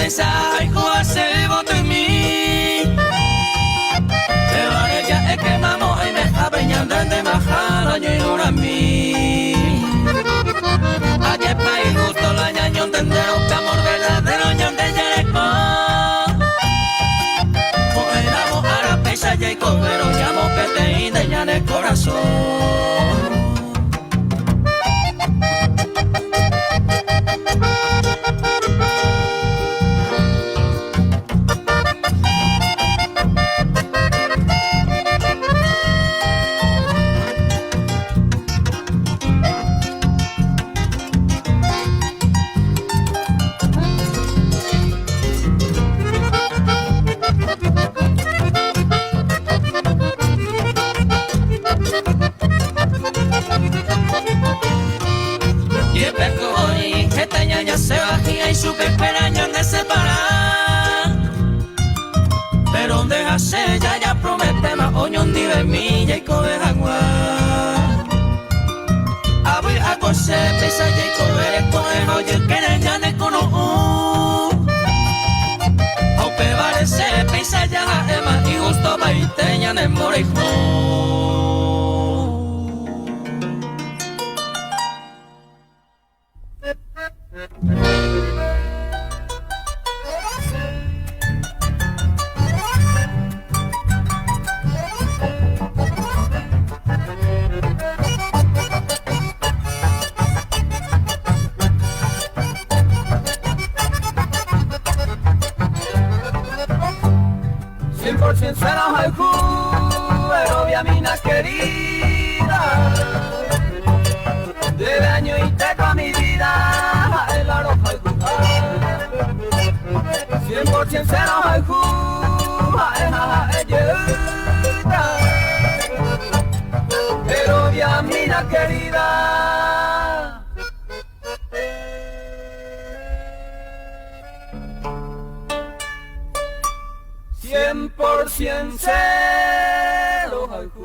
ñandéicha ahayhu che yvotymi. Pévare ja'éke mamo aimehápe ñandéntemaha roñoirũrami. Ajépa igusto la ñañontendérõ pe amor verdadero ñande jareko. Ko'ẽramo ára péicha jaikovérõ ñamopeteĩnte ñane korasõ. Jepe ko oĩ heta ñañasẽva hi'ãi chupekuéra ñandesepara. Péro nde ha che jajaprometéma oñondivemi jaikove hag̃ua. Avy'a ko che péicha jaikovére ko'ẽrõ jykére ñane kunu'ũ. Ha upévare che péicha jaha'éma igustovaite ñane mborayhu. Cien por cien será haiku, mina querida. Debe año y teco mi vida, el aro haiku. Cien por cien será haiku, Pero mina querida. Cien por cien cero haiku.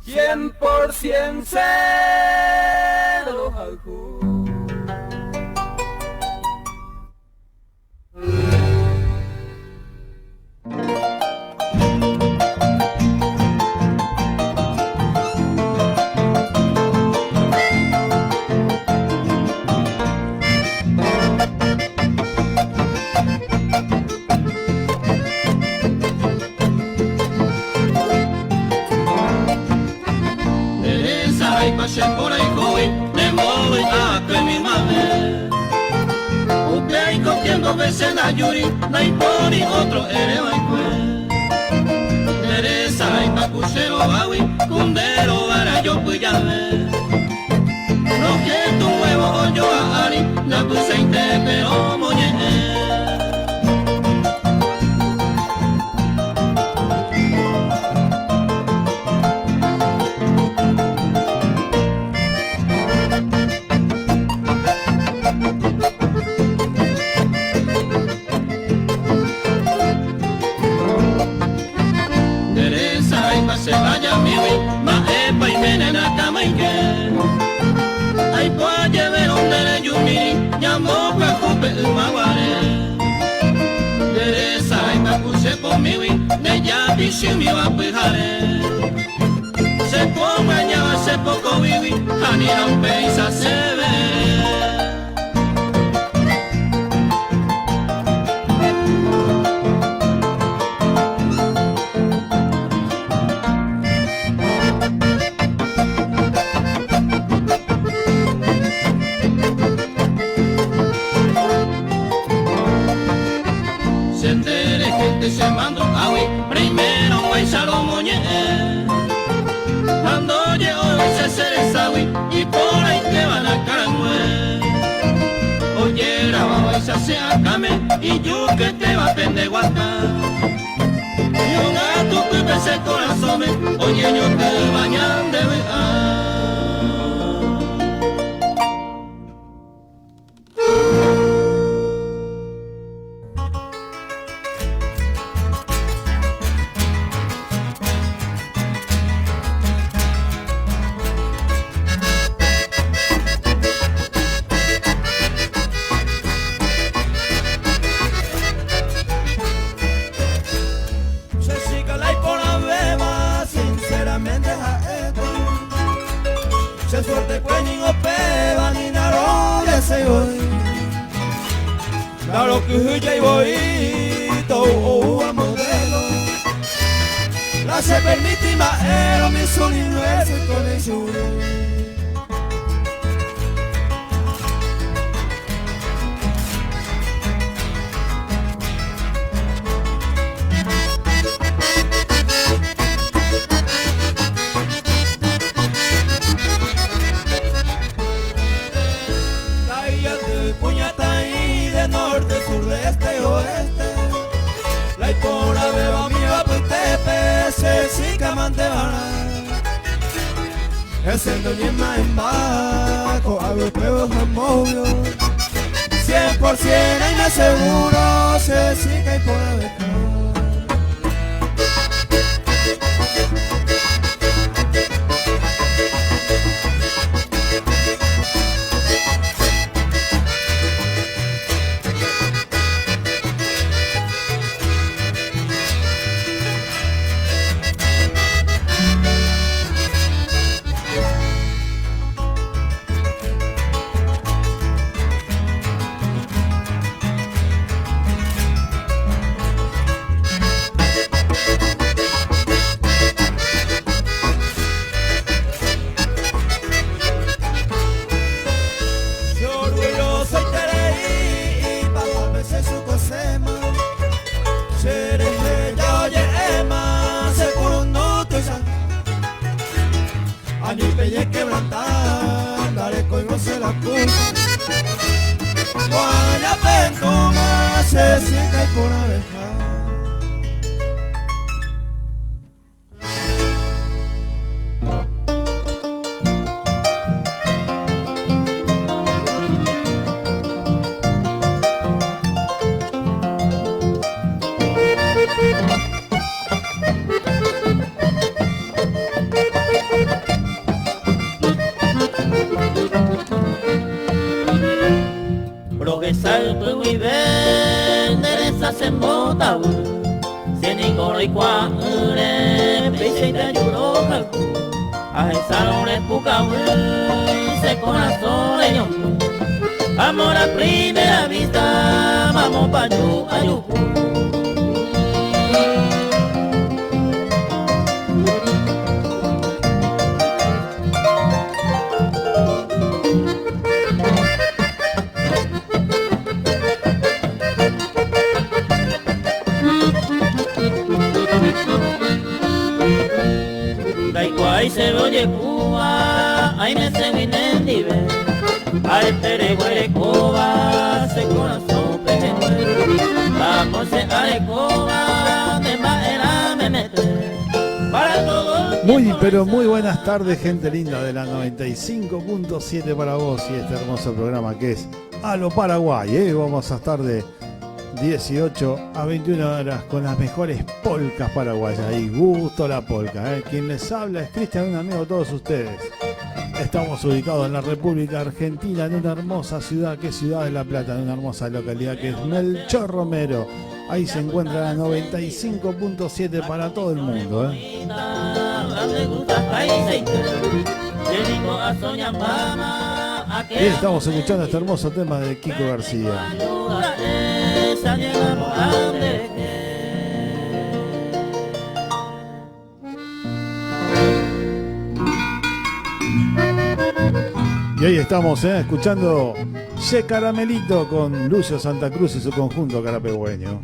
Cien por cien cero haiku. Yuri, naipori otro erevaikue Nderesaraipa kuchero awi, kundero varajopyjave Rojetu huevo ojoa ári, ndapysaite pero moñe'ẽ. Ymaguare Nde resaraipa ku che pomígui Nde japichymíva pyhare Che pomyañáva che pokovígui Anírõ upéicha chéve. Che nderehete che mandu'águi primero guáicha romoñe'ẽ Ha ndoje'ói che che reságui iporãitéva la karangue Ojerava vaicha che akãme ijuketéva pende guata Ñongatu pype che korasõme oñeñotỹva ñande vy'a. Che la iporãvéva, sinceramente ha'éta. Che suerte kue ningo péva ni narojesei voi. Ndarokyhyjéi voi tou oúva modelo. La che permiti mba'érõ Miss Universo oikóne ichugui. Kuñataĩ de norte, sur, de este y oeste La iporãvéva umi apytépe che chica mantevarã Hese ndoñema'ẽmba ko'águi upévo ha Cien por cien aime seguro che chica iporãveha. Che orgullosoiterei ipahápe che chukosẽma Che reheja oje'éma che kurundu tuicha Ani peñequebranta ndarekóivo che la culpa Ko'ág̃a pentúma che chica iporãveha. Rohesa ypy guive nde resa chembotavy, che niko roikuaa'ỹre peichaite aju rohayhu, ahechárõ repukavy che korasõ reñomby, amor a primera vista mamópa aju ajuhu. Ndaikuaái chéve ojehúva aimeségui nendive, ha'ete reguerekóva che korasõ pehẽngue, amo che arekóva ne mba'erã memete. Muy, pero muy buenas tardes, gente linda de la 95.7 para vos y este hermoso programa que es A lo Paraguay. ¿eh? Vamos a estar de 18 a 21 horas con las mejores polcas paraguayas. Y gusto la polca. ¿eh? Quien les habla es Cristian, un amigo de todos ustedes. Estamos ubicados en la República Argentina, en una hermosa ciudad que es Ciudad de La Plata, en una hermosa localidad que es Melchor Romero. Ahí se encuentra la 95.7 para todo el mundo. ¿eh? Y estamos escuchando este hermoso tema de Kiko García. Y ahí estamos ¿eh? escuchando Che Caramelito con Lucio Santa Cruz y su conjunto carapegüeño.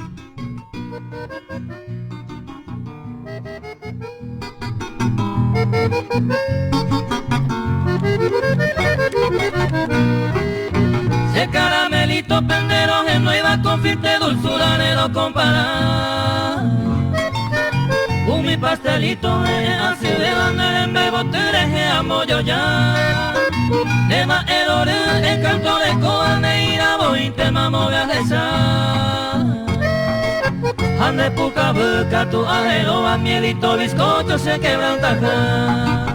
Che caramelito pendero en nueva confite dulzura ne comparar. Mi pastelito así de bandera en bebo te amo yo ya. Nema erore encanto de coa me ira voy te mamo viajar. Ande puca buca tu ajero a miedito bizcocho se quebranta.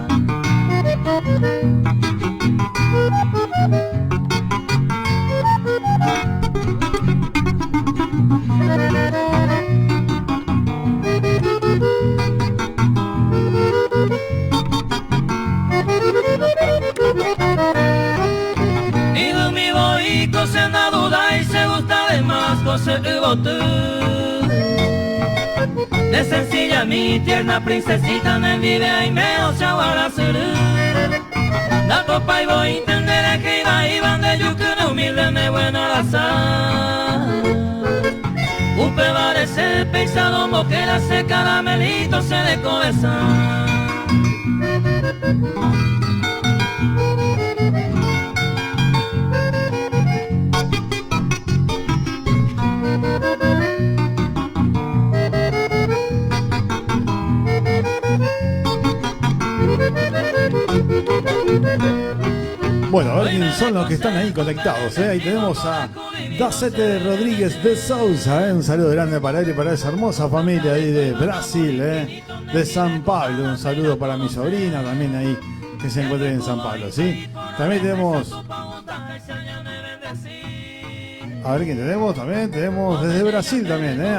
De sencilla mi tierna princesita me vive y me o La copa y voy a entender que iba iban de yucuna humilde me buena la sal. Un parece pesado moquera se caramelito se de cabeza. Bueno, a ver quiénes son los que están ahí conectados. ¿eh? Ahí tenemos a Dacete Rodríguez de Sousa. ¿eh? Un saludo grande para él y para esa hermosa familia ahí de Brasil, ¿eh? de San Pablo. Un saludo para mi sobrina también ahí que se encuentra en San Pablo. ¿sí? También tenemos. A ver quién tenemos también. Tenemos desde Brasil también, ¿eh?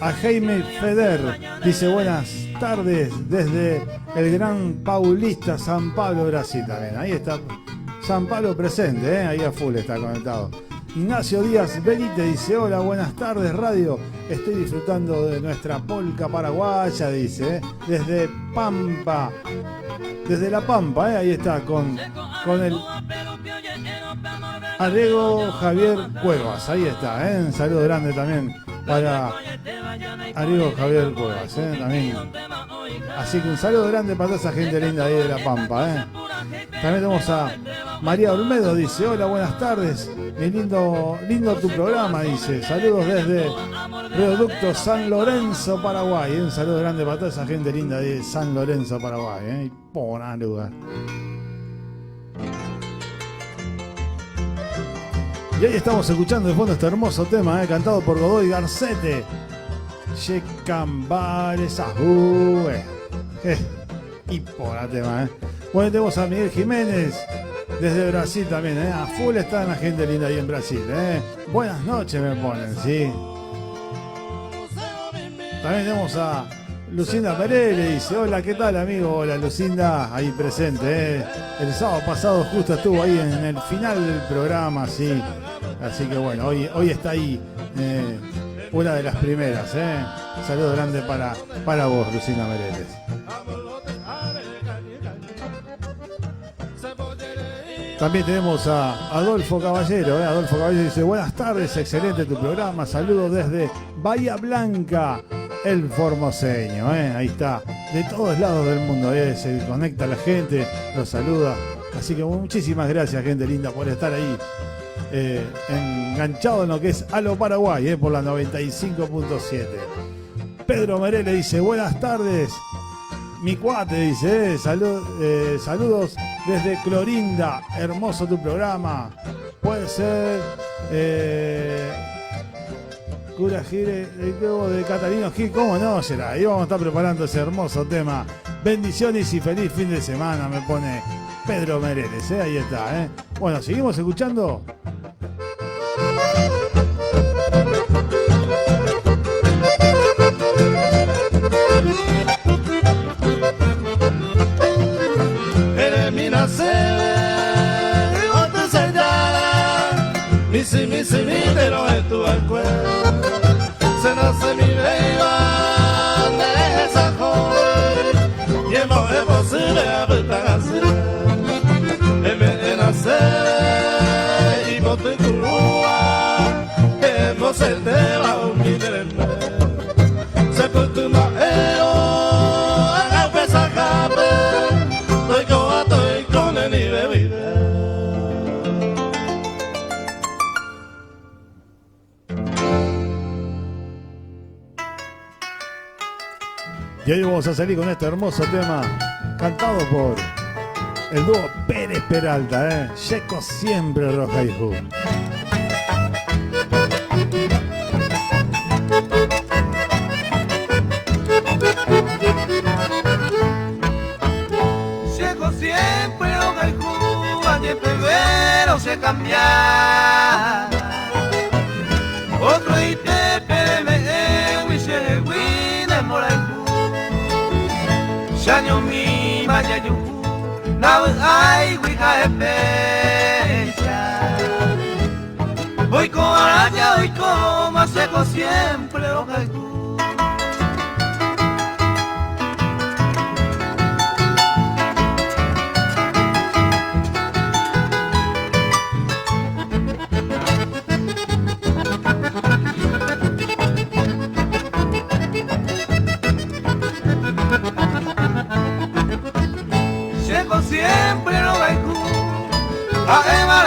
a, Jaime Feder. Dice buenas tardes desde el gran Paulista San Pablo, Brasil también. Ahí está San Pablo presente, ¿eh? ahí a full está conectado. Ignacio Díaz Benítez dice, hola, buenas tardes radio, estoy disfrutando de nuestra polca paraguaya, dice, ¿eh? desde Pampa, desde La Pampa, ¿eh? ahí está, con, con el Arrego Javier Cuevas, ahí está, ¿eh? un saludo grande también para Ariego Javier Cuevas, ¿eh? también. Así que un saludo grande para toda esa gente linda ahí de La Pampa. ¿eh? También tenemos a María Olmedo, dice, hola, buenas tardes, lindo, lindo tu programa, dice, saludos desde Reducto San Lorenzo, Paraguay. Un saludo grande para toda esa gente linda de San Lorenzo, Paraguay. ¿eh? Y lugar. Y ahí estamos escuchando de fondo este hermoso tema, ¿eh? cantado por Godoy Garcete. Eh. Y por tema, ¿eh? Bueno, tenemos a Miguel Jiménez desde Brasil también, ¿eh? A full está la gente linda ahí en Brasil, ¿eh? Buenas noches me ponen, sí. También tenemos a Lucinda Pérez, le dice, hola, ¿qué tal amigo? Hola Lucinda, ahí presente, ¿eh? El sábado pasado justo estuvo ahí en el final del programa, sí. Así que bueno, hoy, hoy está ahí eh, una de las primeras, ¿eh? Saludo grande para, para vos, Lucinda Mereles. También tenemos a Adolfo Caballero. ¿eh? Adolfo Caballero dice, buenas tardes, excelente tu programa. Saludos desde Bahía Blanca, el Formoseño. ¿eh? Ahí está, de todos lados del mundo. ¿eh? Se conecta la gente, los saluda. Así que muchísimas gracias, gente linda, por estar ahí enganchado en lo que es Alo Paraguay, por la 95.7. Pedro Merele dice, buenas tardes. Mi cuate dice, saludos desde Clorinda, hermoso tu programa. Puede ser eh, Cura Gire, de Catalino Gil, ¿cómo no será? Ahí vamos a estar preparando ese hermoso tema. Bendiciones y feliz fin de semana, me pone Pedro Mereles, ¿eh? Ahí está, ¿eh? Bueno, seguimos escuchando. Y hoy vamos a salir con este hermoso tema cantado por el dúo Pérez Peralta, ¿eh? Checo siempre roja y ju. Checo siempre roja y ju, febrero se cambia. Otro Shaño mi mayayu, na ay wija pecha. Voy con araña, voy con más seco siempre, ojalá. Siempre lo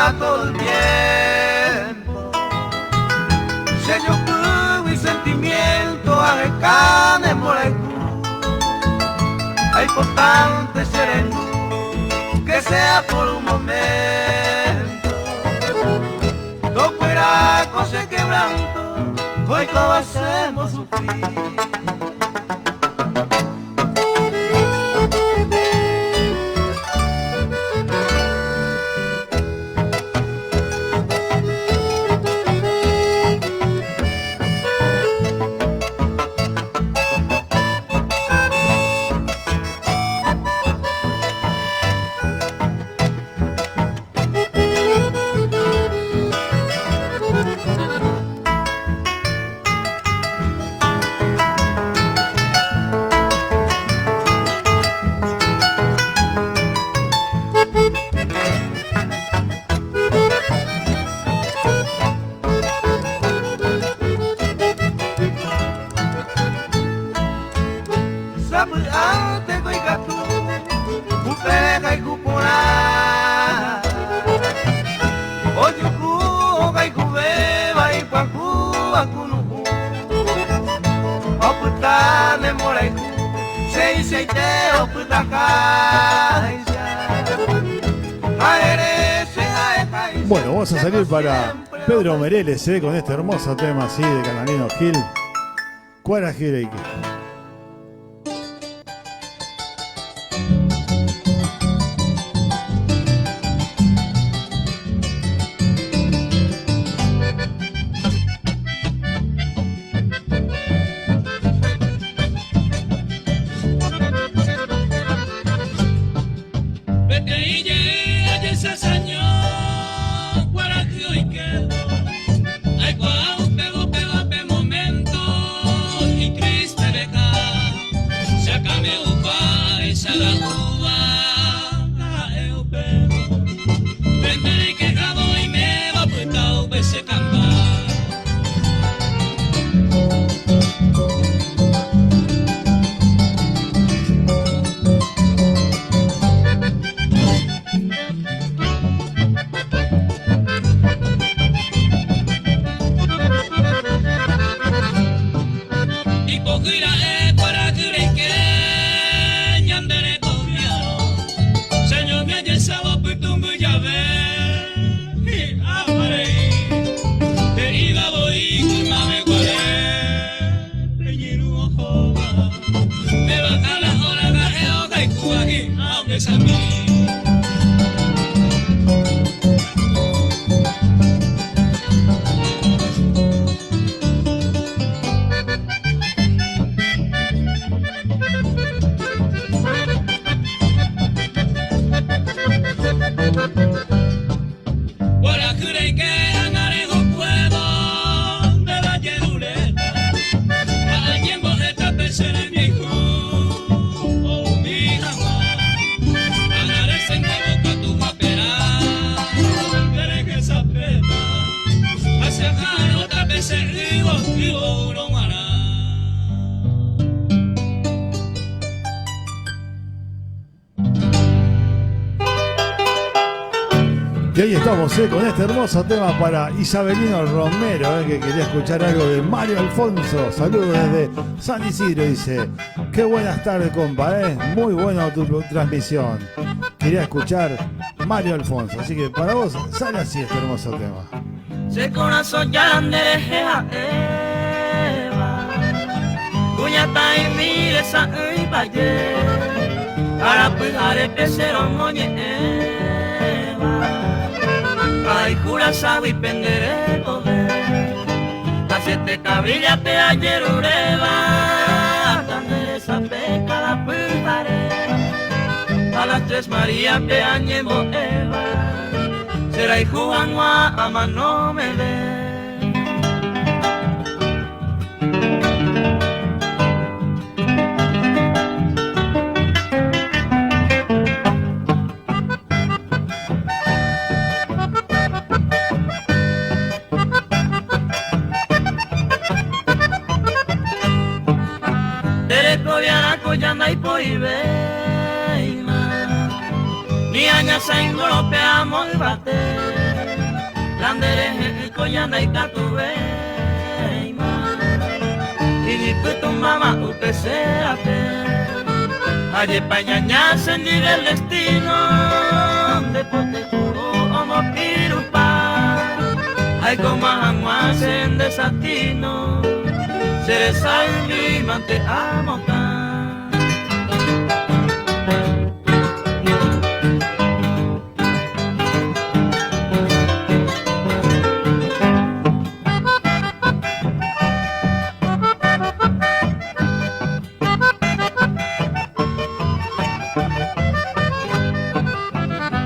a todo el tiempo. Se yo mi sentimiento a recane Hay importante sereno que sea por un momento. No fuera cosa quebranto, hoy como hacemos sufrir. Bueno, vamos a salir para Pedro Mereles, con este hermoso tema así de Canalino Gil. Cuarajireiki. Me baja la hora, Y ahí estamos, ¿eh? Con este hermoso tema para Isabelino Romero, ¿eh? Que quería escuchar algo de Mario Alfonso. Saludos desde San Isidro, dice. Qué buenas tardes, compa, ¿eh? Muy buena tu transmisión. Quería escuchar Mario Alfonso. Así que para vos sale así este hermoso tema. Se corazón ya Eva. Cuñata y mire sa y valle. Para pujare pesero moñe Eva. Ay jura sabi pendere poder. Hacete cabrilla te ayer ureva. Tandere sa peca la pujare. A las tres María te añemo Eva. Será y Juan ama no me ve. Ni aña saingoro pe amo bate. Landere koyanda y katubeima. Y ni tu mamá upeseate. Aye pañaña sentir el destino. De pote juro omo pirupa. Ay como en desatino. Seré salvi mante amo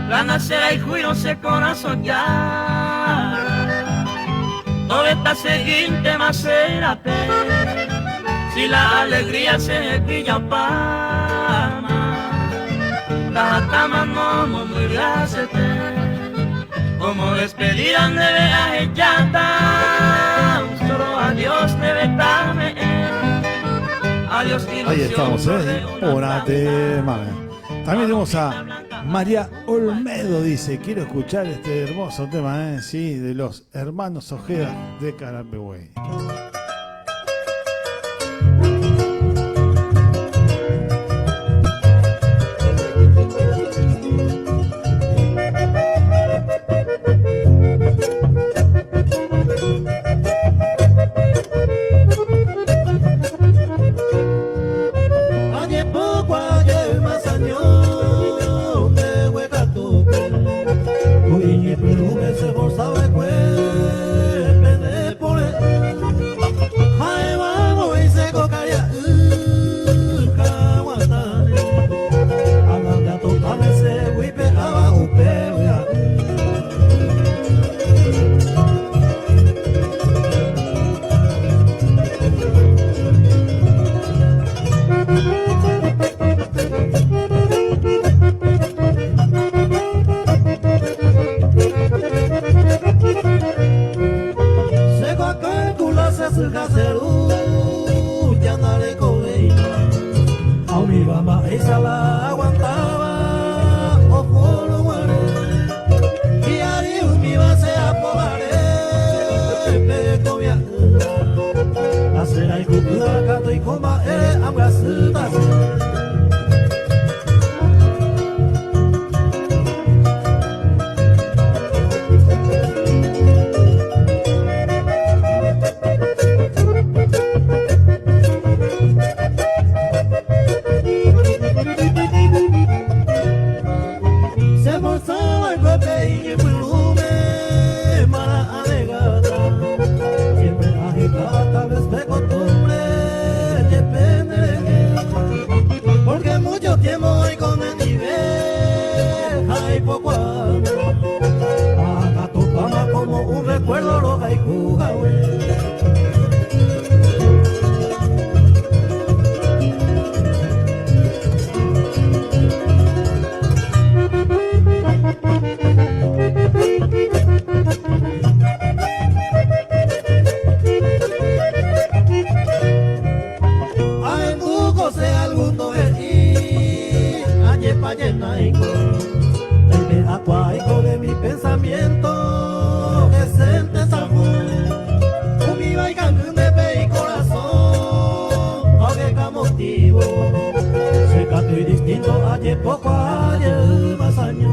Lana será y juiro se corazón ya. Esta seguinte más será Si la alegría se guilla pama. Tajatama no mo Como despedirán de llata. Solo adiós debe dame. Adiós Ahí estamos, ¿eh? Hola, tema. También tenemos a María Olmedo, dice, quiero escuchar este hermoso tema, ¿eh? Sí, de los hermanos Ojeda de Carapegüey. positivo Che katu idistinto ajepokua jey masaño.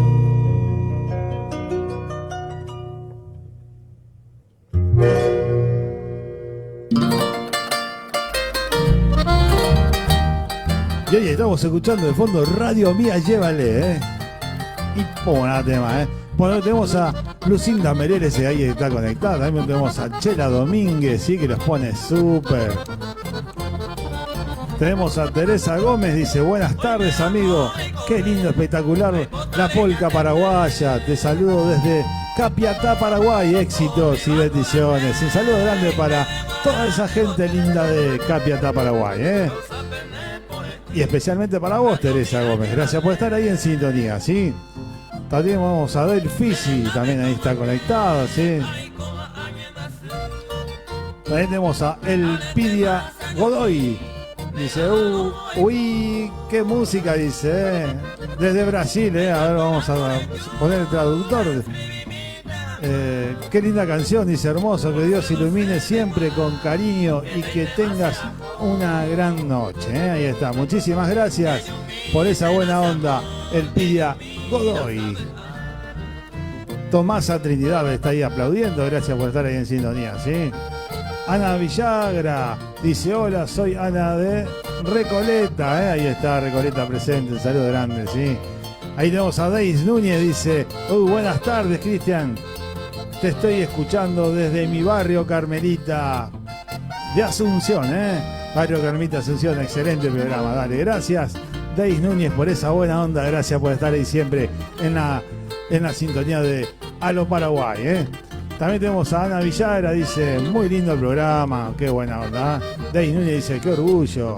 Y hoy estamos escuchando de fondo Radio Mía Llévale, ¿eh? Y pona tema, ¿eh? Bueno, tenemos a Lucinda Mereles, ahí está conectada. También tenemos a Chela Domínguez, sí, que los pone súper. Tenemos a Teresa Gómez, dice, buenas tardes, amigo. Qué lindo, espectacular la polca paraguaya. Te saludo desde Capiatá, Paraguay. Éxitos y bendiciones. Un saludo grande para toda esa gente linda de Capiatá, Paraguay, ¿eh? Y especialmente para vos, Teresa Gómez. Gracias por estar ahí en sintonía, ¿sí? También vamos a ver Fisi, también ahí está conectado, ¿sí? También tenemos a Elpidia Godoy. Dice, uy, qué música, dice, ¿eh? Desde Brasil, ¿eh? A ver, vamos a poner el traductor. Qué linda canción, dice, hermoso, que Dios ilumine siempre con cariño y que tengas una gran noche, ¿eh? Ahí está, muchísimas gracias por esa buena onda, Elpidia Godoy. Tomasa Trinidad está ahí aplaudiendo, gracias por estar ahí en sintonía, ¿sí? Ana Villagra dice, hola, soy Ana de Recoleta, ¿eh? Ahí está Recoleta presente, un saludo grande, ¿sí? Ahí tenemos a Deis Núñez, dice, uy, buenas tardes, Cristian. Te estoy escuchando desde mi barrio Carmelita de Asunción, ¿eh? Barrio Carmelita Asunción, excelente programa, dale, gracias Deis Núñez por esa buena onda, gracias por estar ahí siempre en la sintonía de A lo Paraguay, ¿eh? También tenemos a Ana Villagra, dice, muy lindo el programa, qué buena onda, ¿eh? Deis Núñez dice, qué orgullo.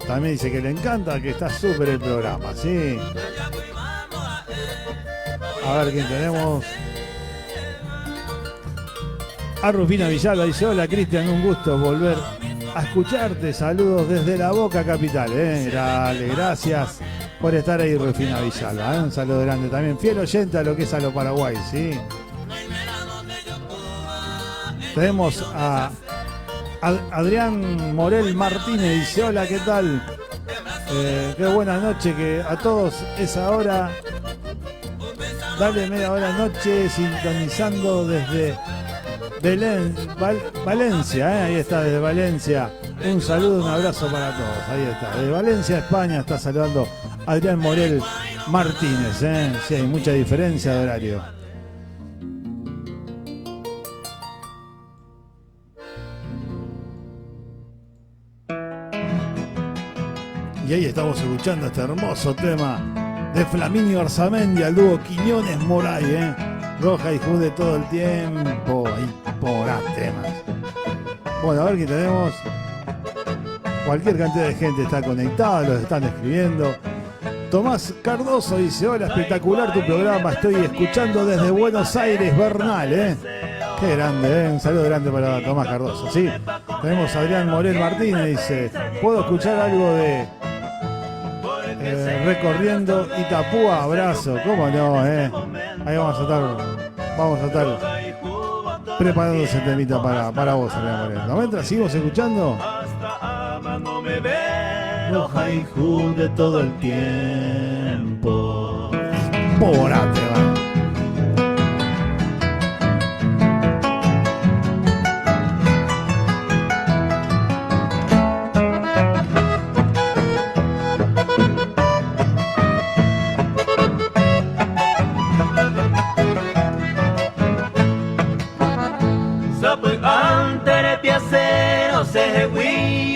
También dice que le encanta, que está súper el programa, ¿sí? A ver quién tenemos. A Rufina Villalba dice, hola Cristian, un gusto volver a escucharte. Saludos desde La Boca Capital, ¿eh? Dale, gracias por estar ahí, Rufina Villalba, ¿eh? Un saludo grande también. Fiel oyente a lo que es a lo Paraguay, ¿sí? Tenemos a Adrián Morel Martínez, dice, hola, ¿qué tal? Qué buena noche, que a todos esa hora. Dale media hora noche sintonizando desde Belén, Valencia, ¿eh? Ahí está, desde Valencia. Un saludo, un abrazo para todos. Ahí está, desde Valencia, España, está saludando Adrián Morel Martínez, ¿eh? Sí, hay mucha diferencia de horario. Y ahí estamos escuchando este hermoso tema de Flaminio Arzamendia, el dúo Quiñones Moray, ¿eh? Roja y Jude todo el tiempo. Ahí por temas. Bueno, a ver qué tenemos. Cualquier cantidad de gente está conectada, los están escribiendo. Tomás Cardoso dice, hola, espectacular tu programa, estoy escuchando desde Buenos Aires, Bernal, ¿eh? Qué grande, ¿eh? Un saludo grande para Tomás Cardoso, ¿sí? Tenemos a Adrián Morel Martínez, dice, ¿puedo escuchar algo de Recorriendo Itapúa? Abrazo, ¿cómo no, eh? Ahí vamos a estar preparando ese temita para vos, Adrián Morel. ¿No? Mientras seguimos escuchando. Roja y de todo el tiempo. Porate, va.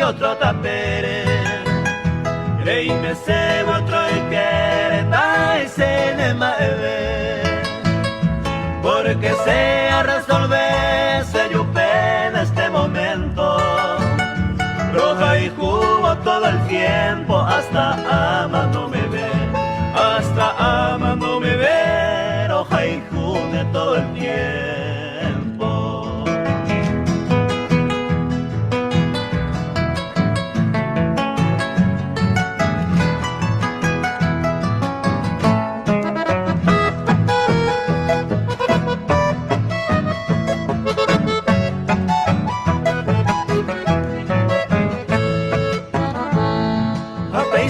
Otro tapere, rey me se otro y quiere porque sea resolverse yo en este momento. Roja y jugo todo el tiempo hasta amándome ver, hasta amándome ver, roja y jugo todo el tiempo.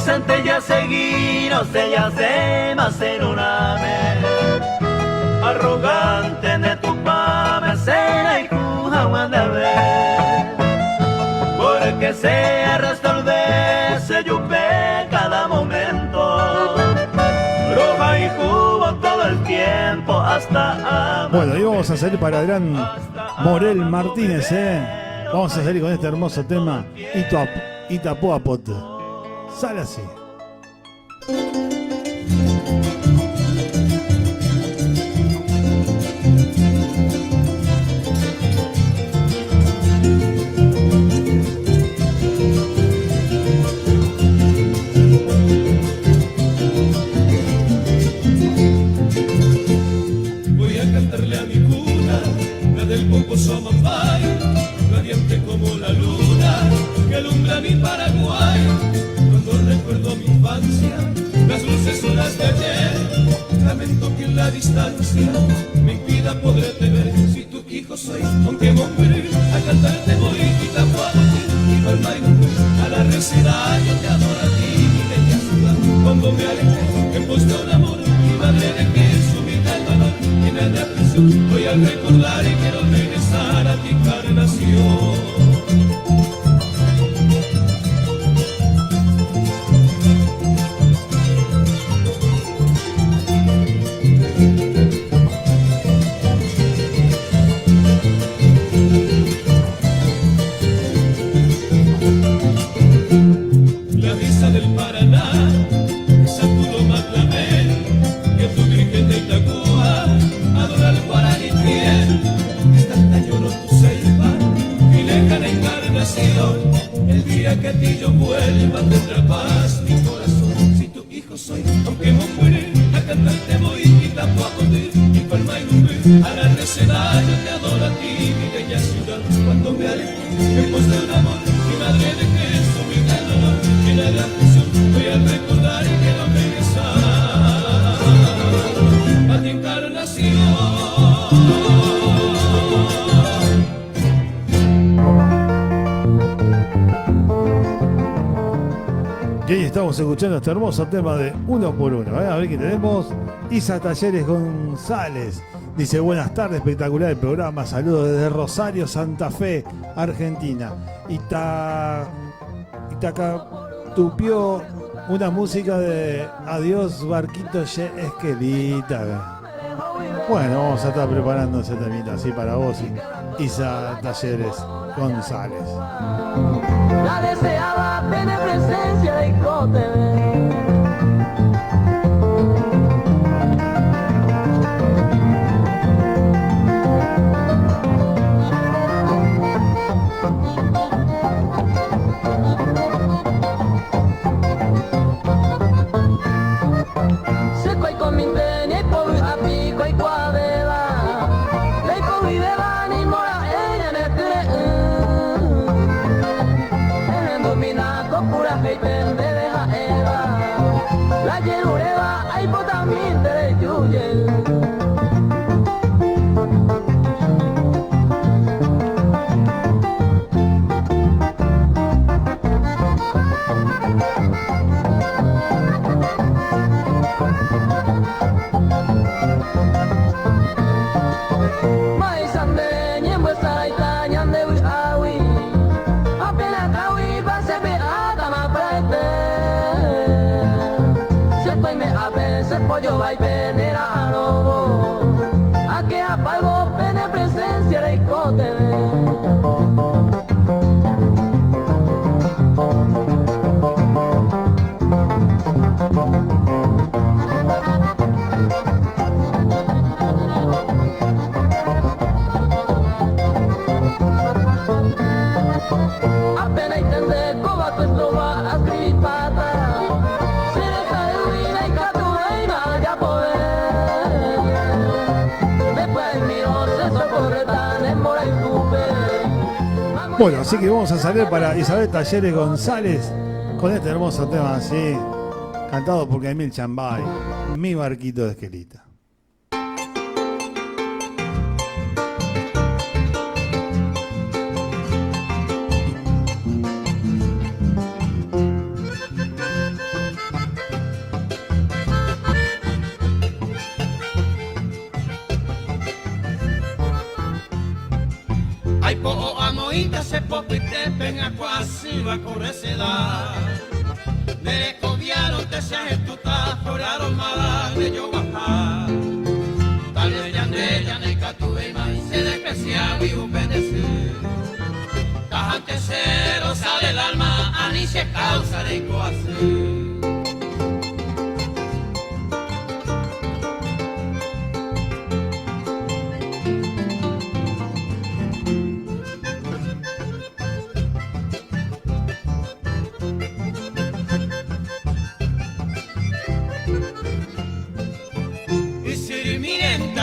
Upéichante jasegírõ che jasẽma che rurãme. Arrogante nde Tupãme che rayhu hag̃ua ndéve. Porque che arresolve che jupe cada momento. Rohayhúvo todo el tiempo hasta ama. Bueno, y vamos a salir para el gran Morel Martínez, ¿eh? Vamos a salir con este hermoso tema, Itapuapot. Sale así. Voy a cantarle a mi cuna, la del pomposo Amambay, radiante como la luna que alumbra mi Paraguay. Cuando recuerdo mi infancia, las luces horas de ayer, lamento que en la distancia me impida poderte ver. Si tu hijo soy, aunque morir, a cantarte voy y y a la receda yo te adoro a ti, mi bella ciudad. Cuando me alejé en pos de un amor, mi madre dejé sumida el dolor, llena de aflicción. Voy al recordar y quiero regresar a ti, encarnación. La brisa del Paraná, esa tu loma clavel, que tu virgen de Itacúa adora al guaraní fiel. Es tanta lloro tu selva, mi lejana encarnación. El día que a ti yo vuelva tendrá paz mi corazón. Si tu hijo soy, aunque me muere, a cantarte voy y Itapuapote, y palma y nube, a la receda yo te adoro a ti, mi bella ciudad. Cuando me alejo en pos de un amor, mi madre dejé sumida el dolor, llena de aflicción, voy a recordar y quiero regresar a ti encarnación. Y ahí estamos escuchando este hermoso tema de Uno por Uno. ¿eh? A ver qué tenemos. Isa Talleres González dice: Buenas tardes, espectacular el programa. Saludos desde Rosario, Santa Fe, Argentina. Ita, Itacatupió una música de Adiós, Barquito Ye Esquelita. Bueno, vamos a estar preparando ese temita así para vos, Isa Talleres González. La deseaba tener presencia de Icoteve. Se cuai con mi tenia y pobre a pico y cuadeba. Lei po viveba ni mora ella ne tere. En domina copura heipen de deja eva. La yerureba ay potamín tere yuyel. Pollo va y venera a robo. A que apalgo pene presencia de Icoteve. Apenas intenté coba tu estroba a escribir pata. Se deja de huir y catueina ya poder. Después miro se socorre tan en mora y cupe. Bueno, así que vamos a salir para Isabel Talleres González con este hermoso tema así, cantado por Emil Chambay, Mi barquito de esquelita. Pengakuasýva ko reseda. Nde rekoviárõ techa hetũta forárõmava nde joguaha. Tal vez ñande ñanekatuvéima se despreciágui upe nde sy. Tahante che rosa del alma ani che causa reiko asy.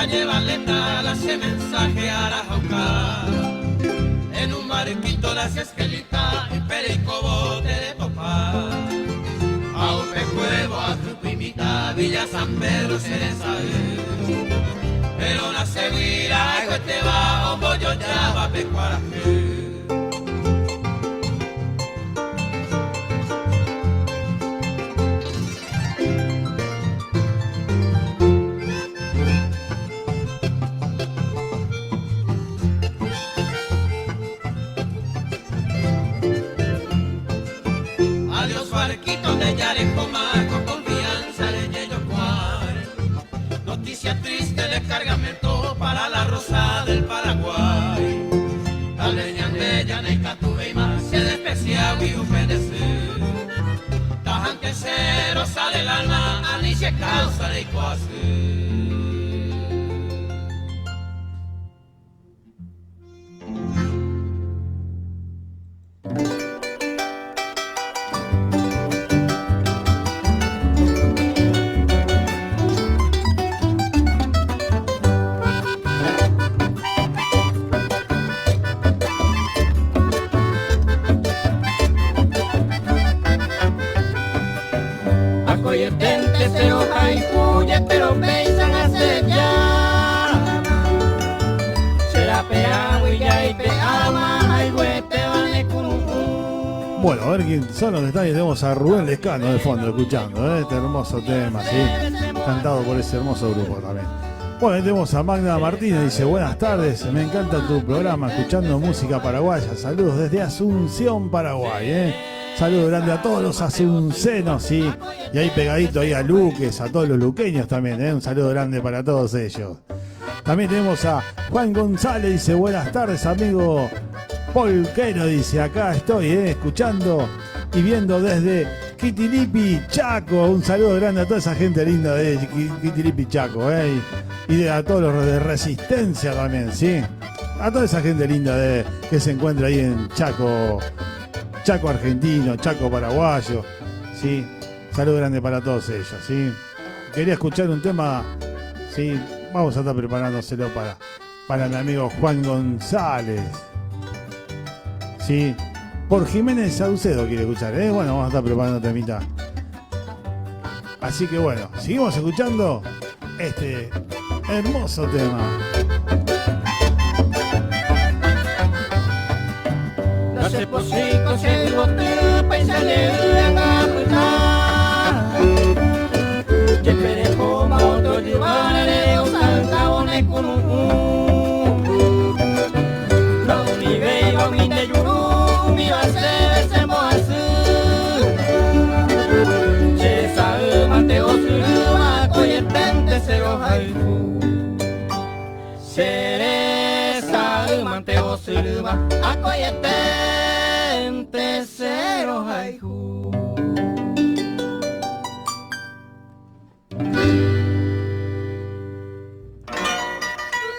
Lleva letra, la mensaje a En un barquito las esquelita y perico bote de topa. A un pejuevo, a tu primita, Villa San Pedro se le sabe. Pero la seguirá, que te va, o bollo ya va a pecuaraje. Causa de Bueno, a ver quién son los detalles. Tenemos a Rubén Lescano de fondo escuchando, ¿eh? Este hermoso tema, ¿sí? Cantado por ese hermoso grupo también. Bueno, ahí tenemos a Magda Martínez, dice, buenas tardes, me encanta tu programa, escuchando música paraguaya. Saludos desde Asunción, Paraguay, ¿eh? Saludos grande a todos los asuncenos, ¿sí? Y ahí pegadito ahí a Luques, a todos los luqueños también, ¿eh? Un saludo grande para todos ellos. También tenemos a Juan González, dice, buenas tardes, amigo Polquero, dice, acá estoy, escuchando y viendo desde Quitilipi, Chaco. Un saludo grande a toda esa gente linda de Quitilipi, Chaco, y de, a todos los de Resistencia también, ¿sí? A toda esa gente linda de, que se encuentra ahí en Chaco, Chaco argentino, Chaco paraguayo, ¿sí? Saludo grande para todos ellos, ¿sí? Quería escuchar un tema, ¿sí? Vamos a estar preparándoselo para mi amigo Juan González. Sí, por Jiménez Saucedo quiere escuchar, ¿eh? Bueno, vamos a estar preparando temita. Así que bueno, seguimos escuchando este hermoso tema.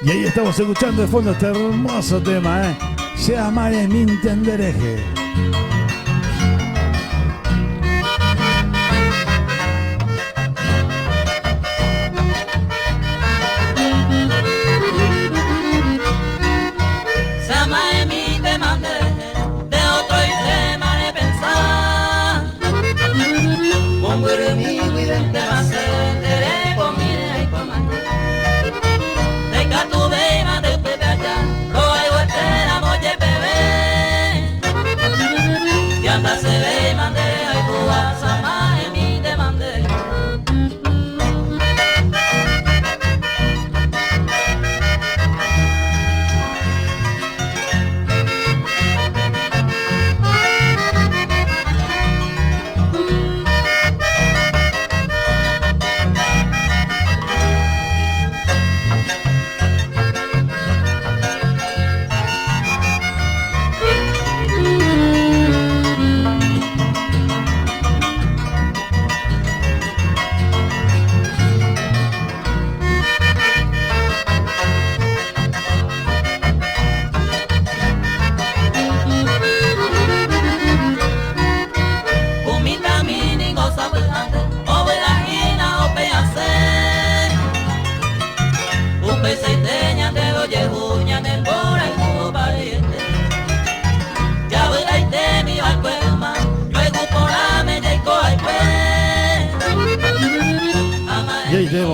Y ahí estamos escuchando de fondo este hermoso tema, ¿eh? Se amare mi entendereje.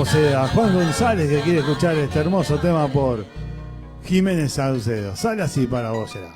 Tenemos a Juan González que quiere escuchar este hermoso tema por Jiménez Saucedo. Sale así para vos, será.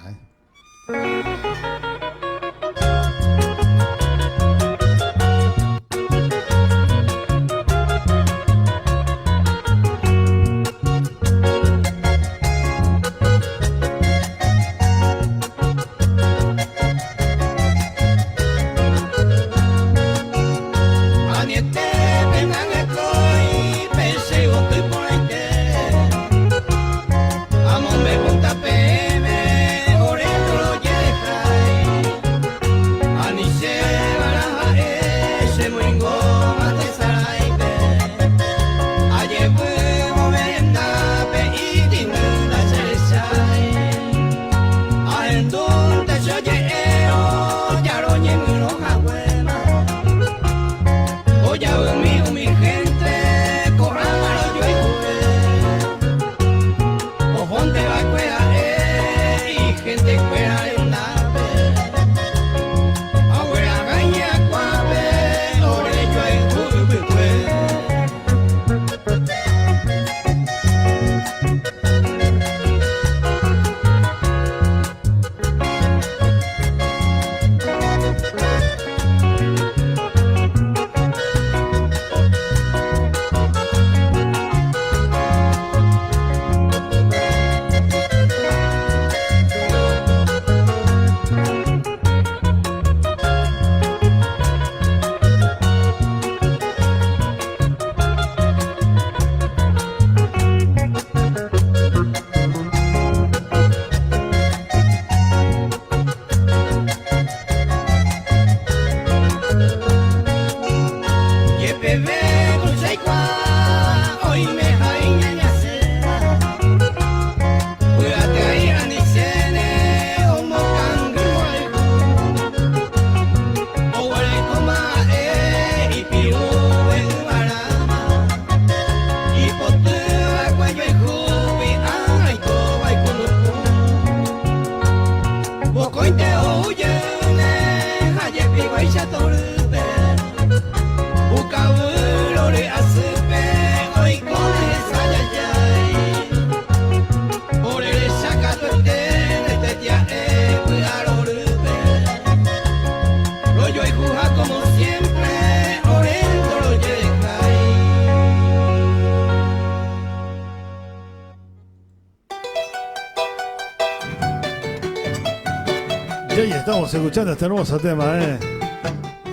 Y ahí estamos escuchando este hermoso tema,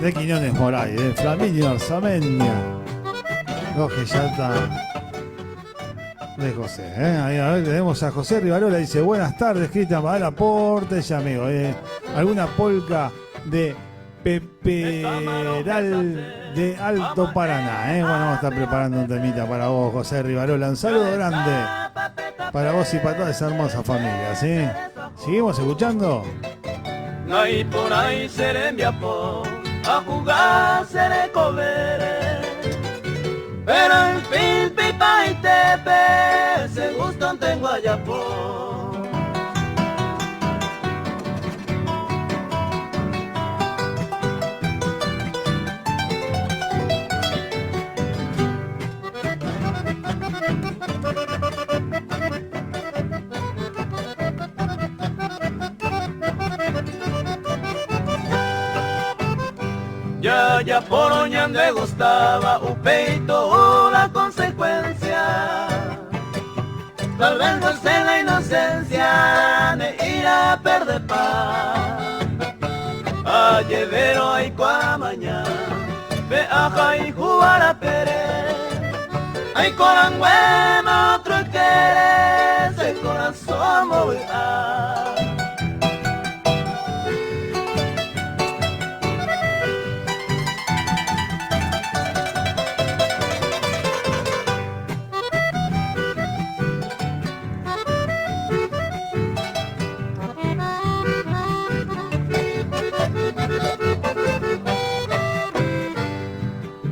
de Quiñones Moray, de Flaminio Arzamendia. Los que ya está de José, Ahí, a ver, tenemos a José Rivarola, dice: buenas tardes, Cristian, para el aporte, ya amigo, alguna polca de Peperal de Alto Paraná, Bueno, vamos a estar preparando un temita para vos, José Rivarola. Un saludo grande para vos y para toda esa hermosa familia, ¿sí? ¿Seguimos escuchando? Ahí por ahí se le envió a jugar, se le cobere. Pero en fin, pipa y tepe, se gustan tengo allá por. Ya, ya por oñan le gustaba un peito la consecuencia. Tal vez no sé la inocencia de ir a perder paz. Ayevero ay cuamaña, ve aja y jugar a pere. Ay corangüema otro quiere, ese corazón mover.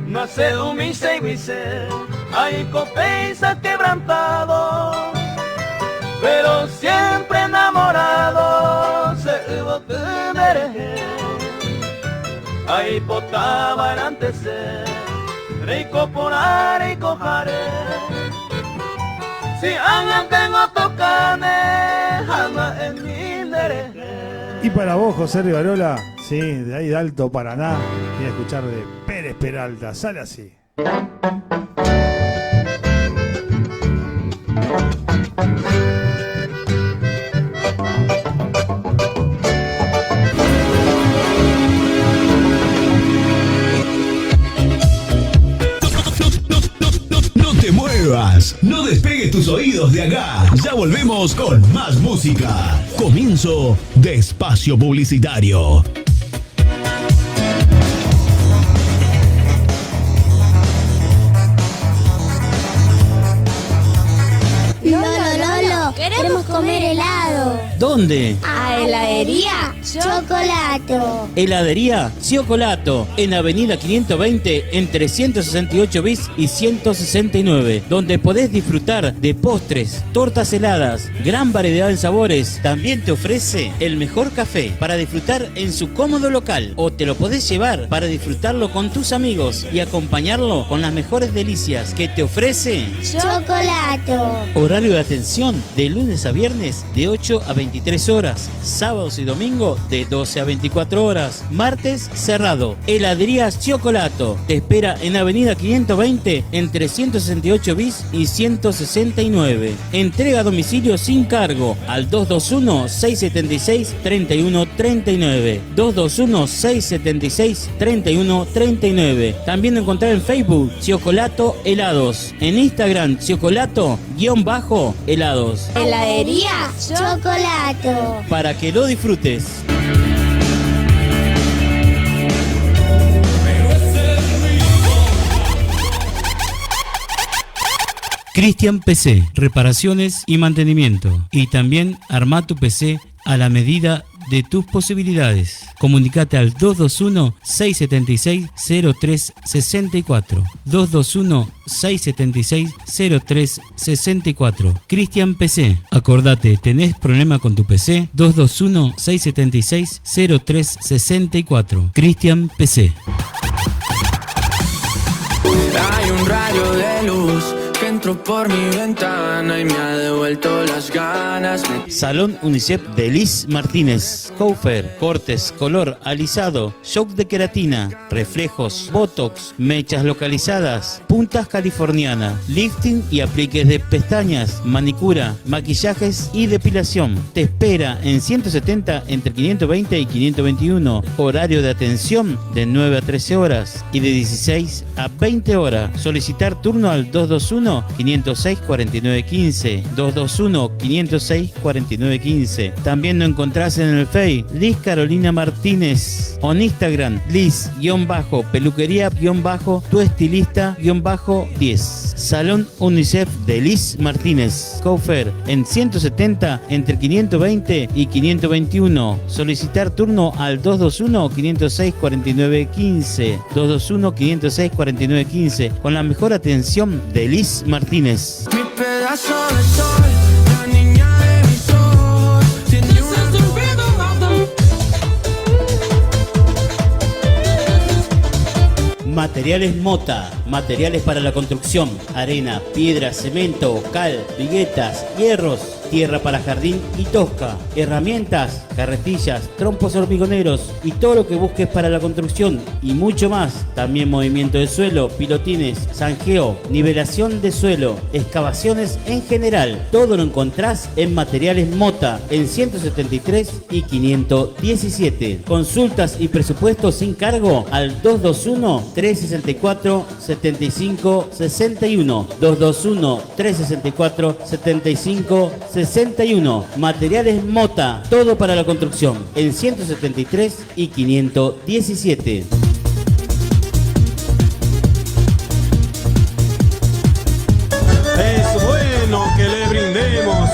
Nace un y hay copeisa quebrantado, pero siempre enamorado se hubo que. Ahí potaba el antes Reiko porã reikoháre Si ág̃a tengo tokane ha ma'ẽmi nderehe. Y para vos, José Rivarola, sí, de ahí de Alto Paraná, quiere escuchar de Pérez Peralta, sale así. No te muevas, no despegues tus oídos de acá. Ya volvemos con más música. Comienzo de espacio publicitario. Lolo, Lolo, queremos comer helado. ¿Dónde? A heladería Chocolato. Heladería Chocolato, en Avenida 520, entre 168 bis y 169, donde podés disfrutar de postres, tortas heladas, gran variedad en sabores. También te ofrece el mejor café para disfrutar en su cómodo local o te lo podés llevar para disfrutarlo con tus amigos y acompañarlo con las mejores delicias que te ofrece Chocolato. Horario de atención de lunes a viernes de 8 a 23 horas, sábados y domingo de 12 a 24 horas, martes cerrado. Heladería Chocolato te espera en Avenida 520 entre 168 bis y 169. Entrega a domicilio sin cargo al 221-676-3139. 221-676-3139. También lo encontrar en Facebook Chocolato Helados. En Instagram Chocolato-helados. Heladería Chocolato. Para que lo disfrutes. Cristian PC, reparaciones y mantenimiento. Y también arma tu PC a la medida de tus posibilidades. Comunicate al 221-676-0364. 221-676-0364. Cristian PC. Acordate, ¿tenés problema con tu PC? 221-676-0364. Cristian PC. Hay un rayo de luz que entró por mi ventana y me ha devuelto las ganas. Salón UNICEF de Liz Martínez. Cofer, cortes, color, alisado, shock de queratina, reflejos, botox, mechas localizadas, puntas californiana, lifting y apliques de pestañas, manicura, maquillajes y depilación. Te espera en 170 entre 520 y 521. Horario de atención de 9 a 13 horas y de 16 a 20 horas. Solicitar turno al 221 506 4915. 221 506 4915. También lo encontrás en el Face Liz Carolina Martínez o en Instagram Liz-peluquería-tu estilista-10. Salón UNICEF de Liz Martínez. Cofer en 170 entre 520 y 521. Solicitar turno al 221 506 4915. 221 506 4915. Con la mejor atención de Liz Martínez. Mi pedazo de sol, la niña de mis ojos, tiene una Materiales Mota, materiales para la construcción, arena, piedra, cemento, cal, viguetas, hierros, tierra para jardín y tosca, herramientas, carretillas, trompos hormigoneros y todo lo que busques para la construcción y mucho más. También movimiento de suelo, pilotines, zanjeo, nivelación de suelo, excavaciones en general. Todo lo encontrás en Materiales Mota en 173 y 517. Consultas y presupuestos sin cargo al 221 364 75 61. 221 364 75 61. Materiales Mota, todo para la construcción en 173 y 517. Es bueno que le brindemos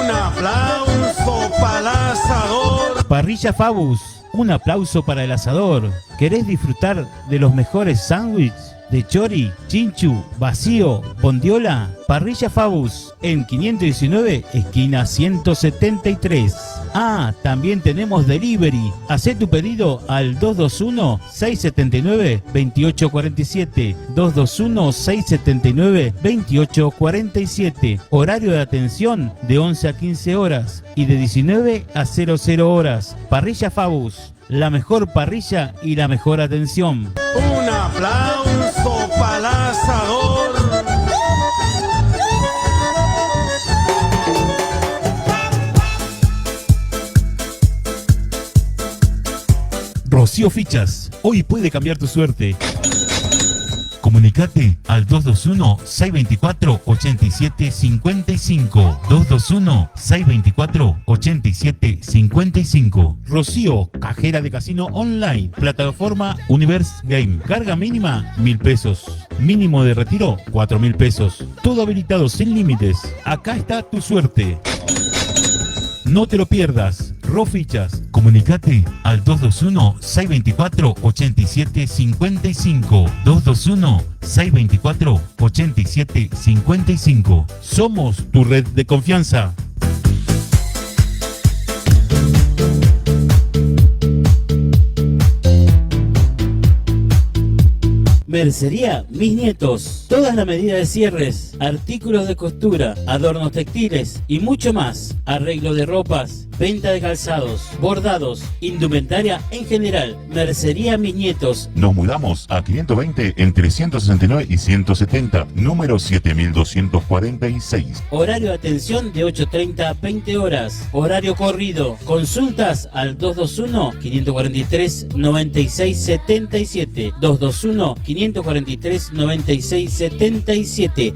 un aplauso para asador. Parrilla Fabus, un aplauso para el asador. ¿Querés disfrutar de los mejores sándwiches? De chori, chinchu, vacío, bondiola, Parrilla Fabus, en 519, esquina 173. Ah, también tenemos delivery. Hacé tu pedido al 221-679-2847. 221-679-2847. Horario de atención de 11 a 15 horas y de 19 a 00 horas. Parrilla Fabus, la mejor parrilla y la mejor atención. Un aplauso para el asador. Rocío Fichas, hoy puede cambiar tu suerte. Comunicate al 221-624-8755. 221-624-8755. Rocío, cajera de casino online. Plataforma Universe Game. Carga mínima, 1000 pesos. Mínimo de retiro, 4000 pesos. Todo habilitado sin límites. Acá está tu suerte. No te lo pierdas. Rofichas. Comunicate al 221-624-8755. 221-624-8755. Somos tu red de confianza. Mercería Mis Nietos. Todas las medidas de cierres, artículos de costura, adornos textiles y mucho más. Arreglo de ropas, venta de calzados, bordados, indumentaria en general. Mercería Mis Nietos. Nos mudamos a 520 entre 169 y 170, número 7246. Horario de atención de 8.30 a 20 horas. Horario corrido. Consultas al 221-543-9677. 221-543-9677.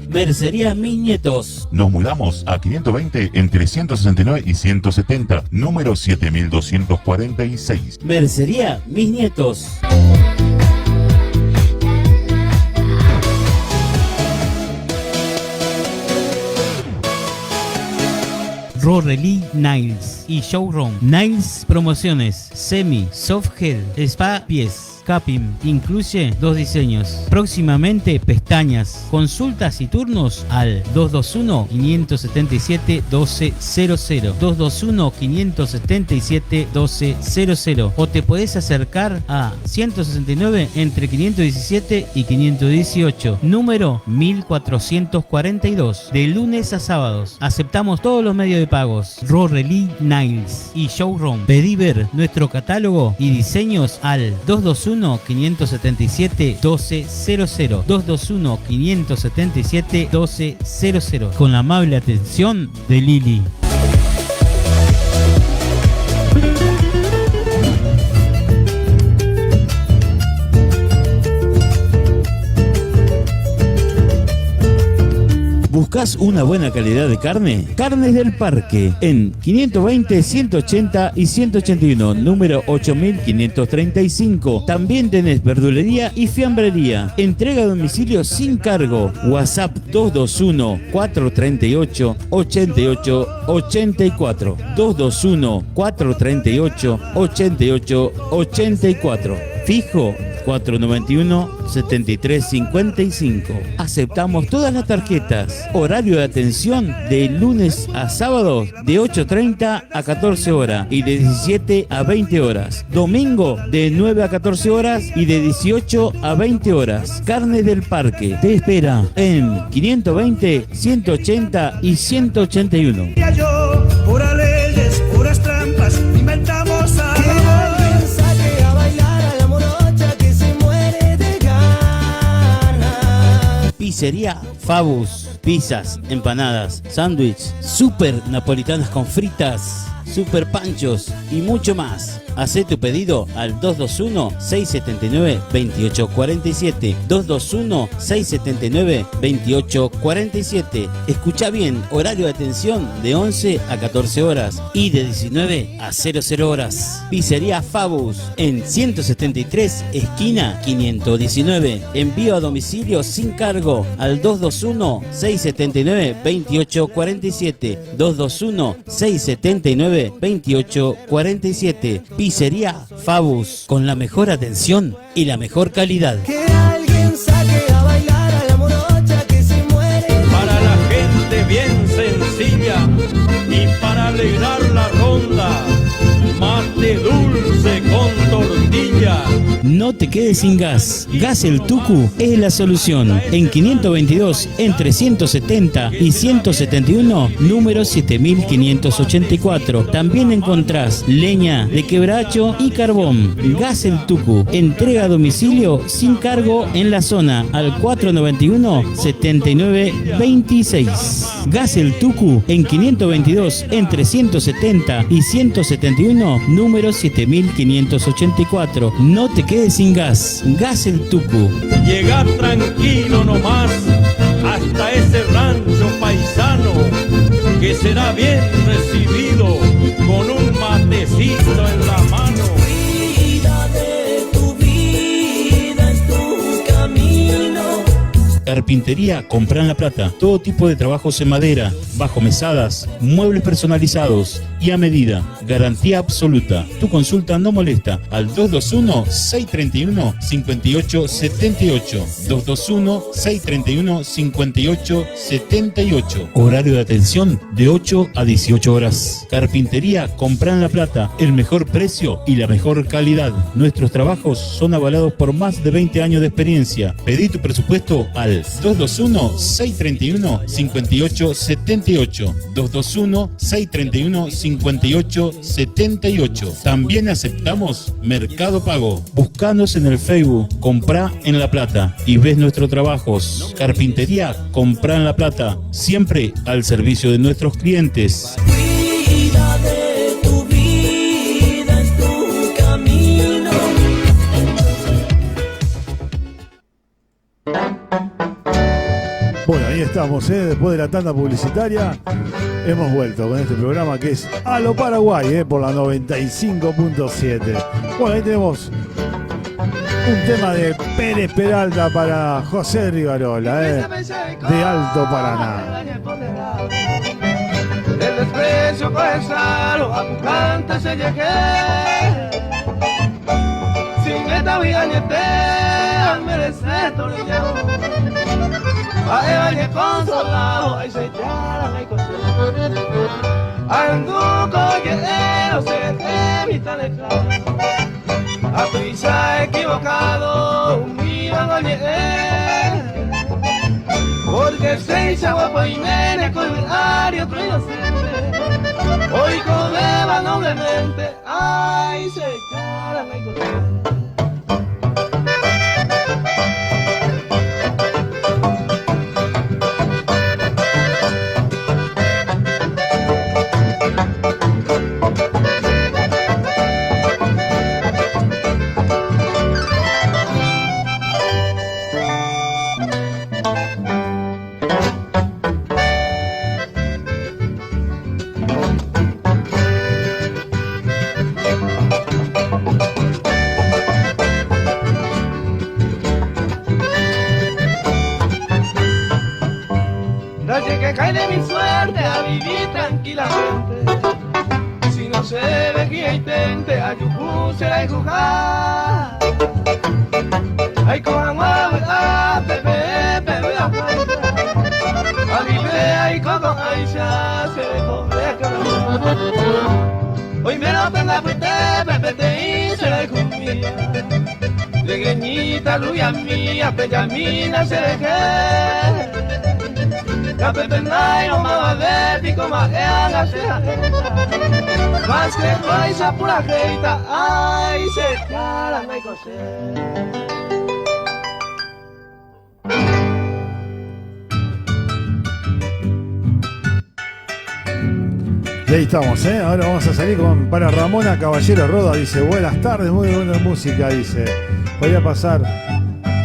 Mercería Mis Nietos. Nos mudamos a 520 entre 169 y 170, número 7246. Mercería Mis Nietos. Rorelli Niles y Showroom. Niles Promociones, Semi, Soft Gel, Spa Pies. Capim incluye dos diseños. Próximamente pestañas. Consultas y turnos al 221-577-1200. 221-577-1200. O te podés acercar a 169 entre 517 y 518. Número 1442. De lunes a sábados. Aceptamos todos los medios de pagos. Rorelli Niles y Showroom. Pedí ver nuestro catálogo y diseños al 221-577-1200. 221-577-1200. Con la amable atención de Lili. ¿Buscas una buena calidad de carne? Carnes del Parque, en 520, 180 y 181, número 8535. También tenés verdulería y fiambrería. Entrega a domicilio sin cargo. WhatsApp 221-438-8884. 221-438-8884. Fijo 491-7355. Aceptamos todas las tarjetas. Horario de atención de lunes a sábado de 8.30 a 14 horas y de 17 a 20 horas. Domingo de 9 a 14 horas y de 18 a 20 horas. Carne del Parque te espera en 520, 180 y 181. Yo, puras leyes, puras trampas, inventamos a Que alguien saque a bailar a la morocha que se muere de ganas. Pizzería Fabus. Pizzas, empanadas, sándwich, super napolitanas con fritas, super panchos y mucho más. Hacé tu pedido al 221-679-2847. 221-679-2847. Escucha bien, horario de atención de 11 a 14 horas y de 19 a 00 horas. Pizzería Fabus en 173 esquina 519. Envío a domicilio sin cargo al 221-679-2847. 221-679-2847. Pizzería Fabus, con la mejor atención y la mejor calidad. Que alguien saque a bailar a la morocha que se muere de Para la gente bien sencilla. Y para alegrar la ronda, mate dulce con tortilla. No te quedes sin gas. Gas El Tucu es la solución. En 522, entre 170 y 171, número 7584. También encontrás leña de quebracho y carbón. Gas El Tucu. Entrega a domicilio sin cargo en la zona al 491-7926. Gas El Tucu en 522, entre 170 y 171, número 7584. No te quedes sin gas. Gas El Tucu. Llega tranquilo nomás hasta ese rancho paisano que será bien recibido con un matecito en la mano. Cuida de tu vida, es tu camino. Carpintería Comprá en La Plata. Todo tipo de trabajos en madera, bajo mesadas, muebles personalizados y a medida. Garantía absoluta. Tu consulta no molesta al 221-631-5878. 221-631-5878. Horario de atención de 8 a 18 horas. Carpintería Comprá en La Plata. El mejor precio y la mejor calidad. Nuestros trabajos son avalados por más de 20 años de experiencia. Pedí tu presupuesto al 221-631-5878. 221-631-5878. También aceptamos Mercado Pago. Buscanos en el Facebook Comprá en La Plata y ves nuestros trabajos. Carpintería Comprá en La Plata. Siempre al servicio de nuestros clientes. Cuida de tu vida, es tu camino. Bueno, ahí estamos, ¿eh? después de la tanda publicitaria, hemos vuelto con este programa que es A lo Paraguay, ¿eh? por la 95.7. Bueno, ahí tenemos un tema de Pérez Peralta para José Rivarola, ¿eh? de Alto Paraná. El desprecio coesaro a tu cante se llegué. Sin esta vida ni te merece torneo. A Eva ni consolado, ay se llama ay Anduco lleno se evita A prisa equivocado, mi Porque se hizo guapo y nene con el ario otro inocente. Hoy cobeba noblemente, ay se cara me Noche que cae de mi suerte a vivir tranquilamente. Si no se ve que intente, a yuju será jugar. Ay, cojan a pepe, pepe, a A mi ve, ay, coco, ay, ya se dejó de Hoy me lo tenga fuerte, pepe, te hice la comida. Pequeñita, rubia mía, bella mina, se dejé. La pepe nairo mama de pico ma haga se Más que paisa pura jeita, ay se cara me cose. Y ahí estamos, ¿eh? Ahora vamos a salir con para Ramona Caballero Roda, dice, buenas tardes, muy buena música, dice. Voy a pasar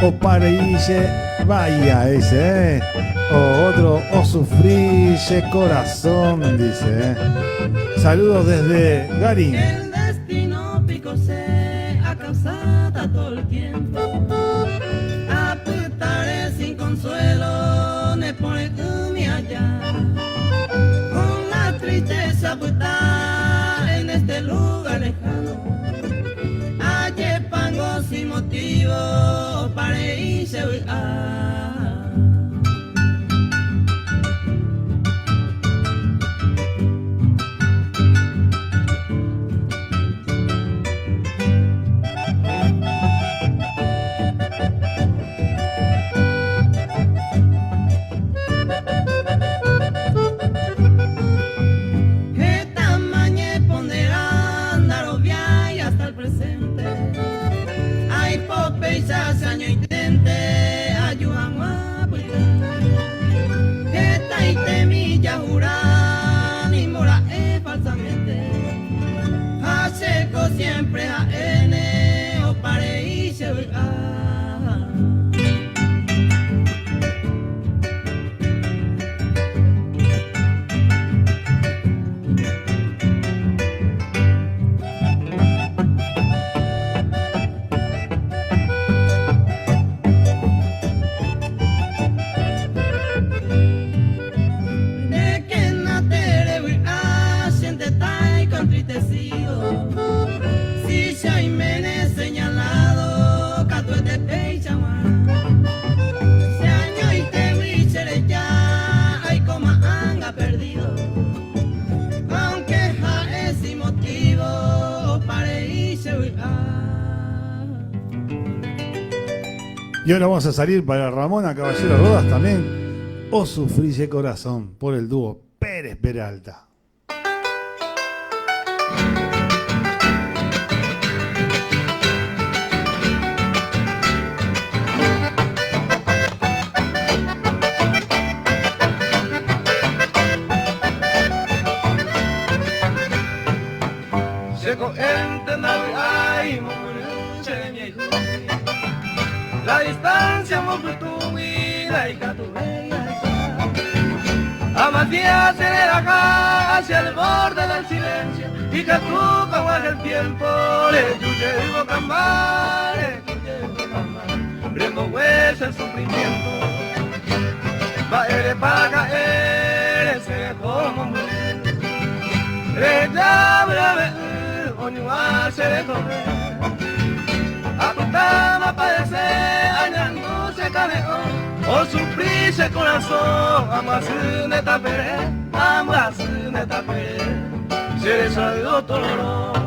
o para dice, vaya, dice, ¿eh? O otro, o sufrille corazón, dice, ¿eh? Saludos desde Garín. El destino pico se ha causado todo el tiempo. Apretaré sin consuelo, ne pone mi allá. Con la tristeza puesta en este lugar lejano. Ayer pango sin motivo para irse a. Y ahora vamos a salir para Ramona Caballero Rodas también. O Sufrille Corazón por el dúo Pérez Peralta. La distancia tu vida y tu A Matías se le baja hacia el borde del silencio y que tú como es el tiempo le llevo camar, le hueso el sufrimiento. Va a para caer, se como mujer. Le se Aputama padece, añando se caneó, o sufrirse corazón, amo a tapere, amo a tapere, se le salió todo.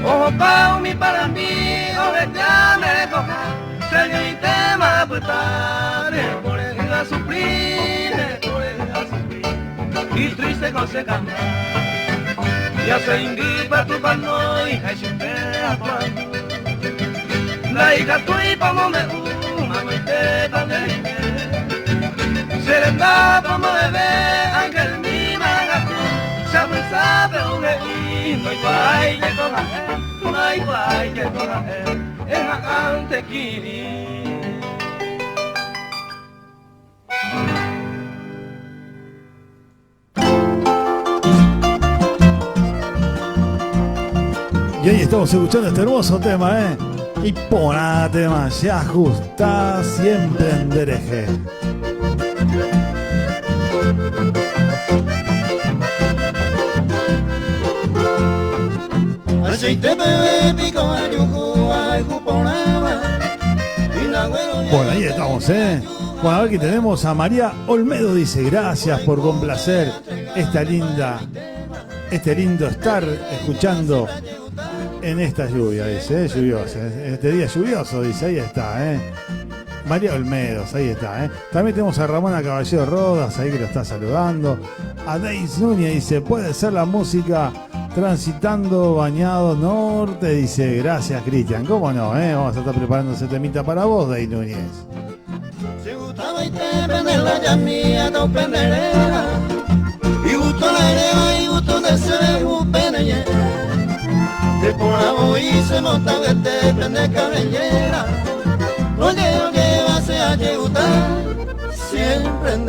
Ojo pa mi para mí, ojo ya me coja, señorita ma putare, por el a sufrir, por el a sufrir, y triste con se cama. Ya se indica tu pano, hija y siempre a La hija tu y pa mo me u, mami te pa me Serenda pa mo bebé, ángel mi magaku, sabe sabe un no igual que toda no igual que toda es ante kiri. Y ahí estamos escuchando este hermoso tema, ¿eh? Y ponate más, ya ajusta siempre en dereje. Bueno, ahí estamos, ¿eh? Bueno, a ver que tenemos a María Olmedo, dice, gracias por complacer esta linda, este lindo estar escuchando en esta lluvia, dice, ¿eh? lluviosa, este día lluvioso, dice, ahí está, ¿eh? María Olmedos, ahí está, ¿eh? También tenemos a Ramona Caballero Rodas, ahí que lo está saludando. A Deis Núñez dice, puede ser la música transitando Bañado Norte, dice, gracias Cristian. ¿Cómo no, eh? Vamos a estar preparando ese temita para vos, Deis Núñez. Siempre en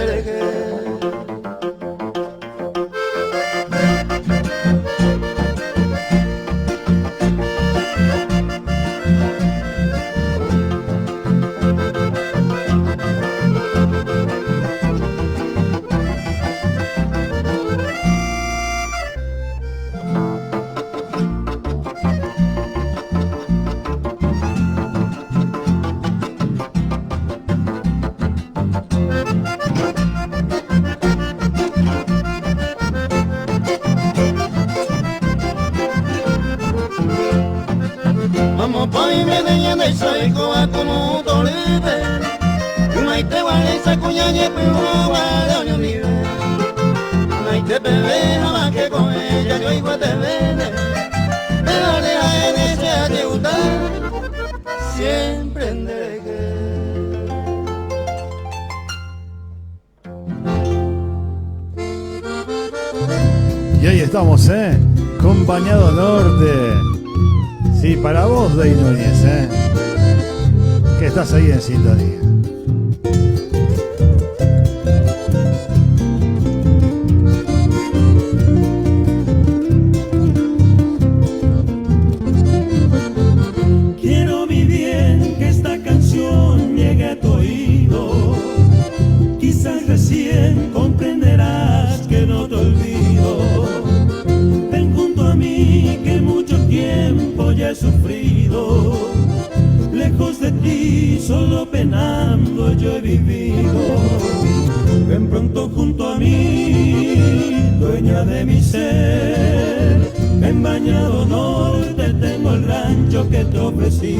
Y ahí estamos, ¿eh? Con Bañado Norte. Sí, para vos, Dey Núñez, ¿eh? Que estás ahí en sintonía. Quiero mi bien que esta canción llegue a tu oído. Quizás recién comprenderás que no te olvido. Ven junto a mí que mucho tiempo ya he sufrido. Lejos de ti, solo penando yo he vivido. Ven pronto junto a mí, dueña de mi ser. En Bañado Norte tengo el rancho que te ofrecí.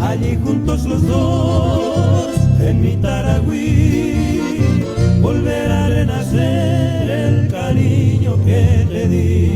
Allí juntos los dos, en mi Taragüí, volverá a renacer el cariño que te di.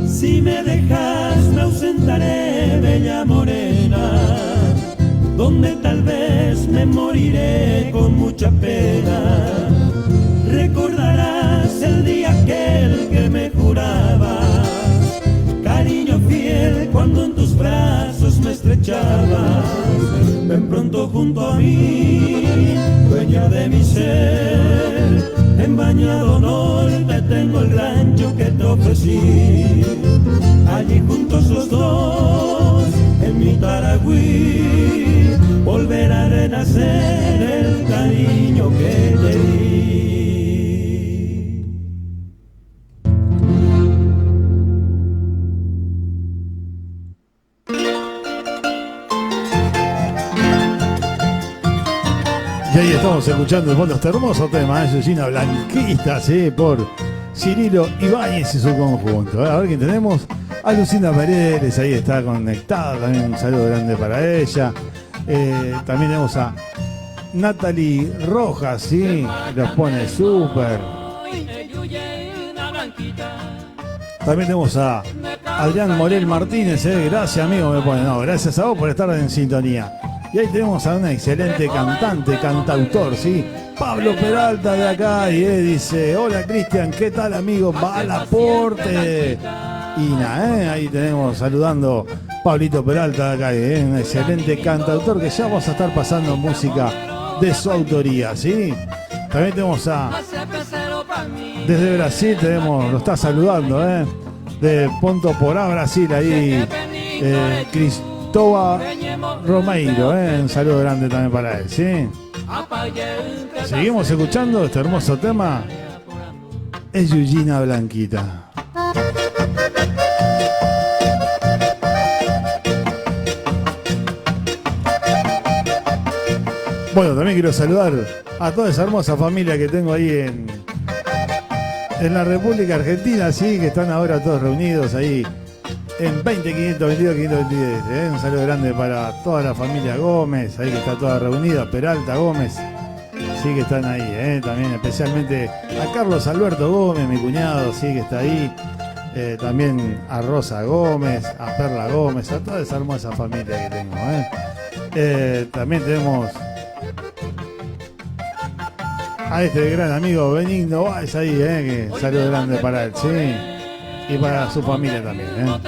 Si me dejas me ausentaré, bella morena, donde tal vez me moriré con mucha pena. Recordarás el día aquel que me jurabas, cariño fiel cuando en tus brazos me estrechabas. Ven pronto junto a mí, dueña de mi ser. En Bañado Norte tengo el rancho que te ofrecí. Allí juntos los dos, en mi Taragüí, volverá a renacer el cariño que te di. Y ahí estamos escuchando de fondo este hermoso tema, ¿eh? Yuyina Blanquita, ¿sí? Por Cirilo Ibáñez y su conjunto. A ver quién tenemos. A Lucinda Paredes, ahí está conectada, también un saludo grande para ella. También tenemos a Natalie Rojas, ¿sí? Los pone súper. También tenemos a Adrián Morel Martínez, ¿eh? Gracias, amigo, me pone. No, gracias a vos por estar en sintonía. Y ahí tenemos a un excelente cantante, cantautor, ¿sí? Pablo Peralta de acá, y él dice, hola Cristian, ¿qué tal amigo? Va al aporte. Ina, ¿eh? Ahí tenemos saludando Pablito Peralta de acá, ¿eh? Un excelente cantautor que ya vamos a estar pasando música de su autoría, ¿sí? También tenemos a, desde Brasil, tenemos, lo está saludando, ¿eh? De Ponto Porá, Brasil, ahí, Cristóbal Romeiro, ¿eh? Un saludo grande también para él, ¿sí? Seguimos escuchando este hermoso tema. Es Yuyina Blanquita. Bueno, también quiero saludar a toda esa hermosa familia que tengo ahí en la República Argentina, sí, que están ahora todos reunidos ahí en 20, 522, 522, ¿eh? Un saludo grande para toda la familia Gómez, ahí que está toda reunida, Peralta Gómez, sí que están ahí, ¿eh? También especialmente a Carlos Alberto Gómez, mi cuñado, sí que está ahí. También a Rosa Gómez, a Perla Gómez, a toda esa hermosa familia que tengo, ¿eh? También tenemos a este gran amigo Benigno Báez ahí, que saludo grande para él, sí. Y para su familia también, ¿eh?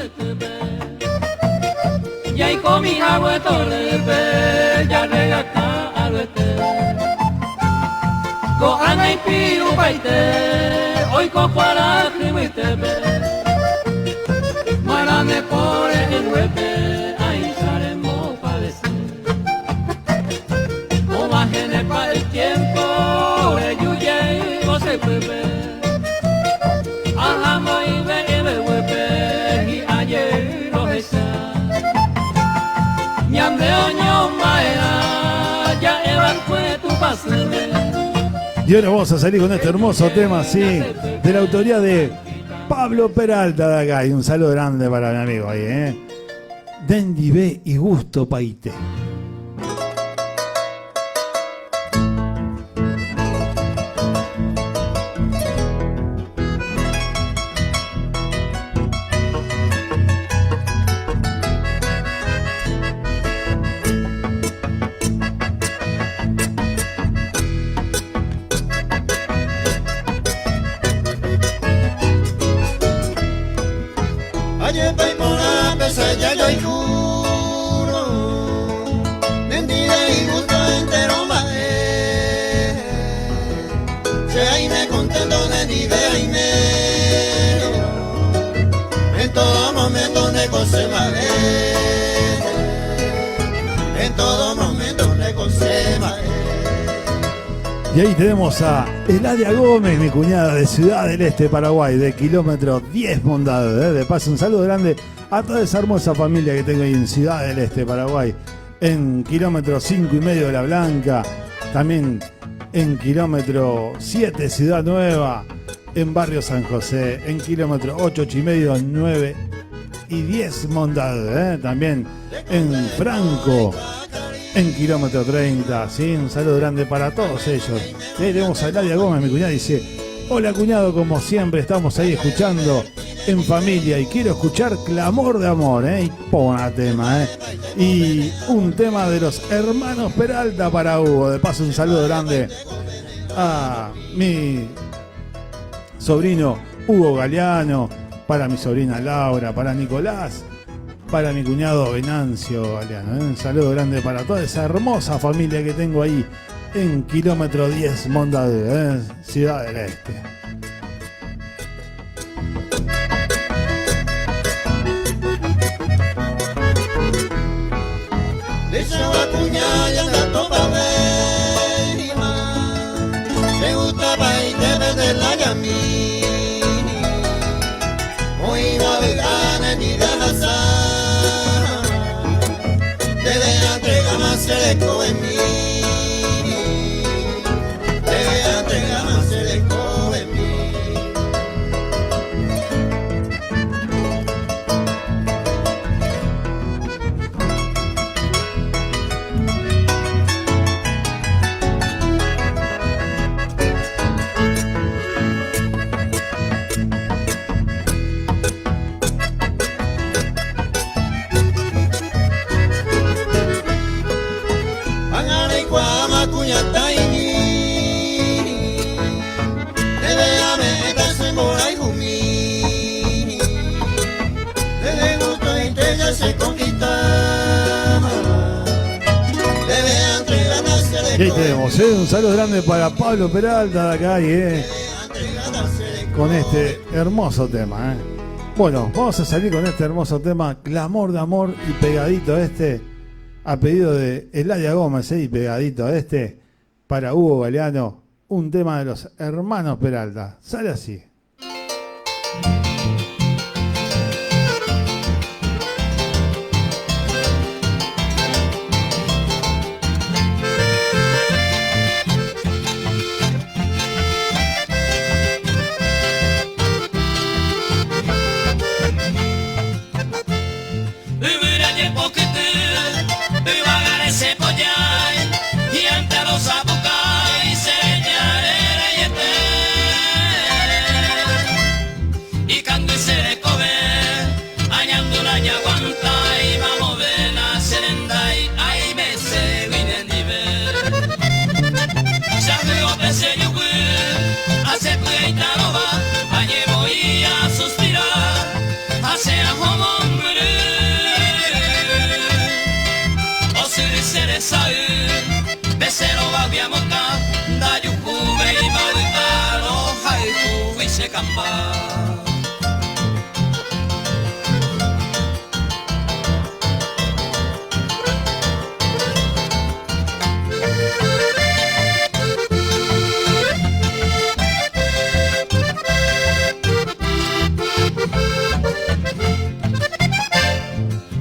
Y ahora vamos a salir con este hermoso tema, sí, de la autoría de Pablo Peralta de acá. Y un saludo grande para mi amigo ahí, ¿eh? Dendy B y Gusto Paite. Y ahí tenemos a Eladia Gómez, mi cuñada de Ciudad del Este, Paraguay, de kilómetro 10 Mondado. ¿eh? De paso, un saludo grande a toda esa hermosa familia que tengo ahí en Ciudad del Este, Paraguay, en kilómetro 5 y medio de La Blanca, también en kilómetro 7 Ciudad Nueva, en Barrio San José, en kilómetro 8, 8 y medio, 9 y 10 Mondado, ¿eh? También en Franco, en kilómetro 30, ¿sí? Un saludo grande para todos ellos. Ahí tenemos a Eladia Gómez, mi cuñada, dice, hola cuñado, como siempre estamos ahí escuchando en familia y quiero escuchar Clamor de Amor, ¿eh? Y pona tema, ¿eh? Y un tema de los hermanos Peralta para Hugo. De paso, un saludo grande a mi sobrino Hugo Galeano, para mi sobrina Laura, para Nicolás, para mi cuñado Venancio Galeano. ¿eh? Un saludo grande para toda esa hermosa familia que tengo ahí en kilómetro 10 Mondadé, ¿eh? Ciudad del Este. Y ahí tenemos, ¿eh? Un saludo grande para Pablo Peralta de acá, ¿eh? Con este hermoso tema, ¿eh? Bueno, vamos a salir con este hermoso tema, Clamor de Amor, y pegadito a este, a pedido de Eladia Gómez, ¿eh? Y pegadito a este, para Hugo Galeano, un tema de los hermanos Peralta. Sale así.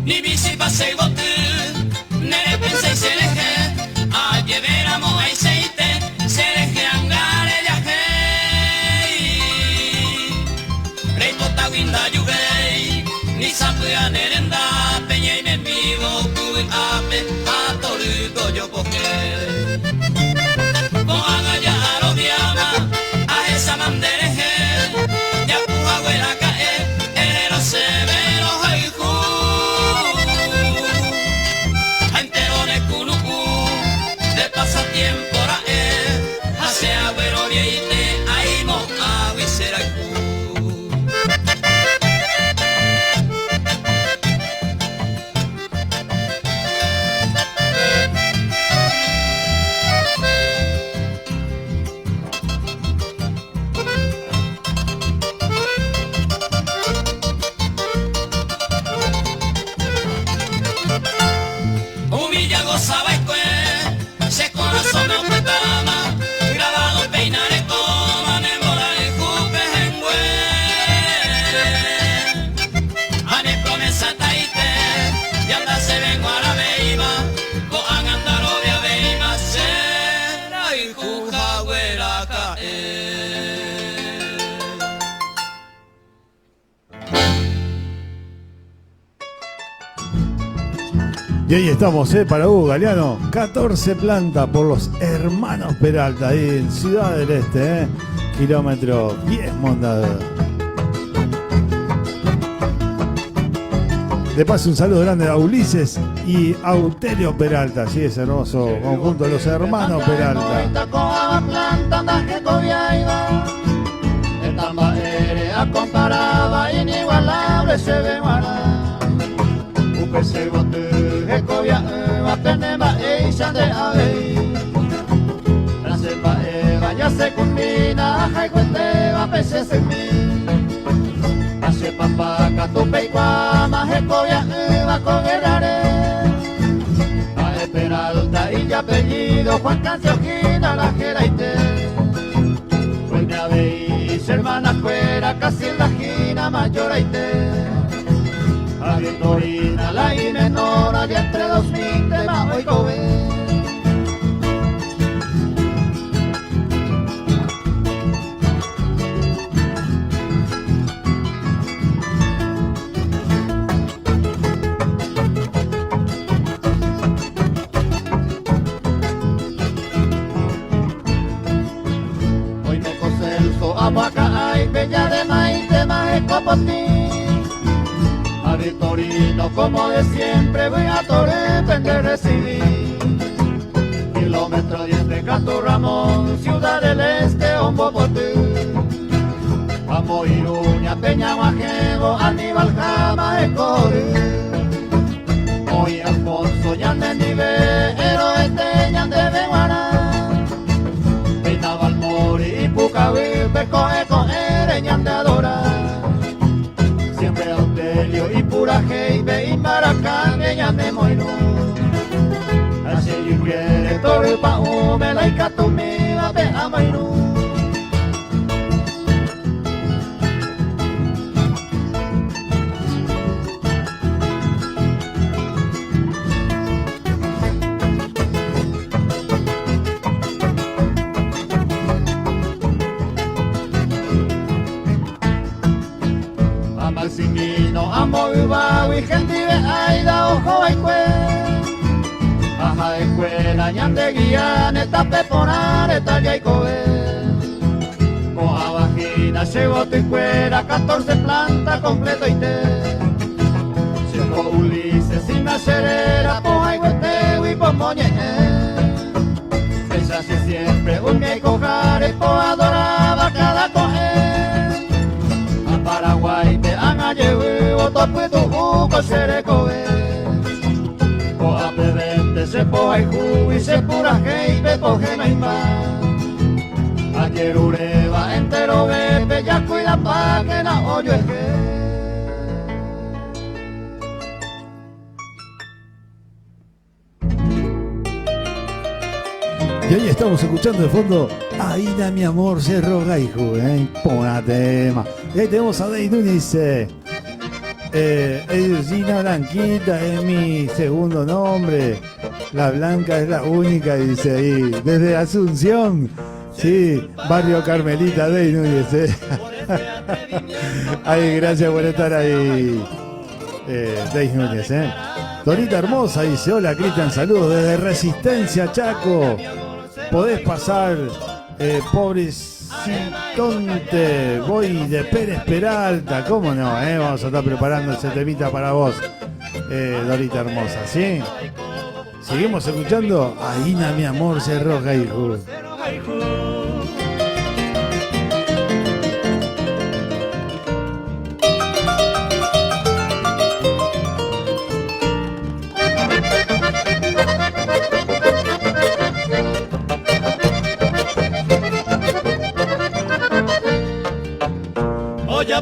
Ni bici pasei bote, nere pensei se Y ahí estamos, ¿eh? Para Hugo Galeano, 14 plantas por los hermanos Peralta, ahí en Ciudad del Este, ¿eh? Kilómetro 10 Mondador. De paso, un saludo grande a Ulises y a Autelio Peralta, sí, ese hermoso conjunto de los hermanos Peralta. Apellido Juan Cancio Gina, la Jeraite. Pues me habéis hermana fuera, casi en la gina mayor aite. Habiendo la y menor, allá entre 2000 tema hoy cobe. A Victorino como de siempre voy a Torre de recibir. Kilómetro 10 de Gato Ramón, Ciudad del Este, Ombobotú. Vamos Iruña, Peña Guajevo, Aníbal Jama, Ecore. Hoy Alfonso, Ñande Nive, héroe de Ñande Beguara. Peina Balmori, Pucaví, Peco, Eco, Ere, Ñande Adora. Siempre Autelio y pura Heibe y Maracán, Ñande Moinu. Así quiere Torre pa ume, la Icatumi, la be amainu. A Maximino, amo uba, gentive, aida, ojo, ay, Baja escuela, ñande guía, neta peponare, talla y cobe. Coja vagina, llevo tu escuela, 14 planta completo y te. Llevo Ulises sin nacerera, poja y hueteo y pomoñe. Ella si siempre un mi cojare, po adoraba cada coje. A Paraguay te han allevo, topu tu uco serecoe. Coa pebente se poja y jubi, se pura heibe, poje naima. Ayer ureba entero bebe, ya cuida pa que na hoyo eje. Y ahí estamos escuchando de fondo Aida, mi amor, se roga hijo, ¿eh? Pona tema. Y ahí tenemos a Dey Núñez, dice, Gina Blanquita es mi segundo nombre. La Blanca es la única, dice ahí. Desde Asunción. Sí, Barrio Carmelita, Dey Núñez. Ay, gracias por estar ahí, Dey Núñez. Dorita Hermosa dice, hola Cristian, saludos desde Resistencia, Chaco. Podés pasar, eh, pobrecitonte, voy de Pérez Peralta. ¿Cómo no? Eh? Vamos a estar preparando ese temita para vos, eh, Dorita Hermosa, ¿sí? Seguimos escuchando Aina, mi amor, se roja, hijo.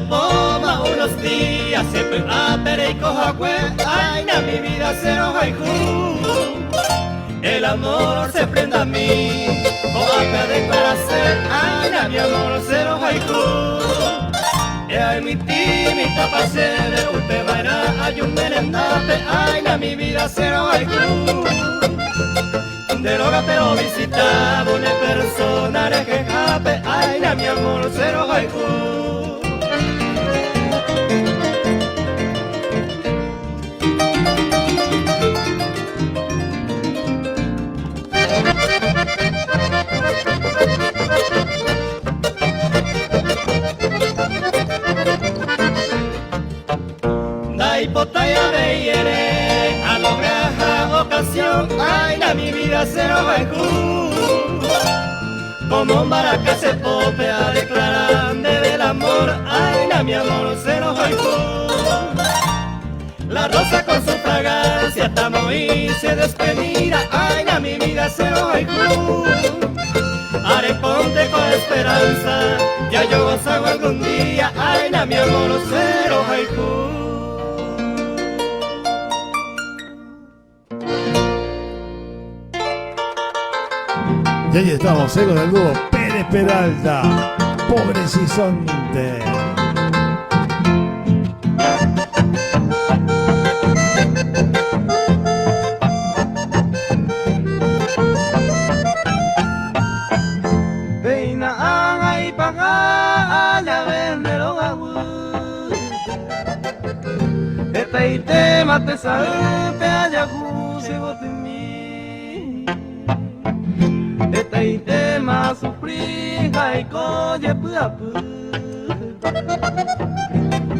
Poma unos días siempre a pereico jagüe, ay na mi vida cero haiku. El amor se prenda a mí, o a declararse, ay na mi amor cero haiku. E ay mi ti mi tapacere, usted va ay un merendate, ay na mi vida cero haiku. Deroga pero visitaba una persona rejejape, ay na mi amor cero haiku. Daipotaya beyere a lograr ocasión, ay na mi vida cero haiku. Como un maraca se pope a declarar del amor, ay na mi amor cero haiku. La rosa con su fragancia tamo y se despedida, ay na mi vida cero haiku. Haré ponte con esperanza, ya yo gozo algún día, ay na mi amor cero haiku. Y ahí estamos, ¿eh? Con el dúo Pérez Peralta, Pobrecizonte. Peina anga y paga la vendero gabu. Esta y tema te sabe ayagu se bote mi. Esta y tema sufrí y coye puapu.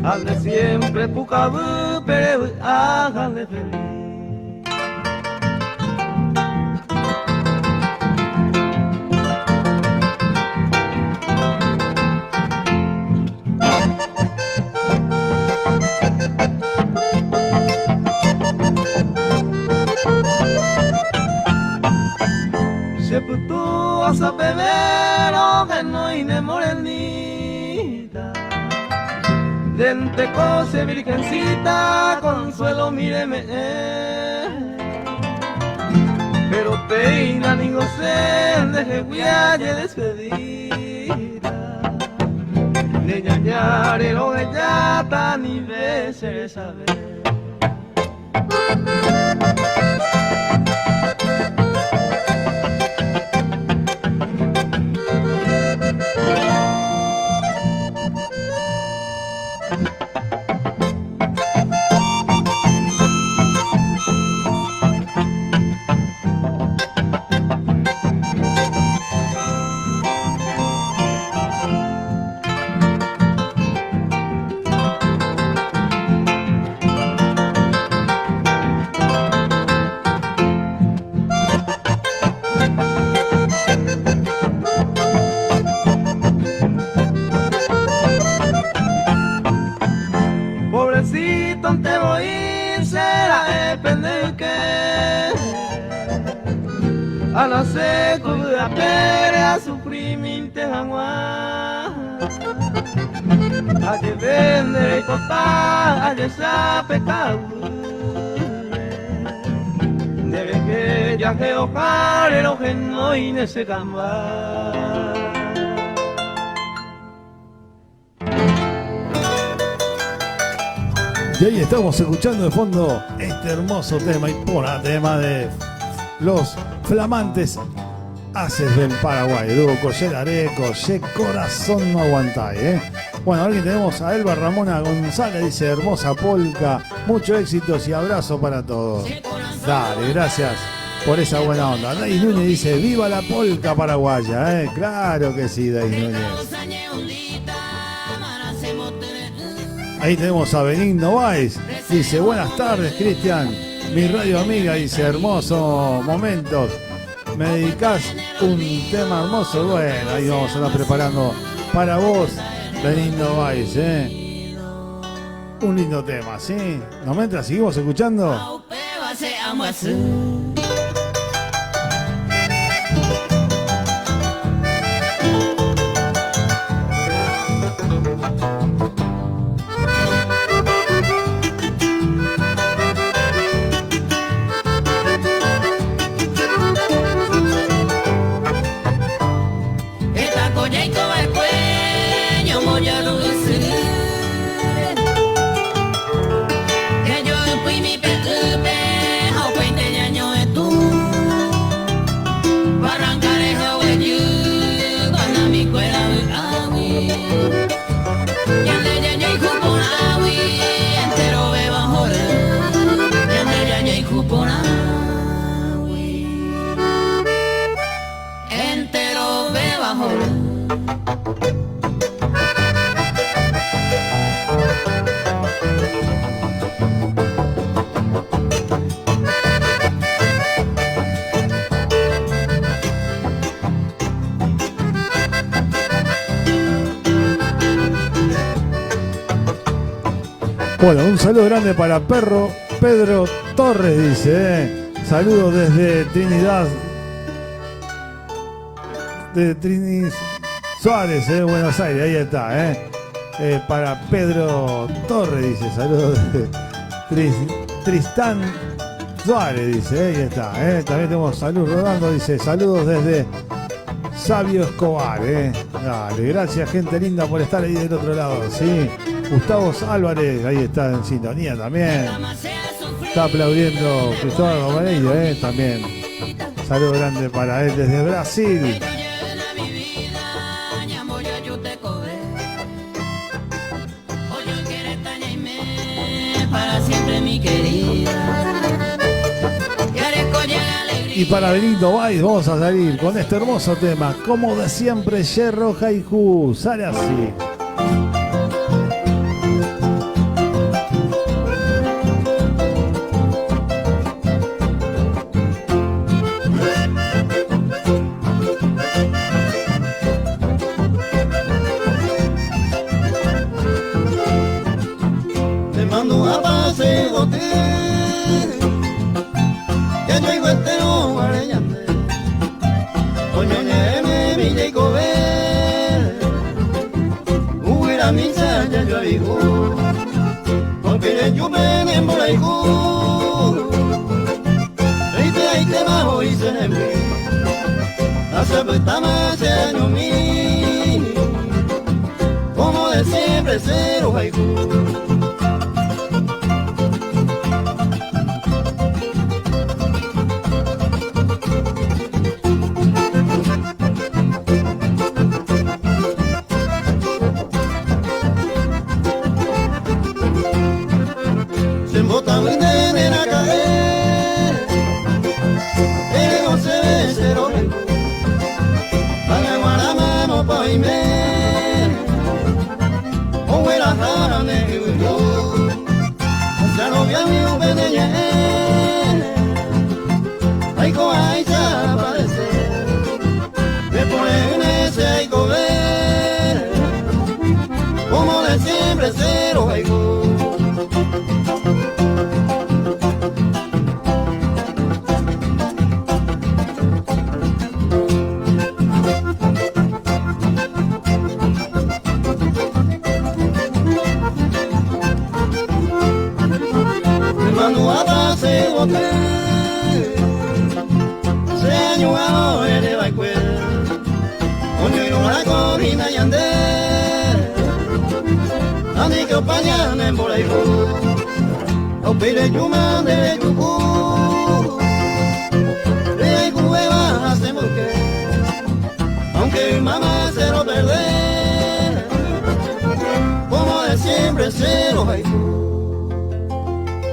Ande siempre pucabu pero hágale feliz. Seputu a beber que no ine morenita. Dente cose virgencita, consuelo míreme. Pero peina ni gocé, deje guialle despedida. De ñañare lo de yata ni veces saber. Pobrecito te voy será depende que a la seco de pere a sufrir mi tejagua a que vende y papá a que sabe debe que ya que ojar el oje no y se camba. Y ahí estamos escuchando de fondo este hermoso tema y pura tema de los flamantes Haces del Paraguay. Dúo Coyer Areco, Corazón no aguantáis, ¿eh? Bueno, ahora que tenemos a Elba Ramona González, dice hermosa polca, mucho éxitos y abrazo para todos. Dale, gracias por esa buena onda. Deis Núñez dice, viva la polca paraguaya, ¿eh? Claro que sí, Deis Núñez. Ahí tenemos a Benigno Báez, dice, buenas tardes, Cristian, mi radio amiga, dice, hermoso momentos. Me dedicás un tema hermoso. Bueno, ahí vamos a estar preparando para vos, Benigno Báez, ¿eh? Un lindo tema, ¿sí? ¿No mientras seguimos escuchando? Bueno, un saludo grande para Perro Pedro Torres, dice. ¿eh? Saludos desde Trinidad. De Trini Suárez, ¿eh? Buenos Aires, ahí está. ¿eh? Para Pedro Torres, dice. Saludos desde Tristán Suárez, dice. Ahí está. También tenemos salud rodando, dice. Saludos desde Sabio Escobar. Dale, gracias, gente linda, por estar ahí del otro lado, ¿sí? Gustavo Álvarez, ahí está en sintonía también. Está aplaudiendo Cristóbal Romanello, también. Saludo grande para él desde Brasil. Y para Benito Báez vamos a salir con este hermoso tema, como de siempre, Yerro Haiku. Sale así. Te mando a paseo que yo iba entero guarellante, coño ñeme mi ver, hubiera misa ya yo digo, porque yo me enamoré, ahí te bajo y se me hace más año mi, como de siempre cero haiku. Aunque mamá se lo perder.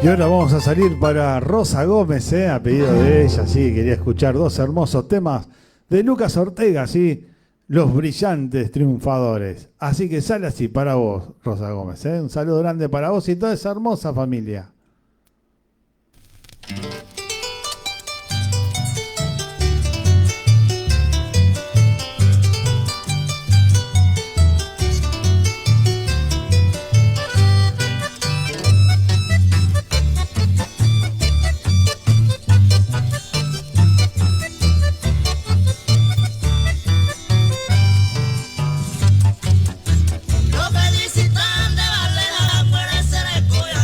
Y ahora vamos a salir para Rosa Gómez, ¿eh? A pedido de ella, sí, quería escuchar dos hermosos temas de Lucas Ortega, sí, Los Brillantes Triunfadores. Así que sale así para vos, Rosa Gómez, ¿eh? Un saludo grande para vos y toda esa hermosa familia. Lo felicitan de Valera, muere se recoge,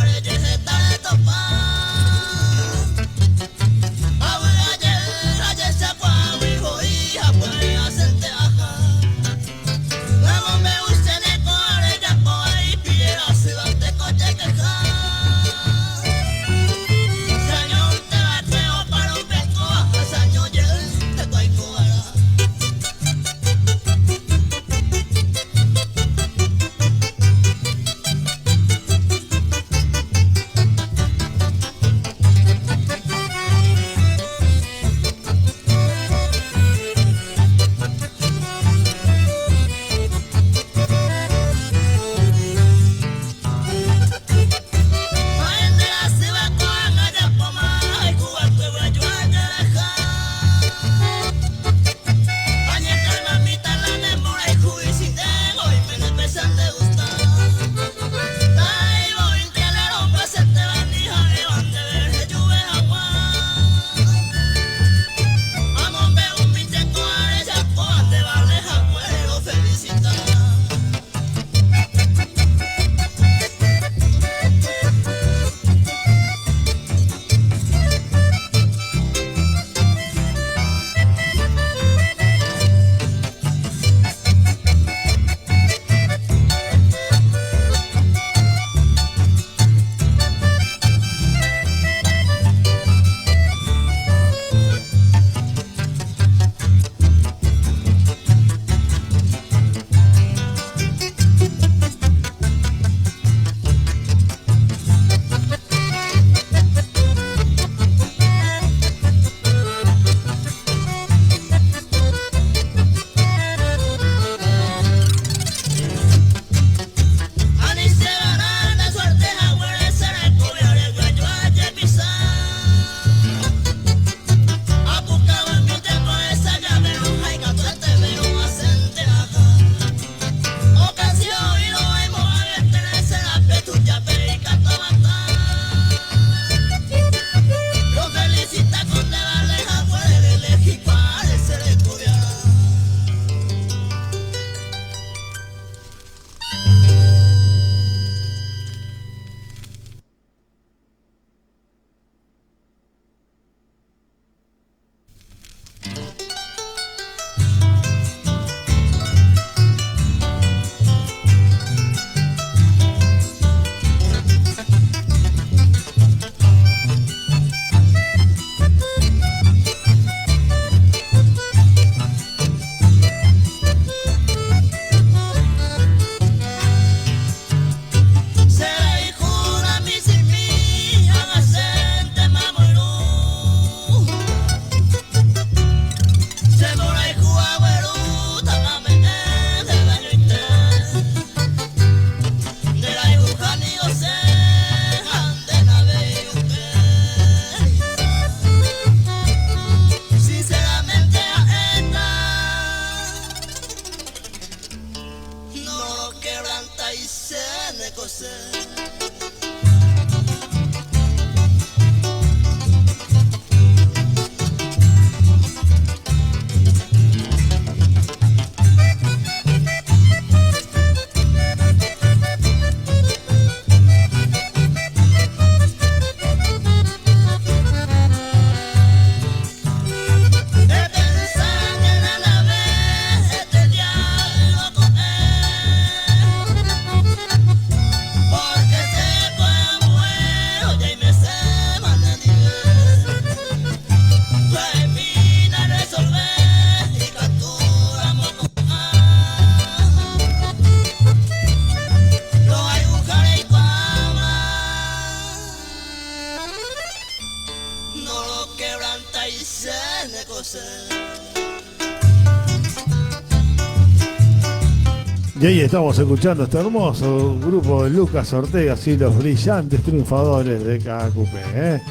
Y ahí estamos escuchando este hermoso grupo de Lucas Ortega y los brillantes triunfadores de KQP. ¿eh?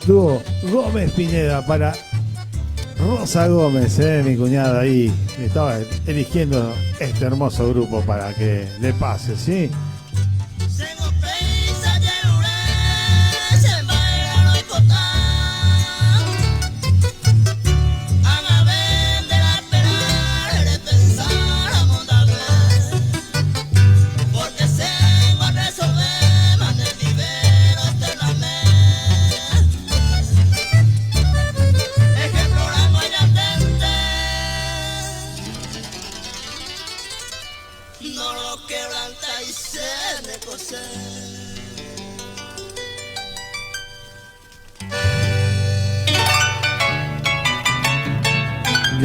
Dúo Gómez Pineda para Rosa Gómez, ¿eh? mi cuñada ahí. Estaba eligiendo este hermoso grupo para que le pase, ¿sí?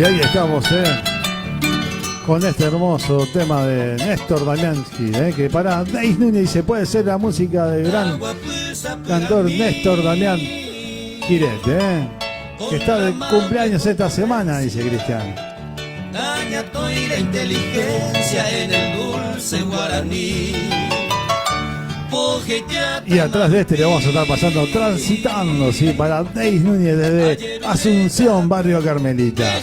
Y ahí estamos, ¿eh? Con este hermoso tema de Néstor Damiansky, ¿eh? que para Deis Núñez dice, puede ser la música del gran cantor Néstor Damián Giret, ¿eh? que está de cumpleaños esta semana, dice Cristian. La inteligencia en el dulce guaraní. Y atrás de este le vamos a estar pasando transitando, sí, para Deis Núñez desde Asunción, Barrio Carmelita.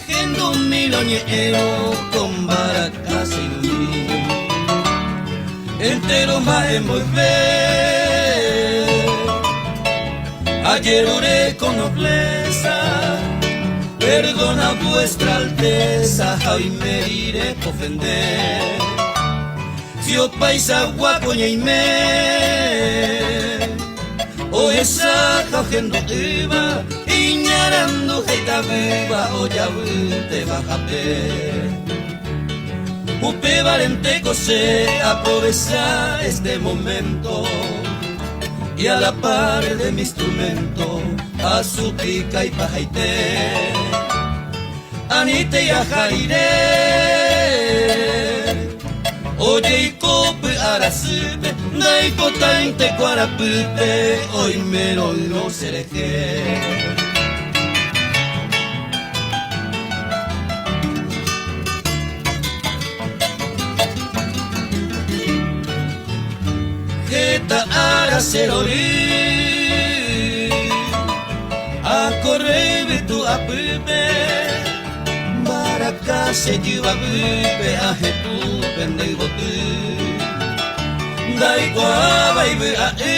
Entero Ayer oré con nobleza. Perdona vuestra alteza, hoy me iré a ofender. Si o paisa guapo me O esa jajendo iba, iñarando jaita beba, o ya te bajape. Upe valente cose, aprovecha este momento y a la par de mi instrumento, a su pica y pajaite. Anite y a jaire. Oye y cope arasupe, daiko tainte cuarapute, hoy mero lo sereje. Jeta ara serori, a correr tu apupe, baraka se lleva bupe, a jetu pende botu. Daiko baibe a e,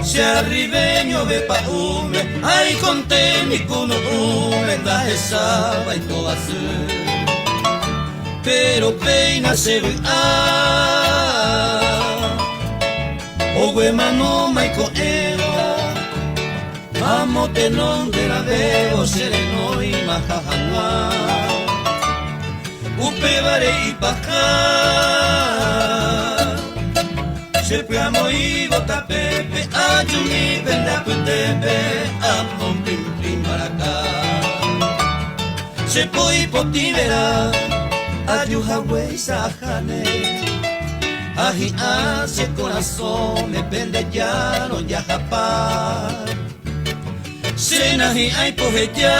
se arribeño be pa ume, ay conte mi kuno ume, da esa baito azu. Pero peina se ve a Owe mano maiko ero Amo tenon de la debo sereno y majajangua Upe bare y paja Se amo y bota pepe Ayuni venda putepe Amo pim pim baracá Se poi potivera Ayuha sajane Aji hacia el corazón me pende ya no ya japa Sena hi ay poje ya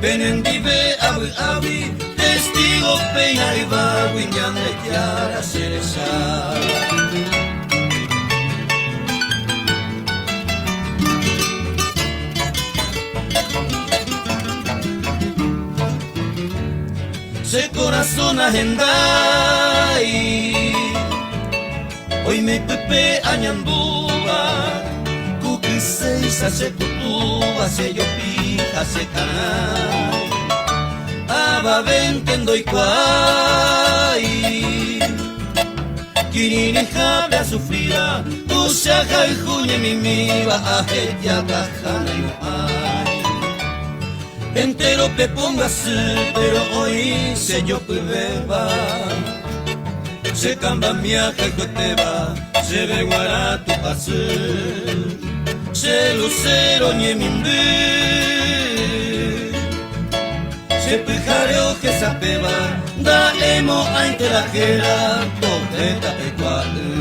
Penendive abu abi Testigo peina y va de yara cereza. Se corazón agendai Hoy me pepe añandúa Kuki seisa se kutúa se yo pija se canai Aba ventendo y cuai Kirini jabra sufrida Usaja y juñe mi miba Ajetia tajana y ay Entero pe póngase, pero hoy se yo beba. Se camba miaja y cueteba, se ve guarato pase. Se lucero ñemimbe. Se pijareo que sapeba, da emo a interajera, toteta pecuate.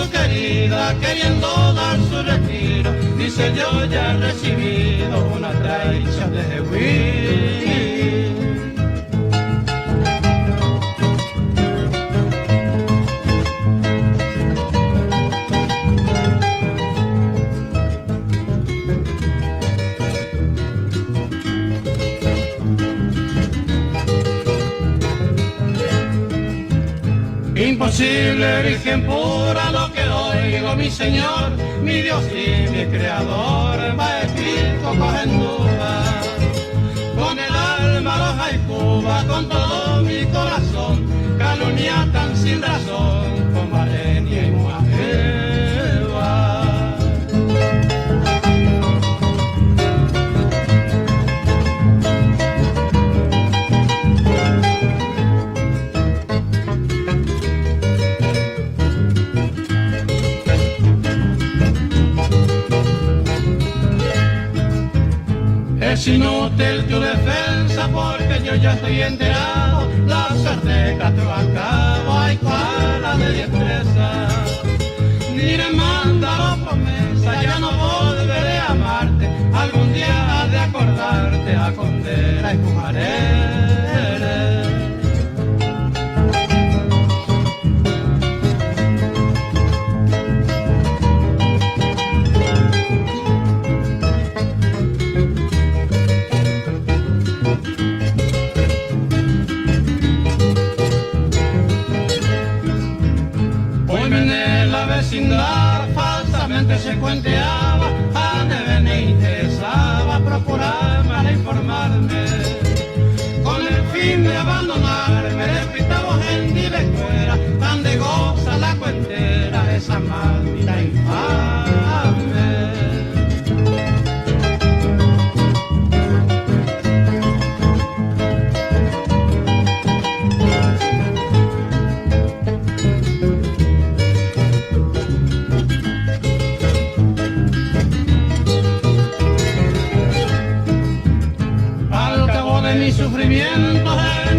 su querida queriendo dar su retiro. Dice yo ya he recibido una traición de Will. Imposible, Virgen pura, lo que oigo, mi Señor, mi Dios y mi Creador, va escrito cogendúa. Con el alma roja y Cuba, con todo mi corazón, calumnia tan sin razón, con Valenia y Muajeva. Es inútil tu defensa porque yo ya estoy enterado. La suerte que acabo, ay, cual la de destreza. Ni le manda promesa, ya no volveré a amarte. Algún día has de acordarte a Condera y Fumarere. Hoy en la vecindad falsamente se cuenteaba, a me interesaba procurar mal informarme. Con el fin de abandonarme, despistaba en escuela, tan de goza la cuentera, esa maldita infame. Al cabo de mis sufrimientos en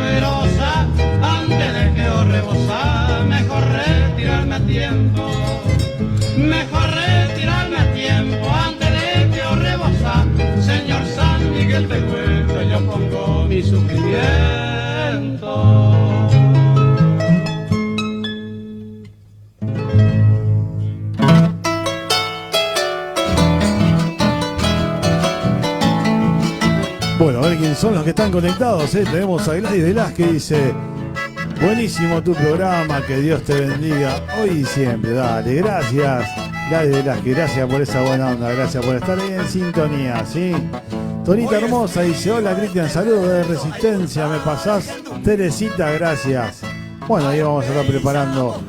verosa, antes de que os rebosa, mejor retirarme a tiempo. Mejor retirarme a tiempo antes de que os rebosa. Señor San Miguel te cuento, yo pongo mi sufrimiento. Bueno, a ver quiénes son los que están conectados. ¿eh? Tenemos a Gladys Velázquez que dice: Buenísimo tu programa, que Dios te bendiga hoy y siempre. Dale, gracias. Gladys Velázquez, gracias por esa buena onda, gracias por estar ahí en sintonía, ¿sí? Tonita Hermosa dice: Hola Cristian, saludos de Resistencia, me pasás Teresita, gracias. Bueno, ahí vamos a estar preparando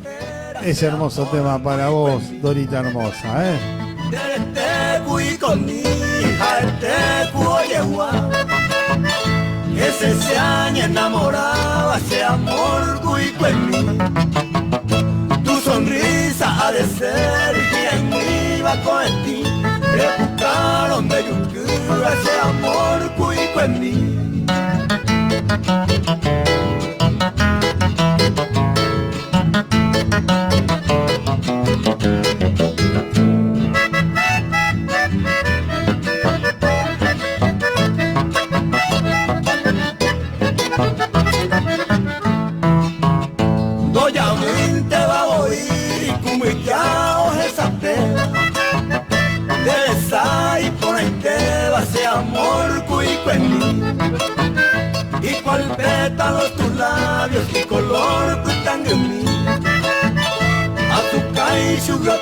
ese hermoso tema para vos, Dorita Hermosa, ¿eh? Ese se han enamorado, ese amor cuicuení. Tu sonrisa ha de ser quien iba con ti. Buscaron de yucu, ese amor cuicuení. Doña te va a oír como ya os esa de y por ahí te va ese amor cuicuení. Y cual pétalos tus labios y color cuitanguení. Azúcar y sugar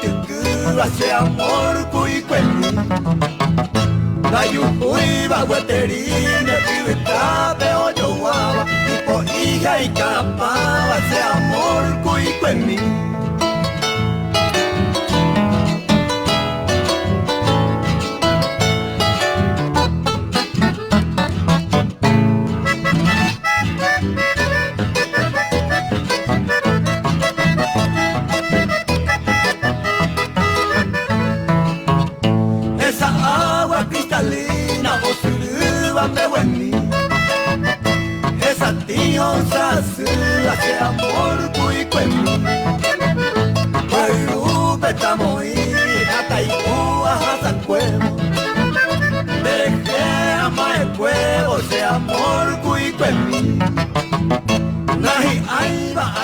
ese amor cuicuení. Nayujuy, bagueterina, pibita, hoyo guava, tipo hija y carapava, ese amor cuicuení. Esa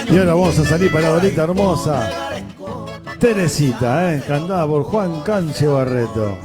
Y ahora vamos a salir para Dorita hermosa. Teresita, ¿eh? Cantada por Juan Cancio Barreto.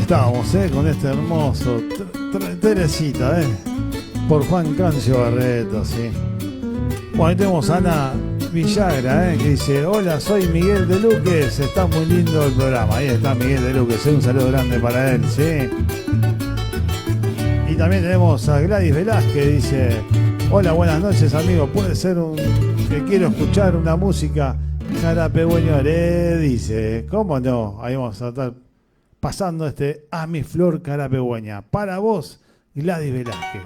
Estábamos, ¿eh? Con este hermoso Teresita, ¿eh? Por Juan Cancio Barreto, sí. Bueno, ahí tenemos a Ana Villagra, ¿eh? Que dice, hola, soy Miguel de Luques, está muy lindo el programa. Ahí está Miguel de Luques, ¿eh? Un saludo grande para él, sí. Y también tenemos a Gladys Velázquez, dice, hola, buenas noches, amigo, puede ser un que quiero escuchar una música carapegüeñore, dice, ¿cómo no? Ahí vamos a estar pasando este A mi flor carapegüeña. Para vos, Gladys Velázquez.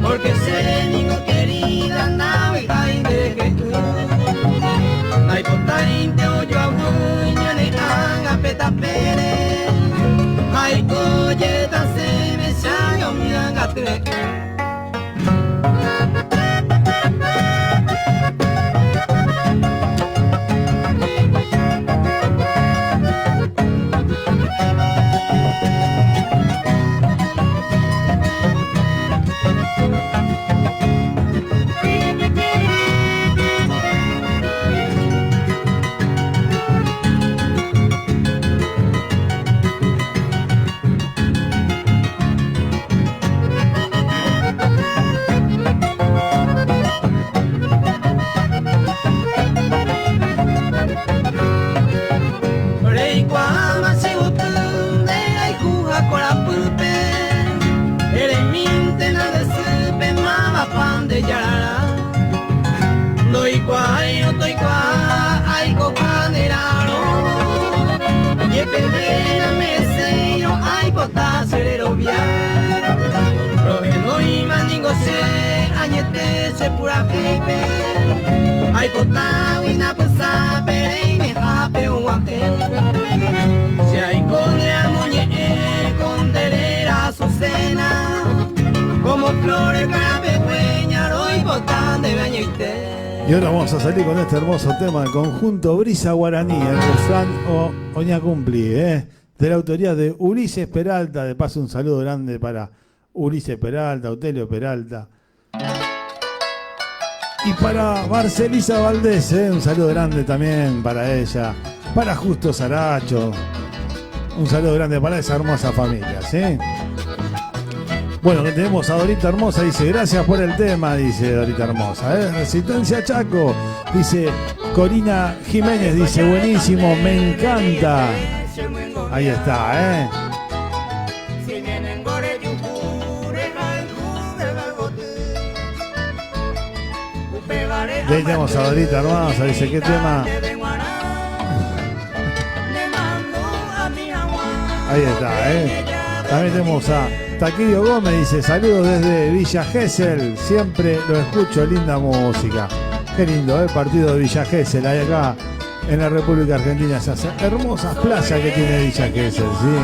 Porque se ningo querida navega de que tú Naipotainte oyo abuña ne anga peta pere Ay coye tan se me chaga mi anga te. Y ahora vamos a salir con este hermoso tema del conjunto Brisa Guaraní, el refrán o Oña Cumpli, ¿eh? De la autoría de Ulises Peralta. De paso, un saludo grande para Ulises Peralta, Otelio Peralta. Y para Marcelisa Valdés, ¿eh? Un saludo grande también para ella. Para Justo Saracho. Un saludo grande para esa hermosa familia, ¿sí? Bueno, que tenemos a Dorita Hermosa, dice, gracias por el tema, dice Dorita Hermosa. ¿eh? Resistencia Chaco, dice Corina Jiménez, dice, buenísimo, me encanta. Ahí está, ¿eh? Y ahí tenemos a Dorita Hermosa, dice, ¿qué tema? Ahí está, ¿eh? También tenemos a Taquillo Gómez, dice, saludos desde Villa Gesell, siempre lo escucho, linda música. Qué lindo, ¿eh? Partido de Villa Gesell, ahí acá en la República Argentina, esas hermosas playas que tiene Villa Gesell, ¿sí?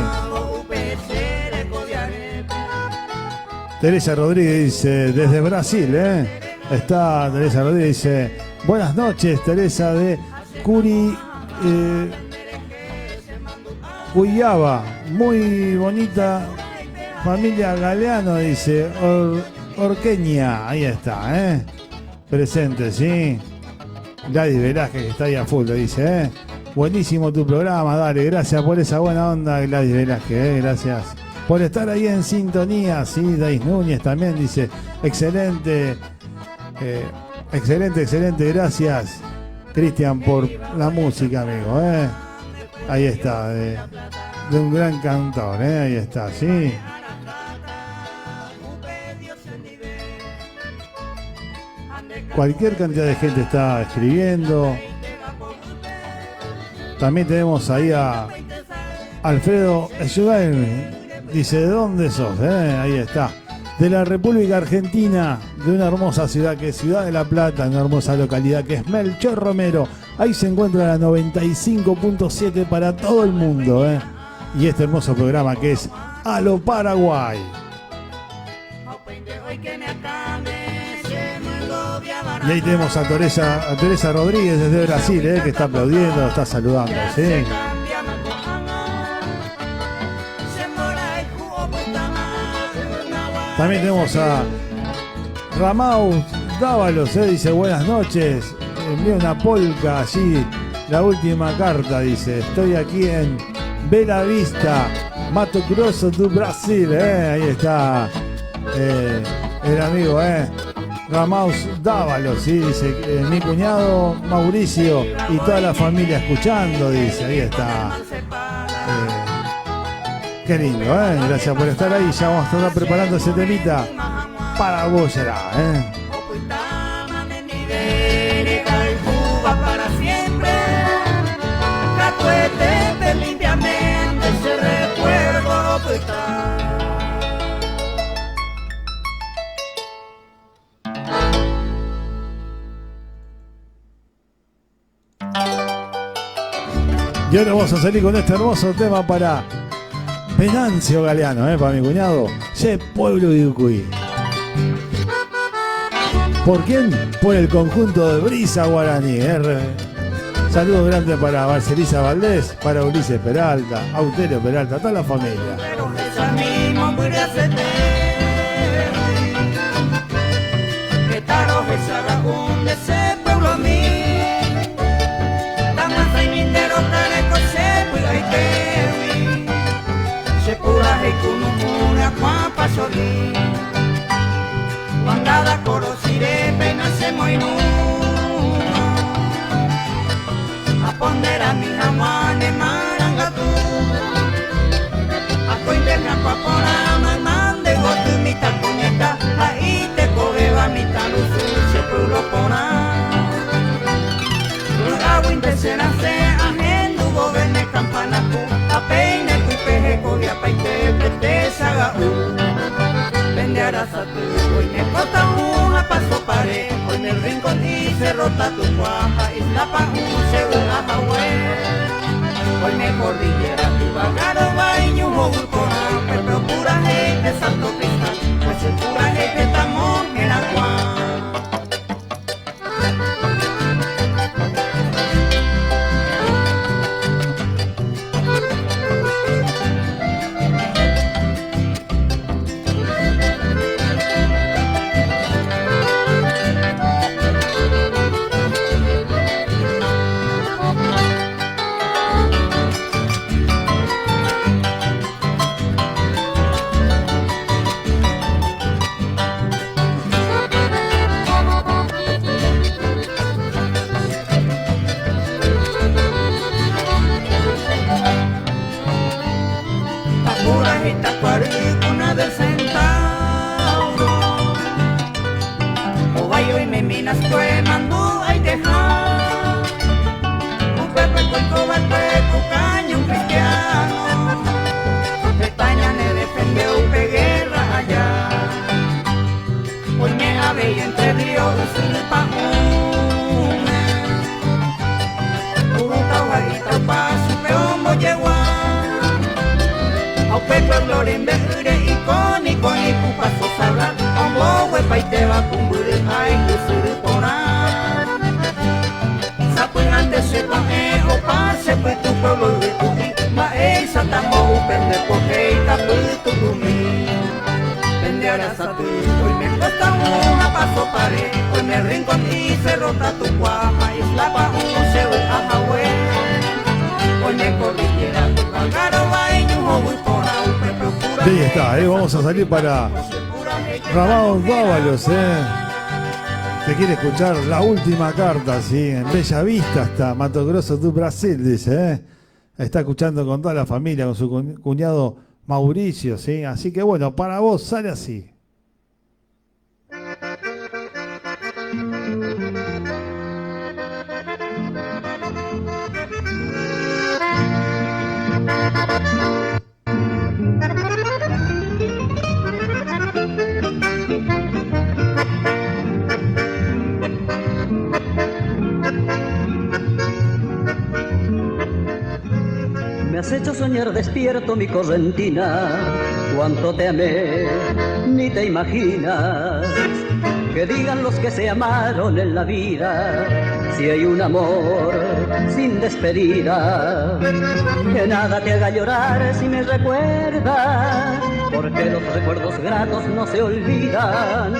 Teresa Rodríguez dice, desde Brasil, ¿eh? Está Teresa Rodríguez, dice, buenas noches, Teresa de Curi... Cuyaba, muy bonita familia Galeano, dice, Orqueña, ahí está, ¿eh? Presente, sí. Gladys Velázquez, que está ahí a full, le dice, ¿eh? Buenísimo tu programa, dale, gracias por esa buena onda, Gladys Velázquez, ¿eh? Gracias por estar ahí en sintonía, sí. Dais Núñez también dice, excelente, excelente, excelente, gracias, Cristian, por la música, amigo, ¿eh? Ahí está, de un gran cantor, ¿eh? Ahí está, sí. Cualquier cantidad de gente está escribiendo. También tenemos ahí a Alfredo Schwein. Dice, ¿de dónde sos? Ahí está. De la República Argentina, de una hermosa ciudad que es Ciudad de la Plata, una hermosa localidad que es Melchor Romero. Ahí se encuentra la 95.7 para todo el mundo, ¿eh? Y este hermoso programa que es A lo Paraguay. Y ahí tenemos a Teresa Rodríguez desde Brasil, ¿eh? Que está aplaudiendo, está saludando, ¿sí? También tenemos a Ramau Dávalos, ¿eh? Dice, buenas noches. Envía una polca allí, la última carta, dice. Estoy aquí en Bela Vista, Mato Grosso do Brasil, ¿eh? Ahí está el amigo, Ramaus Dávalos, ¿sí? Dice, mi cuñado Mauricio y toda la familia escuchando, dice. Ahí está. Qué lindo, ¿eh? Gracias por estar ahí. Ya vamos a estar preparando ese temita para vos, será, ¿eh? Y ahora vamos a salir con este hermoso tema para Venancio Galeano, para mi cuñado, Che Pueblo de Ucuy. ¿Por quién? Por el conjunto de Brisa Guaraní. Saludos grandes para Marcelisa Valdés, para Ulises Peralta, Autelio Peralta, toda la familia. Pondera mi jamane marangatu Akoindeja papora mamande gotu mita cuñeta Ahí te cobeba mita luzu se pueblo pora. arasatý Oime Costa Hũ ha Paso Pare Oime Rincón y Cerro Tatucuá ha Isla Pa'ũ che vy'a hague Oime Cordillera yvága rovái ñu hovy porã Upépe opurahéi pe Salto Cristal Ha che purahéi pe tamo herakuã. Tapurahéi takuary cuna del centauro Hovái oime Minas kue mandu'a iteha Upépe oiko va'ekue ku cañón cristiano Heta ñane defende upe guerra aja Oime avei Entre Ríos ysyry pa'ũme Urutau ha Itaupa chupe ombojegua Ha upe pueblo rembe'ýre icónico ipu Paso Sarral omboguepaitéva pumbyry ha ijysyry porã Sapy'ánte che ko'ẽ opa che pytu pueblo yvyku'i mba'éicha tambo upe nde pohéi tapytu'umi. Pende arasaty oime Costa Hũ ha Paso Pare, oime Rincón y Cerro Tatucua ha Isla Pa'ũ che vy'a hague. Oime Cordillera yvága rovái ñu hovy porã upépe opurahéi Ahí está, eh, vamos a salir para Ramón Dávalos, eh. Que quiere escuchar la última carta, sí, en Bella Vista hasta Mato Grosso do Brasil, dice, eh. Está escuchando con toda la familia, con su cuñado Mauricio, ¿sí? Así que bueno, para vos sale así. Me has hecho soñar despierto mi correntina, cuánto te amé, ni te imaginas. Que digan los que se amaron en la vida, si hay un amor sin despedida. Que nada te haga llorar si me recuerdas, porque los recuerdos gratos no se olvidan.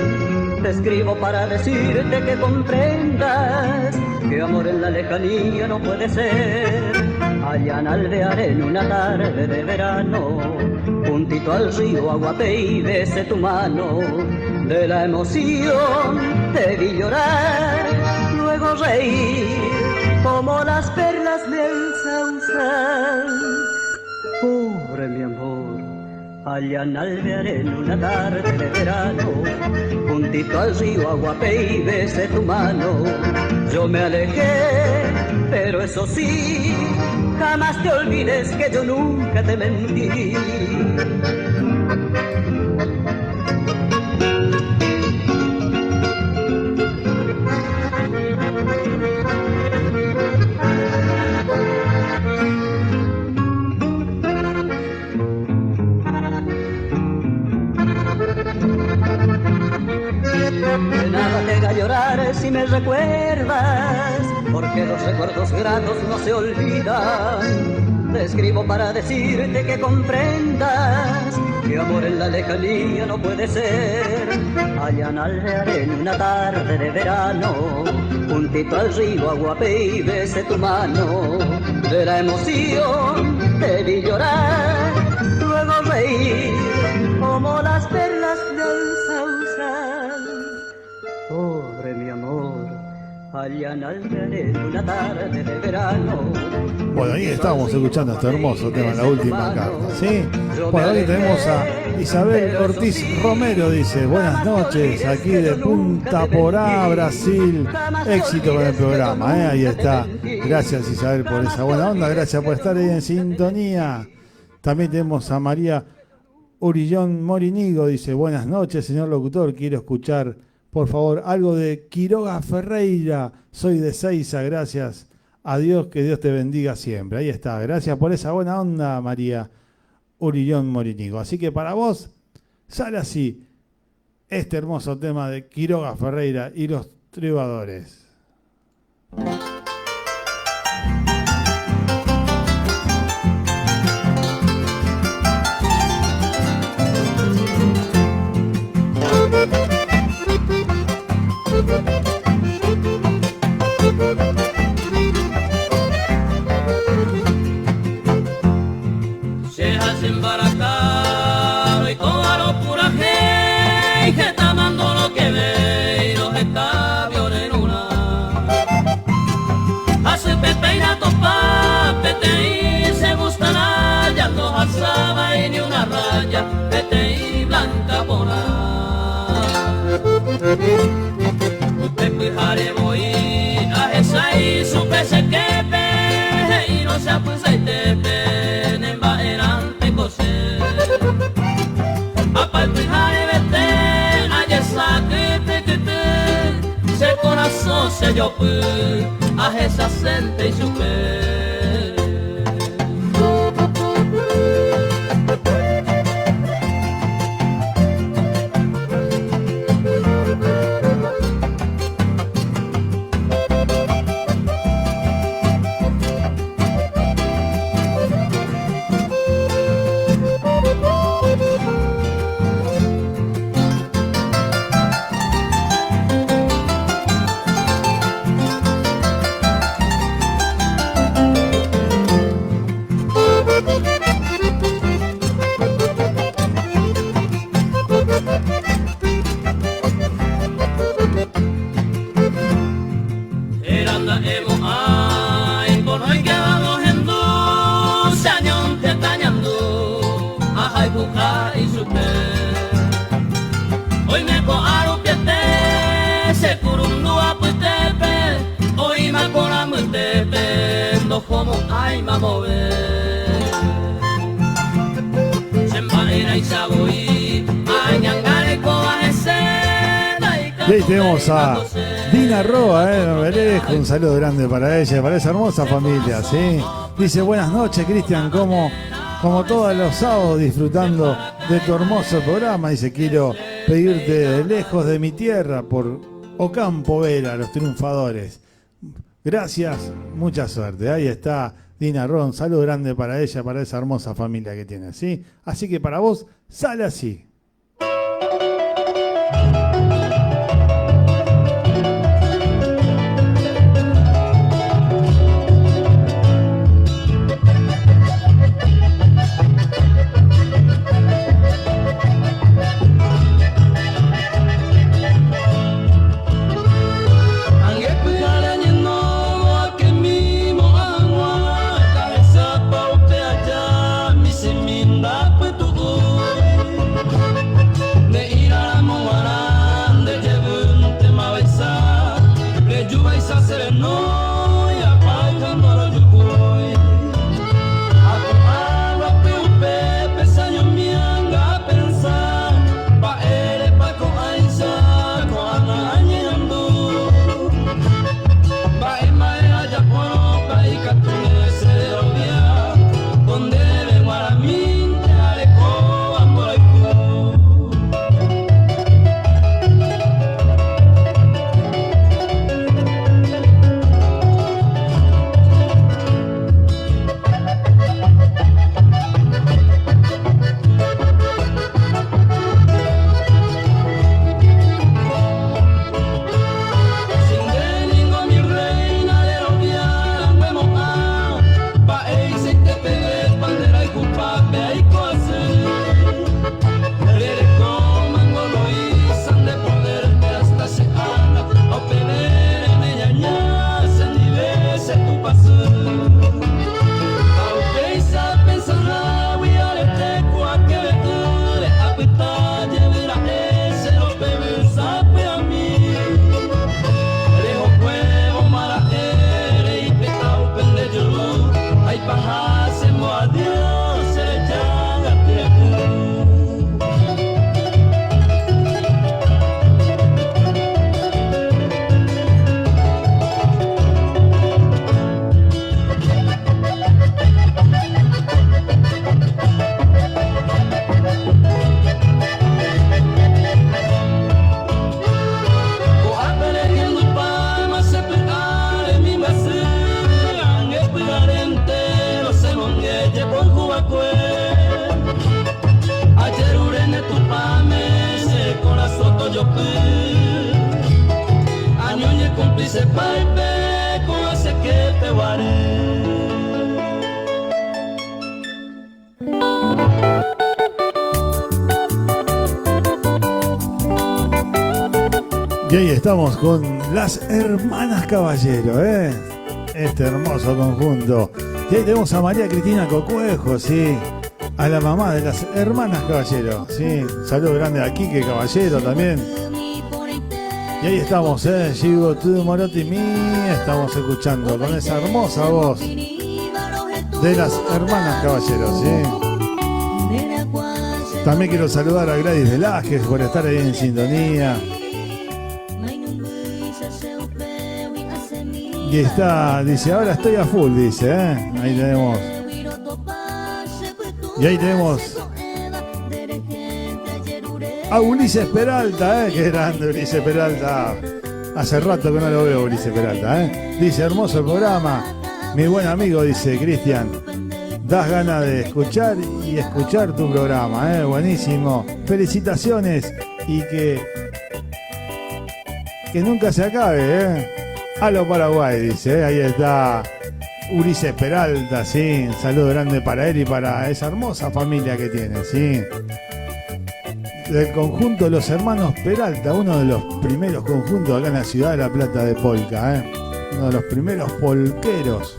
Te escribo para decirte que comprendas que amor en la lejanía no puede ser. Allá en Alvear en una tarde de verano, juntito al río Aguapé y besé tu mano. De la emoción te vi llorar, luego reír como las perlas del sausal. Pobre mi amor, allá en Alvear en una tarde de verano, juntito al río Aguapé y besé tu mano. Yo me alejé, pero eso sí, jamás te olvides que yo nunca te mentí. Que nada te haga llorar si me recuerdas, porque los recuerdos gratos no se olvidan. Te escribo para decirte que comprendas que amor en la lejanía no puede ser. Allá en Alvear en una tarde de verano, juntito al río Aguapé y besé tu mano. De la emoción te vi llorar, luego reír como las perlas del sausal. Pobre mi amor, allá en Alvear en una tarde de verano. Bueno, ahí estamos escuchando este hermoso tema, la última carta, ¿sí? Bueno, ahí tenemos a Isabel Ortiz Romero, dice, buenas noches, aquí de Punta Porá, Brasil, éxito con el programa, ¿eh? Ahí está. Gracias Isabel por esa buena onda, gracias por estar ahí en sintonía. También tenemos a María Urillón Morinigo dice, buenas noches, señor locutor, quiero escuchar, por favor, algo de Quiroga Ferreira. Soy de Seiza, gracias a Dios, que Dios te bendiga siempre. Ahí está, gracias por esa buena onda, María Urillón Morinigo. Así que para vos, sale así este hermoso tema de Quiroga Ferreira y los Tribadores. Se hacen baracaro y toda locura que que está mando lo que ve y los escabios en una. Hace pepe y la topa, pete y se gusta la ya no asaba y ni una raya, pete y blanca por Pepe voy a esa y su pese que pe y no se apusa y te pe nemba erante cose. Apa el pijare vete a esa que te que te se corazón se yo pu a esa sente y su pe. Como ay mamove Y ahí tenemos a Dina Roa, ¿eh? Un saludo grande para ella, para esa hermosa familia, ¿sí? Dice, buenas noches, Cristian, como, como todos los sábados disfrutando de tu hermoso programa. Dice, quiero pedirte de lejos de mi tierra por Ocampo Vera, los triunfadores. Gracias, mucha suerte. Ahí está Dina Ron, saludo grande para ella, para esa hermosa familia que tiene, ¿sí? Así que para vos, sale así. py'aguapy Ani oñekumplise páype ko'ã che képe guare. Y ahí estamos con las hermanas Caballero, ¿eh? Este hermoso conjunto. Y ahí tenemos a María Cristina Cocuejo, sí. A la mamá de las hermanas Caballero, sí. Saludo grande a Quique Caballero también. Y ahí estamos, ¿eh? Gigo Tu Moroti Mi. Estamos escuchando con esa hermosa voz de las hermanas Caballero, sí. También quiero saludar a Gladys Velázquez por estar ahí en sintonía. Y está, dice, ahora estoy a full, dice, ¿eh? Ahí tenemos. Y ahí tenemos a Ulises Peralta, ¿eh? Qué grande Ulises Peralta. Hace rato que no lo veo, Ulises Peralta, ¿eh? Dice, hermoso el programa. Mi buen amigo, dice Cristian. Das ganas de escuchar y escuchar tu programa, ¿eh? Buenísimo. Felicitaciones y que nunca se acabe, ¿eh? A lo Paraguay, dice, ¿eh? Ahí está Ulises Peralta, sí. Un saludo grande para él y para esa hermosa familia que tiene, sí. Del conjunto Los Hermanos Peralta, uno de los primeros conjuntos acá en la ciudad de La Plata de Polka, ¿eh? Uno de los primeros polqueros.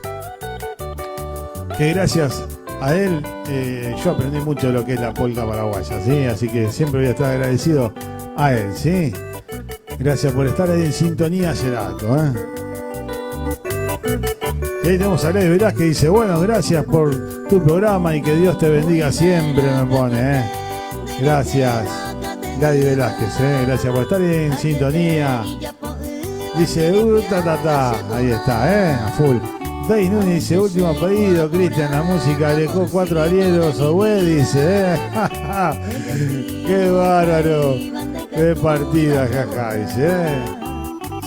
Que gracias a él yo aprendí mucho de lo que es la polka paraguaya, ¿sí? Así que siempre voy a estar agradecido a él, ¿sí? Gracias por estar ahí en sintonía hace rato, ¿eh? Y ahí tenemos a Ley Velázquez que dice, bueno, gracias por tu programa y que Dios te bendiga siempre, me pone, ¿eh? Gracias, Gladys Velázquez, ¿eh? Gracias por estar en sintonía. Dice, ta, ta, ta. Ahí está, ¿eh? A full. Day Núñez dice, último pedido, Cristian, la música dejó 4 arieros, o dice, ¿eh? Qué bárbaro. Qué partida, jaja, dice, ¿eh?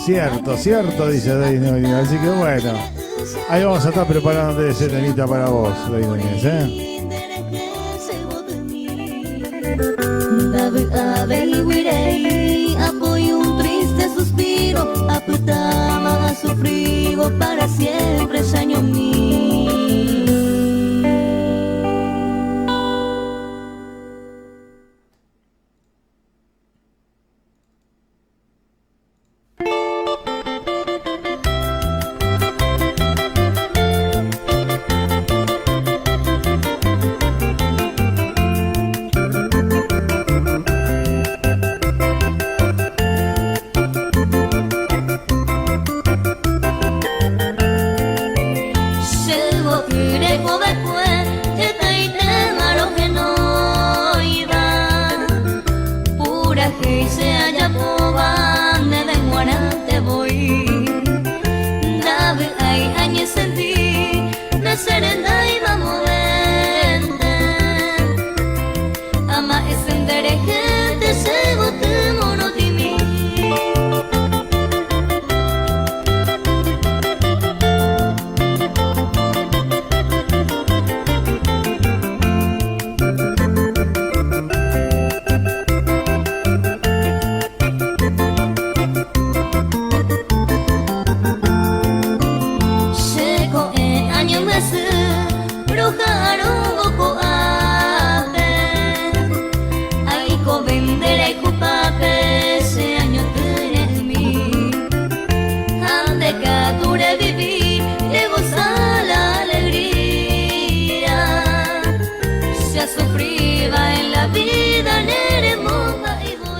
Cierto, cierto, dice Day Núñez. Así que bueno, ahí vamos a estar preparando ese temita para vos, Day Núñez, ¿eh? Un triste suspiro, aputama sufrigo para siempre, señor mío.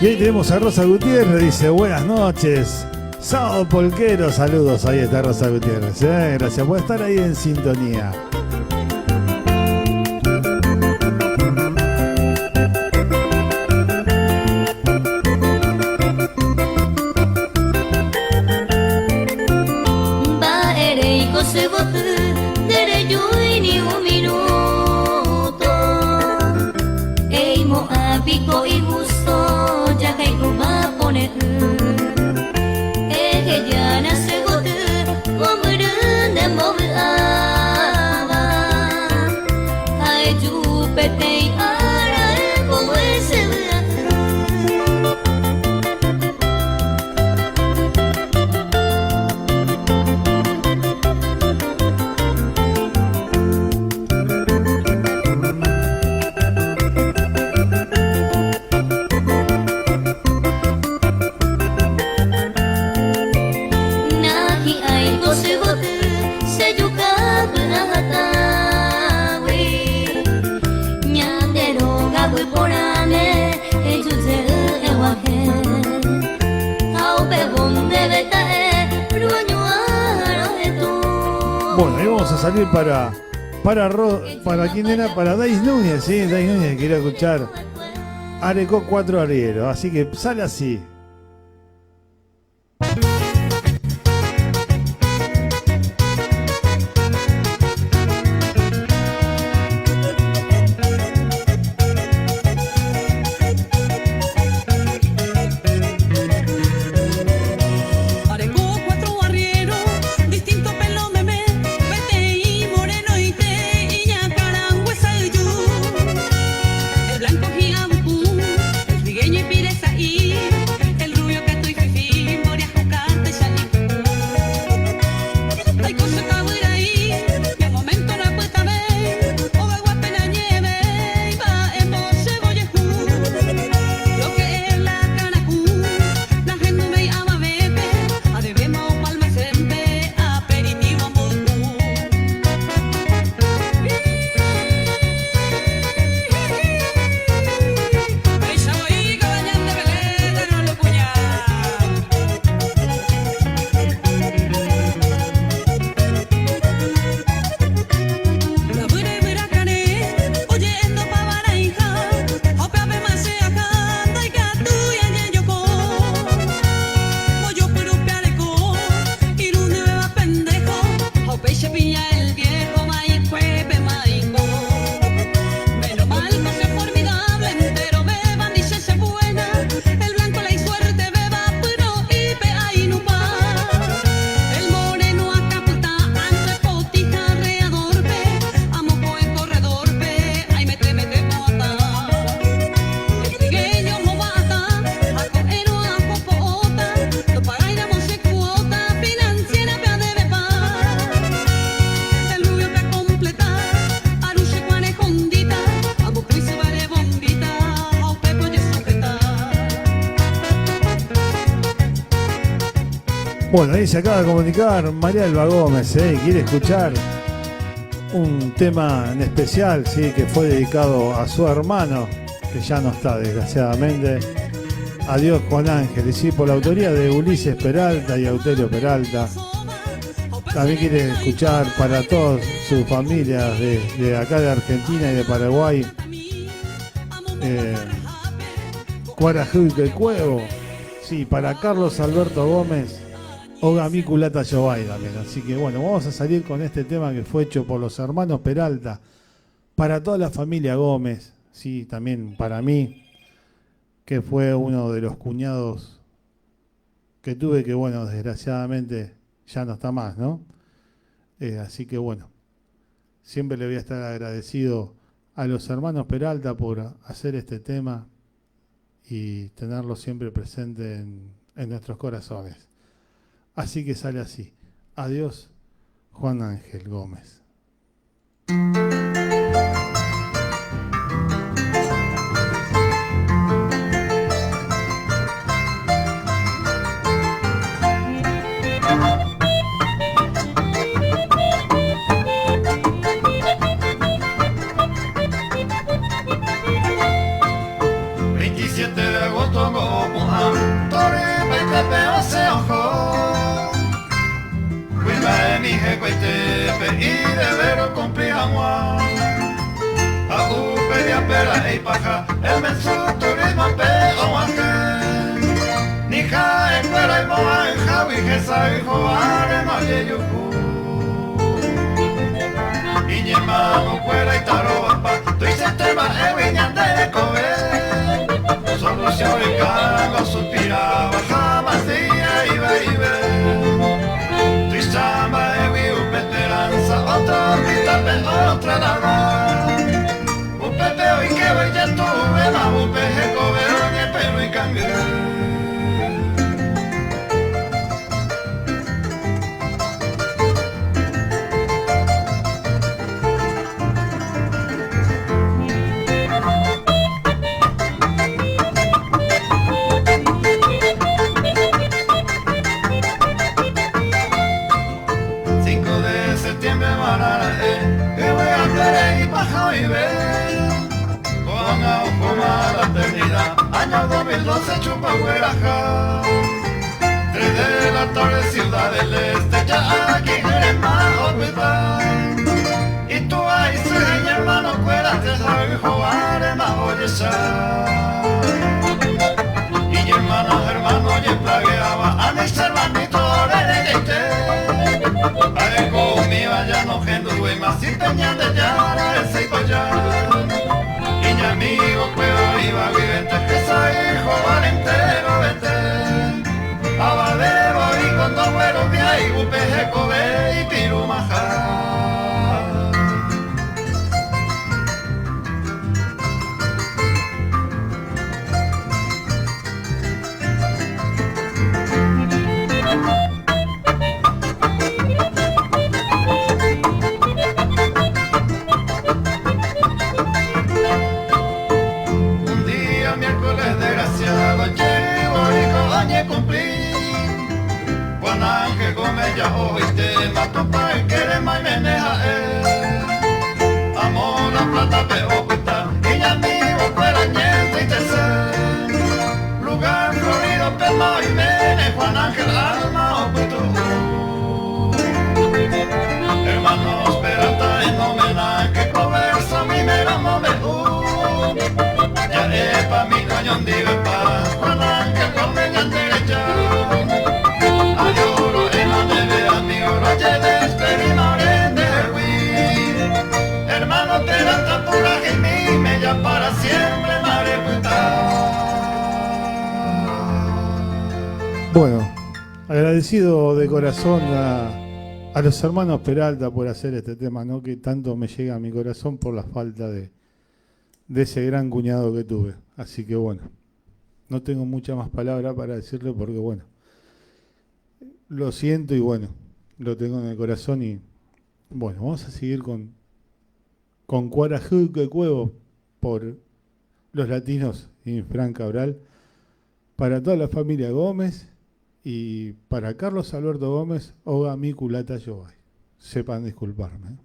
Y ahí tenemos a Rosa Gutiérrez, dice buenas noches, sábado polquero, saludos, ahí está Rosa Gutiérrez, ¿eh? Gracias por estar ahí en sintonía. Bueno, ahí vamos a salir para para quién era, para Dais Núñez, sí, Dais Núñez que quería escuchar Areco 4 Arriero, así que sale así. Areco cuatro arrieros, distinto pelo meme, vete y moreno y te y ya carangüesa y yo. El blanco gigabucú, el trigueño y pireza y el rubio que estoy fifí, moria jucante ya Hay cosa que ahí, y al momento no puede ver, o agua pena nieve, y va en voz Lo que es la caracú, la gente me ama bebe, a debemos palma sempre, aperitivo murú. La buena y buena cane, oyendo pa' baraija, opea pe masea canta y gatu y aye yoko. Pollo pero peareco, irunde beba pendejo, ope se pilla el viejo, maicuepe maico. Menos mal que sea formidable, entero beban, dice se buena, el blanco la y suerte beba, pero y pe ahí no va. El moreno acaputa, ante potija, reador pe, amo en corredor pe, ay mete mete pota. El trigueño no mata, acoero a popota, no paga y cuota, financiera pe debe pa. El rubio pe completa, aruche cuanejondita, amo juicio vale bombita, au pepo ye sujeta. Bueno, ahí se acaba de comunicar María Elba Gómez, ¿eh? quiere escuchar un tema en especial, sí, que fue dedicado a su hermano, que ya no está, desgraciadamente. Adiós Juan Ángel, y sí, por la autoría de Ulises Peralta y Autelio Peralta. También quiere escuchar para todas sus familias de acá de Argentina y de Paraguay. Cuarajú y Cuevo. Sí, para Carlos Alberto Gómez, Ogami Culata Yobay también. Así que bueno, vamos a salir con este tema que fue hecho por los hermanos Peralta. Para toda la familia Gómez, sí, también para mí, que fue uno de los cuñados que tuve, que bueno, desgraciadamente ya no está más, ¿no? Así que bueno, siempre le voy a estar agradecido a los hermanos Peralta por hacer este tema y tenerlo siempre presente en nuestros corazones. Así que sale así. Adiós, Juan Ángel Gómez. 27 de agosto gopu'ã Torre paitepe osẽ oho Kuimba'e mi hekuaitépe ideber ocumpli hag̃ua Ha upe diapéra'e ipaha El mensu turismo-pe og̃uahẽ Ni ha'ekuéra imo'ã'ỹhágui hesay ho'árema ojejuhu Iñermanokuéra itarovapa Tuichaite mba'égui ñande rekove Solución recargo suspiraba jamás día iba y ve Tuichamba ewi upe esperanza Otra pista pe otra nada Upe pe hoy que voy ya tuve Ma upe jekove oñe pero y cambio. 5 de septiembre marara'e yvy apére ipaha oive Ko'ág̃a ohóma la eternidad año 2012 chupagueraha. 3 de la tarde, Ciudad del Este, ya aquí hermano, Y tú ahí se hermano, cuérate, sabe jugar, más oye, Y hermano, hermano, y plagueaba a mis hermanitos, de Ay, conmigo ya no gendo, y más sin peña de yara, ese y ya. Y mi amigo, cueva, viva, vivente, que soy hijo, entero, vete. Abadero, y cuando muero, via, y upeje, cobe, y pirumaja. Un día miércoles desgraciado llego y coñe cumplí. Juan Ángel Gómez ya oíste, mató pa' el que le ma y meneja él. Amor la plata pe oculta, y ya amigo fuera niente y te sé. Lugar florido pe ma y mene, Juan Ángel alma oculto. Hermanos Peralta en homenaje, conversa mi mera mome. Ya epa mi cañón digo pa, Juan Ángel Gómez ya derecha. Ayoro en la neve, amigo, roche desperima de Hermano Peralta pura me ya para siempre mareputa. Bueno, agradecido de corazón a los hermanos Peralta por hacer este tema, ¿no? Que tanto me llega a mi corazón por la falta de ese gran cuñado que tuve. Así que bueno, no tengo mucha más palabra para decirle porque bueno, lo siento y bueno, lo tengo en el corazón y bueno, vamos a seguir con Cuarajú que Cuevo por los latinos y Fran Cabral, para toda la familia Gómez y para Carlos Alberto Gómez, Oga mi culata Yobay. Sepan disculparme.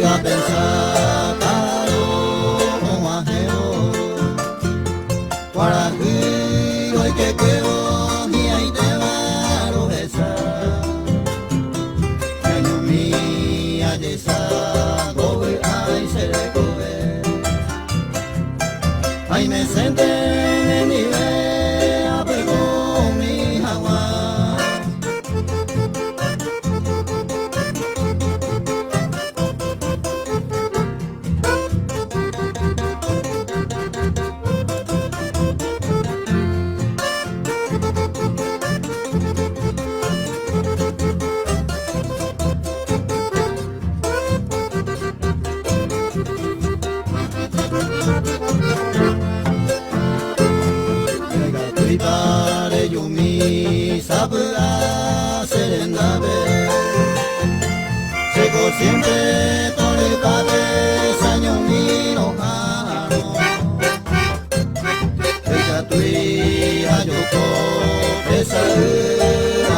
A pensar, Siempre toripate saño miro jaro. Eka tui ayoko esa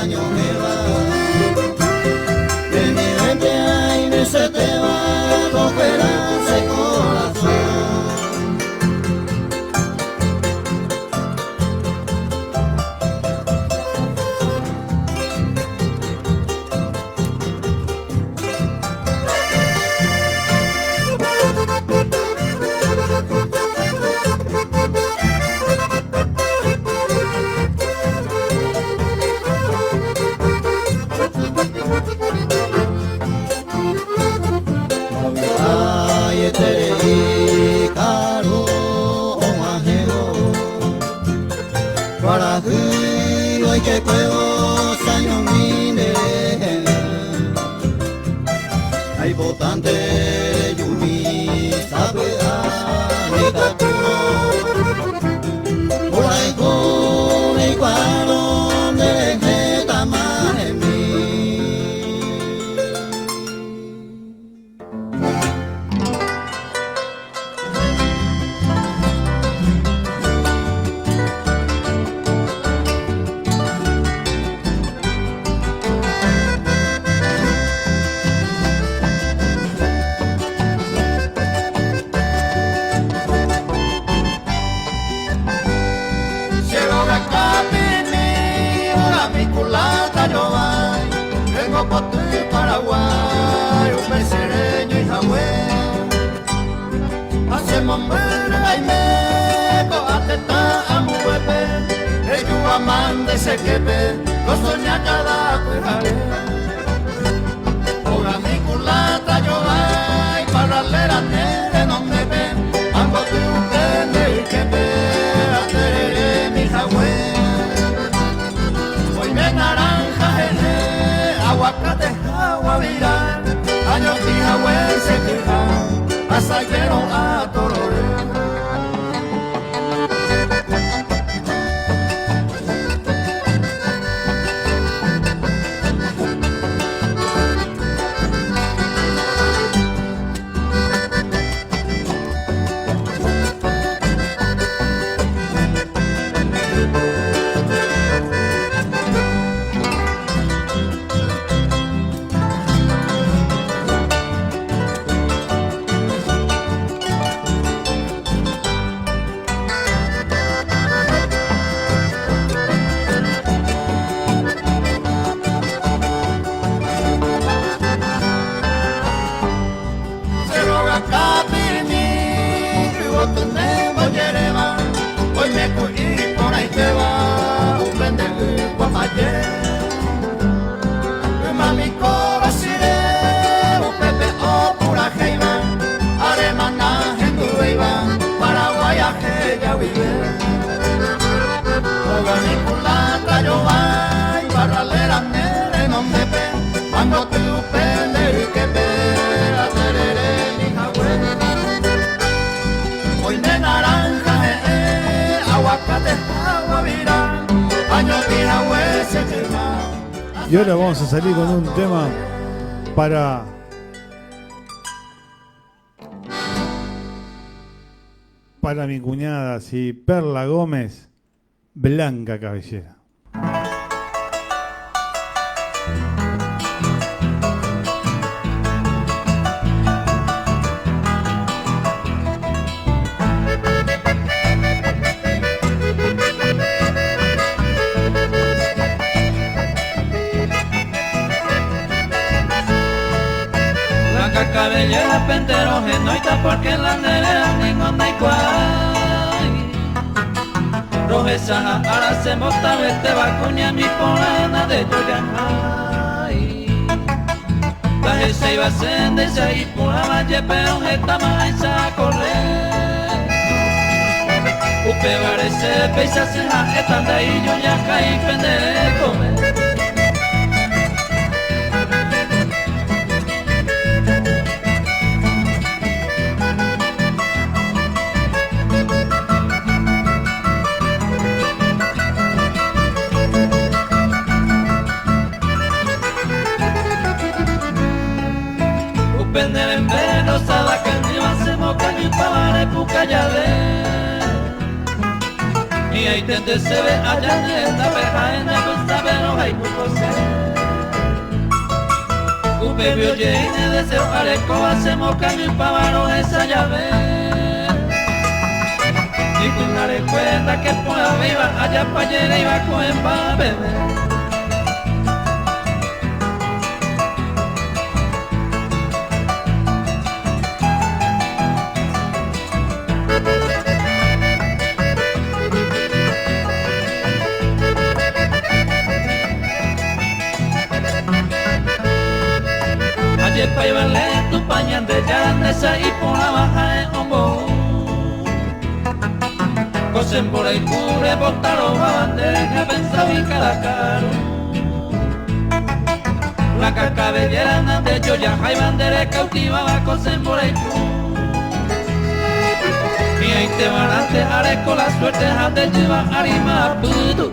año me va. De mi mente ay me se te va, cogerá ese corazón. Paraguay, upe sereño y jagüe. Hacemos aime, ateta amuepe, Reyuba mande sequepe, lo soña cada cuijare. Oga mi culata yo vai, paralera nere donde pe, ambo tu pende y quepe, aterere mi jagüe. Hoy me naranja jeje, aguacate agua vira, año tijahue se queja, pasajero a torore. Y ahora vamos a salir con un tema para mi cuñada, sí, Perla Gómez, Blanca Cabellera. Cabellera pentero genoita porque la nerera ninguna igual. Rojesa ahora se mota vete vacuña mi polana de Yoyanay. La jesa iba a sende y pura valle pero esta maíz a correr. Upe varese peisa seja etanda y yo ya caí pendere comer. Y ahí te se ve allá en la peja en la costa pero hay poco se. Upe vio llene de deseo areco hacemos caño y pavaro esa llave. Y con la recuerda que pueda viva allá pa' allá iba con pa' beber. Pa' llevarle tu pañal de llanesa y por la baja en hombo. Cosen por el cubre, botaron bandeja, pensaba y cada caro. La cacabellera de yo ya hay bandera cautivaba, cosen por el cubre. Y ahí te van a dejar con la suerte, te lleva arima puto.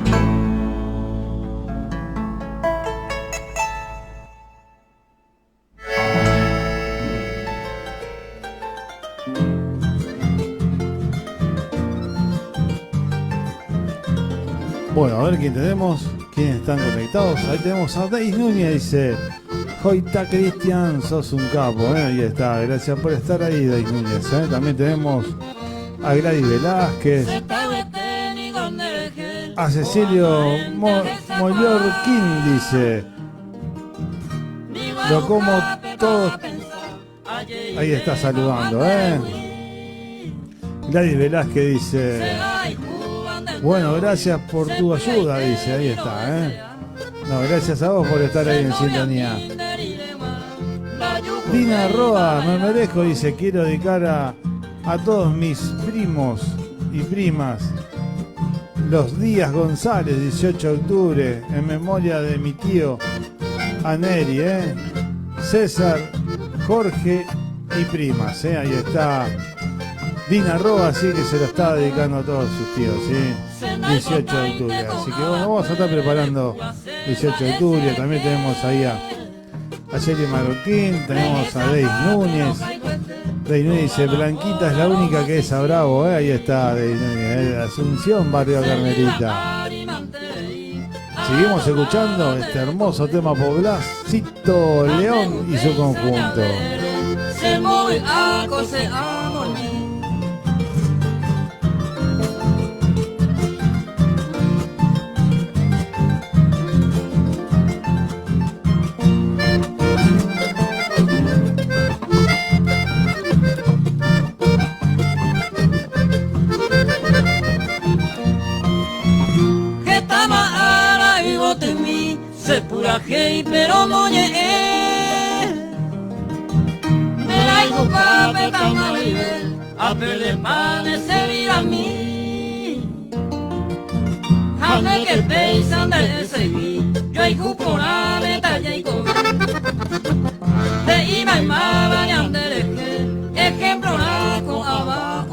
Bueno, a ver quién tenemos, quiénes están conectados. Ahí tenemos a Deis Núñez, dice Joita Cristian, sos un capo, ¿eh? Ahí está, gracias por estar ahí, Deis Núñez, ¿eh? También tenemos a Gladys Velázquez, a Cecilio Mollorquín, dice. Lo como todo. Ahí está saludando, ¿eh? Gladys Velázquez dice. Bueno, gracias por tu ayuda, dice. Ahí está, ¿eh? No, gracias a vos por estar ahí en sintonía. Dina Roa, me merezco, dice, quiero dedicar a todos mis primos y primas los días González, 18 de octubre, en memoria de mi tío Aneri, ¿eh? César, Jorge y primas, ¿eh? Ahí está Dina Roa, así que se lo está dedicando a todos sus tíos, ¿sí? 18 de octubre. Así que bueno, vamos a estar preparando 18 de octubre. También tenemos ahí a Shelly Marroquín, tenemos a Deis Núñez. Deis Núñez dice, Blanquita es la única que es a Bravo, ¿eh? Ahí está Deis Núñez, ¿eh? Asunción, Barrio Carmelita. Seguimos escuchando este hermoso tema Poblacito León y su conjunto. Se pura pero moñe Me la pa a perder pane se mira a mí. Jame que peisan de seguir yo hay por la meta y con Te iba y ma ejemplo la co abajo.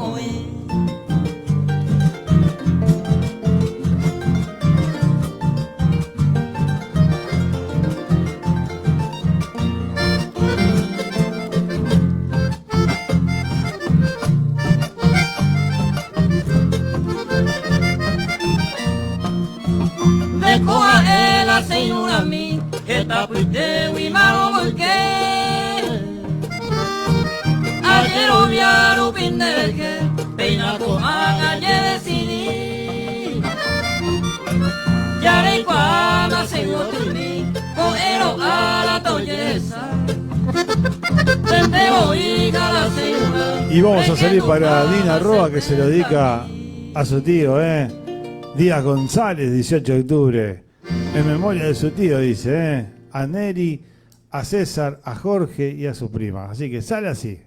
Y vamos a salir para Dina Roa, que se lo dedica a su tío, ¿eh? Díaz González, 18 de octubre. En memoria de su tío, dice, ¿eh? A Neri, a César, a Jorge y a su prima. Así que sale así.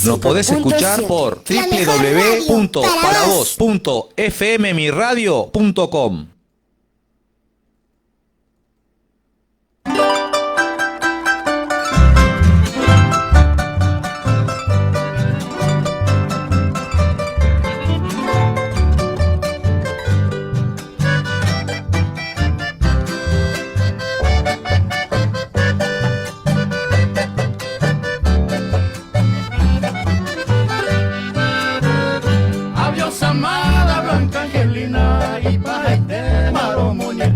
Nos podés escuchar por La mejor radio para vos. www.paravos.fmiradio.com. Adiós amada Blanca Angelina y pajaite maro muñe.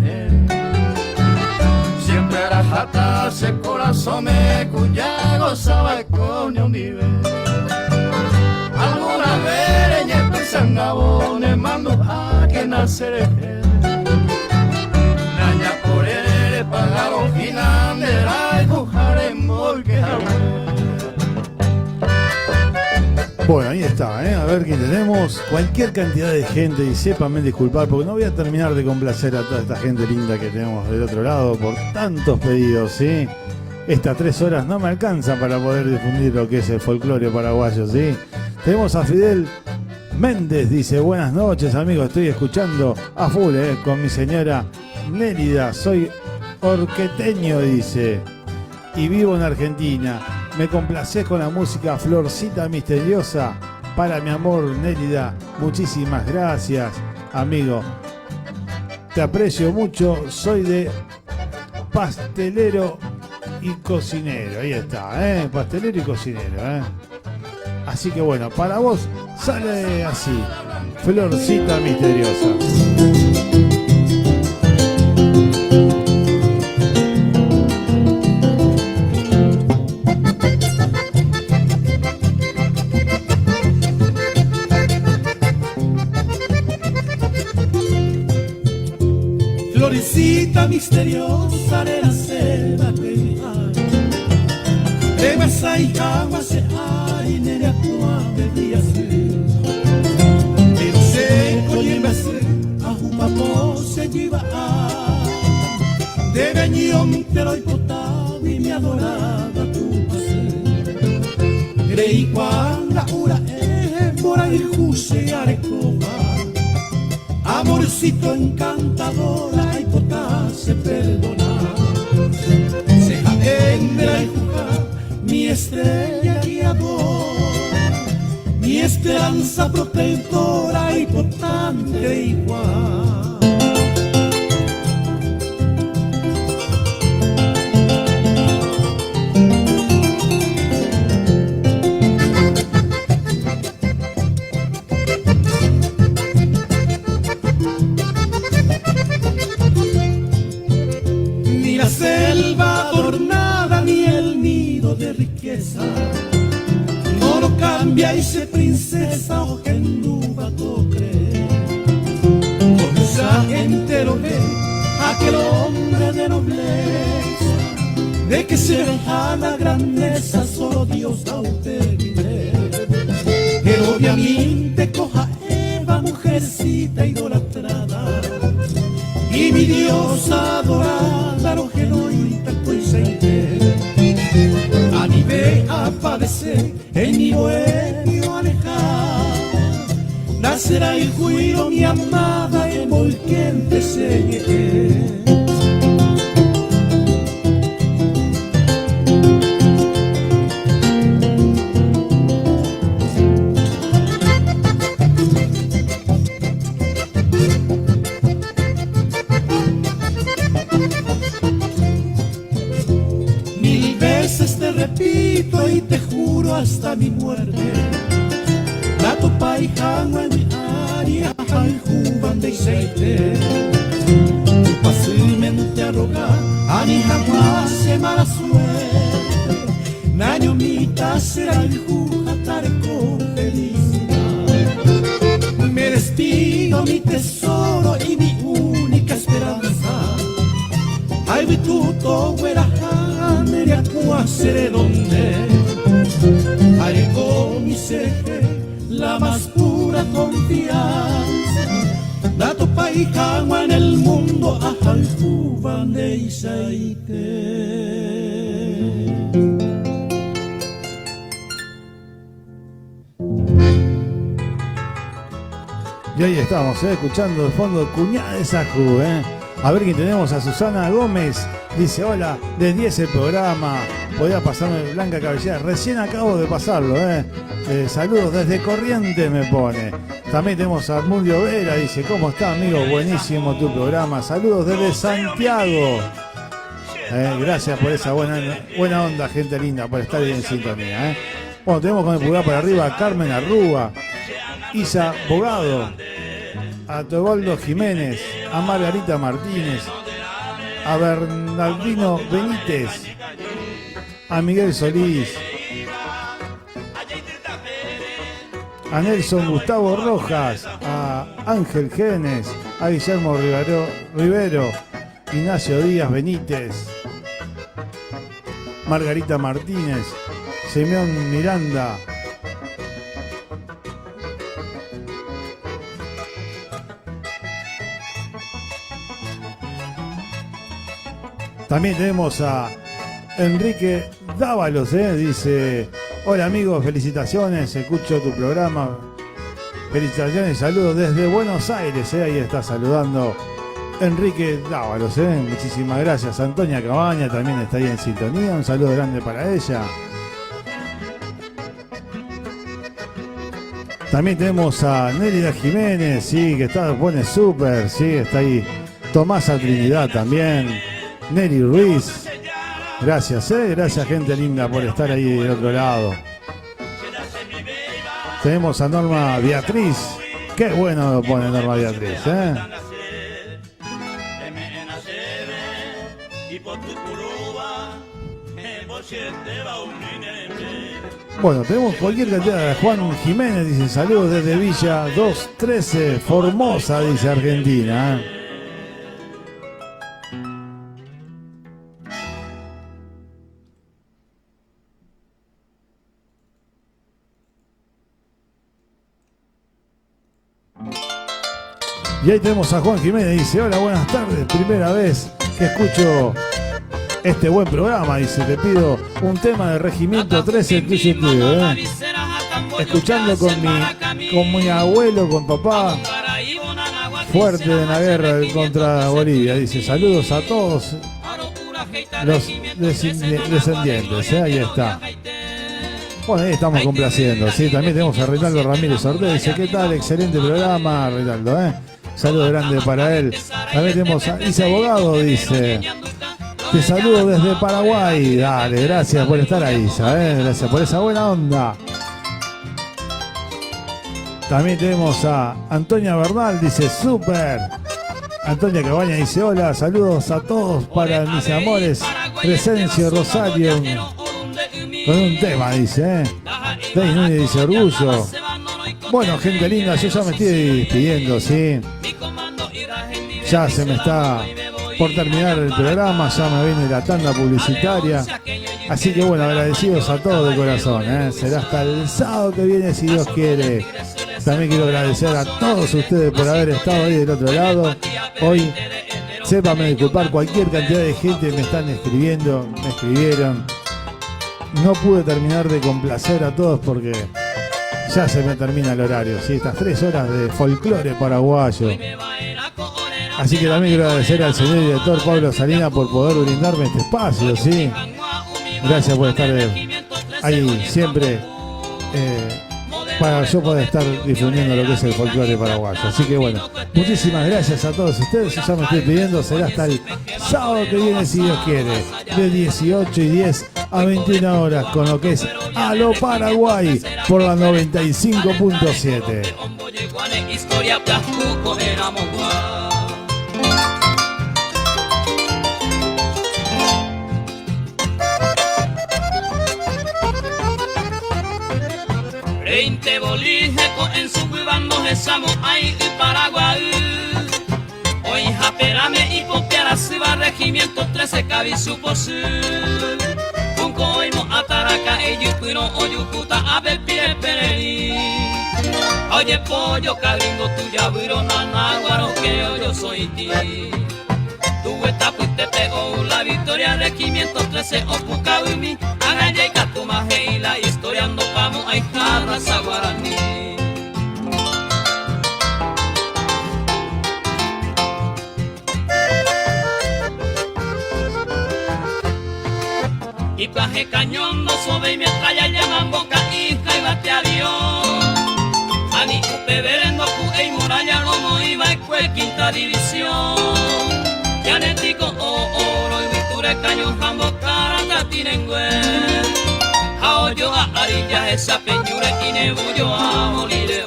Siempre era jata ese corazón me cuya gozaba con un nivel. Alguna vez en el mando a que nacer. Naña por él pagaron finandera y porque Bueno, ahí está, ¿eh? A ver quién tenemos. Cualquier cantidad de gente, y sépanme disculpar, porque no voy a terminar de complacer a toda esta gente linda que tenemos del otro lado por tantos pedidos, ¿sí? Estas 3 horas no me alcanzan para poder difundir lo que es el folclore paraguayo, ¿sí? Tenemos a Fidel Méndez, dice, buenas noches amigos, estoy escuchando a full, ¿eh? Con mi señora Nélida, soy orqueteño, dice, y vivo en Argentina. Me complacés con la música Florcita Misteriosa para mi amor Nélida. Muchísimas gracias, amigo. Te aprecio mucho. Soy de pastelero y cocinero. Ahí está, ¿eh? Pastelero y cocinero, ¿eh? Así que bueno, para vos sale así. Florcita Misteriosa. Florecita misteriosa de la selva que hay. De huesa y agua se hay, nere acua de Pero seco y en vez a jupapo se lleva a. De veñón te lo y mi adorada tu pase. Creí cuando ura por ahí juse arecoja. Amorcito encantador, ay se perdona. Seja en y juja, mi estrella guiador, mi esperanza protectora y potente igual. Ni la selva adornada, ni el nido de riqueza. No lo cambia y se princesa o que en cree. Con esa entero ve aquel hombre de nobleza, de que se deja la grandeza, solo Dios da usted. Que obviamente coja Eva, mujercita idolatrada, y mi Dios adorada, lo que no a nivel a padecer en mi bohemio alejar. Nacerá el juiro mi amada en volquente se Mil veces te repito y te juro hasta mi muerte. La topa y jangua en mi área, juban de iseite. Fácilmente arrogar, a mi se mala suerte. Naño mita será el jujatar con felicidad. Me despido mi tesoro y mi única esperanza. Ay, vi tu seré donde haré con mi ceje la más pura confianza. Dato paijagua en el mundo, ajaljuban de Isaite. Y ahí estamos, ¿eh? escuchando de fondo Cuñá de Sajú. ¿eh? A ver quién tenemos, a Susana Gómez. Dice, hola, de 10 el programa. Podía pasarme Blanca Cabellera. Recién acabo de pasarlo. ¿eh? Saludos desde Corrientes me pone. También tenemos a Armundio Vera. Dice, ¿cómo está amigo? Buenísimo tu programa. Saludos desde Santiago. Gracias por esa buena, buena onda, gente linda, por estar ahí en sintonía. Bueno, tenemos con el pulgar para arriba a Carmen Arrúa, Isa Bogado, a Teobaldo Jiménez, a Margarita Martínez, a Bernardino Benítez, a Miguel Solís, a Nelson Gustavo Rojas, a Ángel Genes, a Guillermo Rivero, Ignacio Díaz Benítez, Margarita Martínez, Simeón Miranda, También tenemos a Enrique Dávalos, ¿eh? Dice, hola amigos, felicitaciones, escucho tu programa. Felicitaciones, saludos desde Buenos Aires, ¿eh? Ahí está saludando Enrique Dávalos, ¿eh? Muchísimas gracias. Antonia Cabaña también está ahí en sintonía, un saludo grande para ella. También tenemos a Nélida Jiménez, sí, que está, pone súper, sí, está ahí. Tomasa Trinidad también. Nelly Ruiz. Gracias, gracias gente linda por estar ahí del otro lado. Tenemos a Norma Beatriz. Qué bueno lo pone Norma Beatriz, ¿eh? Bueno, tenemos cualquier cantidad. Juan Jiménez dice saludos desde Villa 213, Formosa, dice Argentina. Y ahí tenemos a Juan Jiménez, dice, hola, buenas tardes, primera vez que escucho este buen programa, dice, te pido un tema de Regimiento 13 tuyo, ¿eh? Escuchando con mi abuelo, con papá, fuerte en la guerra contra Bolivia, dice, saludos a todos los descendientes, ¿eh? Ahí está. Bueno, ahí estamos complaciendo, ¿sí? También tenemos a Reinaldo Ramírez Ortega, dice, ¿qué tal? Excelente programa, Reinaldo, ¿eh? Saludo grande para él. También tenemos a Isa Abogado, dice, te saludo desde Paraguay. Dale, gracias por estar ahí, Isa, ¿eh? Gracias por esa buena onda. También tenemos a Antonia Bernal, dice, súper. Antonia Cabaña dice, hola, saludos a todos para mis amores, Crescencio Rosario, con un tema, dice, ¿eh? Denis Núñez dice, orgullo. Bueno, gente linda, yo ya me estoy despidiendo, ¿sí? Ya se me está por terminar el programa, ya me viene la tanda publicitaria. Así que bueno, agradecidos a todos de corazón, ¿eh? Será hasta el sábado que viene, si Dios quiere. También quiero agradecer a todos ustedes por haber estado ahí del otro lado. Hoy, sépame disculpar, cualquier cantidad de gente me están escribiendo, me escribieron. No pude terminar de complacer a todos porque ya se me termina el horario, ¿sí? Estas 3 horas de folclore paraguayo. Así que también quiero agradecer al señor director Pablo Salina por poder brindarme este espacio, ¿sí? Gracias por estar ahí siempre para yo poder estar difundiendo lo que es el folclore paraguayo. Así que bueno, muchísimas gracias a todos ustedes. Yo ya me estoy pidiendo, será hasta el sábado que viene, si Dios quiere, de 18:10 a 21 horas, con lo que es A lo Paraguay por la 95.7. Veinte bolíjeco en su bando rezamos ahí en Paraguay. Hoy japerame y popeara se va regimiento 13 cabizu posu. Punco oimo ataraca eyupuro oyukuta ave pie pereri. Oye pollo cabringo tuya viro nanaguaro que yo soy ti. Tuve tapuitepe o la victoria regimiento 13 opucaumi. Agayay catumaje y la historia no pamo ay raza guaraní. Ipaje cañón no sobe y metralla llaman boca hija y bate avión. Ani upe no y muralla como iba y quinta división. Yanetico o oro y viture cañón jambo caranda tinengüe. Haoyo a arilla esa peñure y nebullo a molire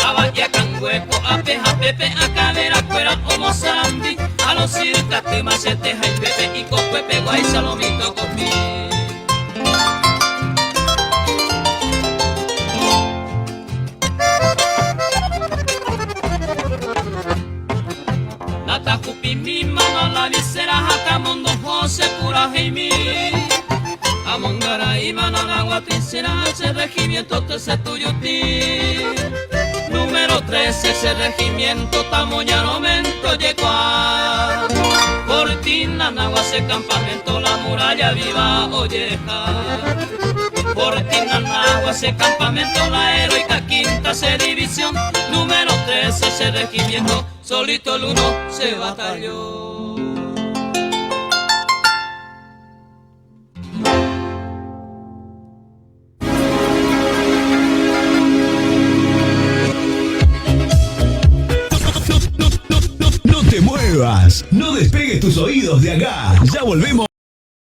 Abaya cangueco a peja pepe a cadera cuera o mozambi. A los circa que machete y pepe y cocuepe guay salomito copi. Nata jupi mi mano la visera jatamondo José pura heimi. Amongara y mananagua trincera ese regimiento te tuyuti. Número 13 ese regimiento tamoñaromento llegó Cortina Nagua ese campamento la muralla viva olleja. Cortina Nagua ese campamento la heroica quinta se división. Número 13 ese regimiento solito el uno se batalló. No te muevas, no despegues tus oídos de acá. Ya volvemos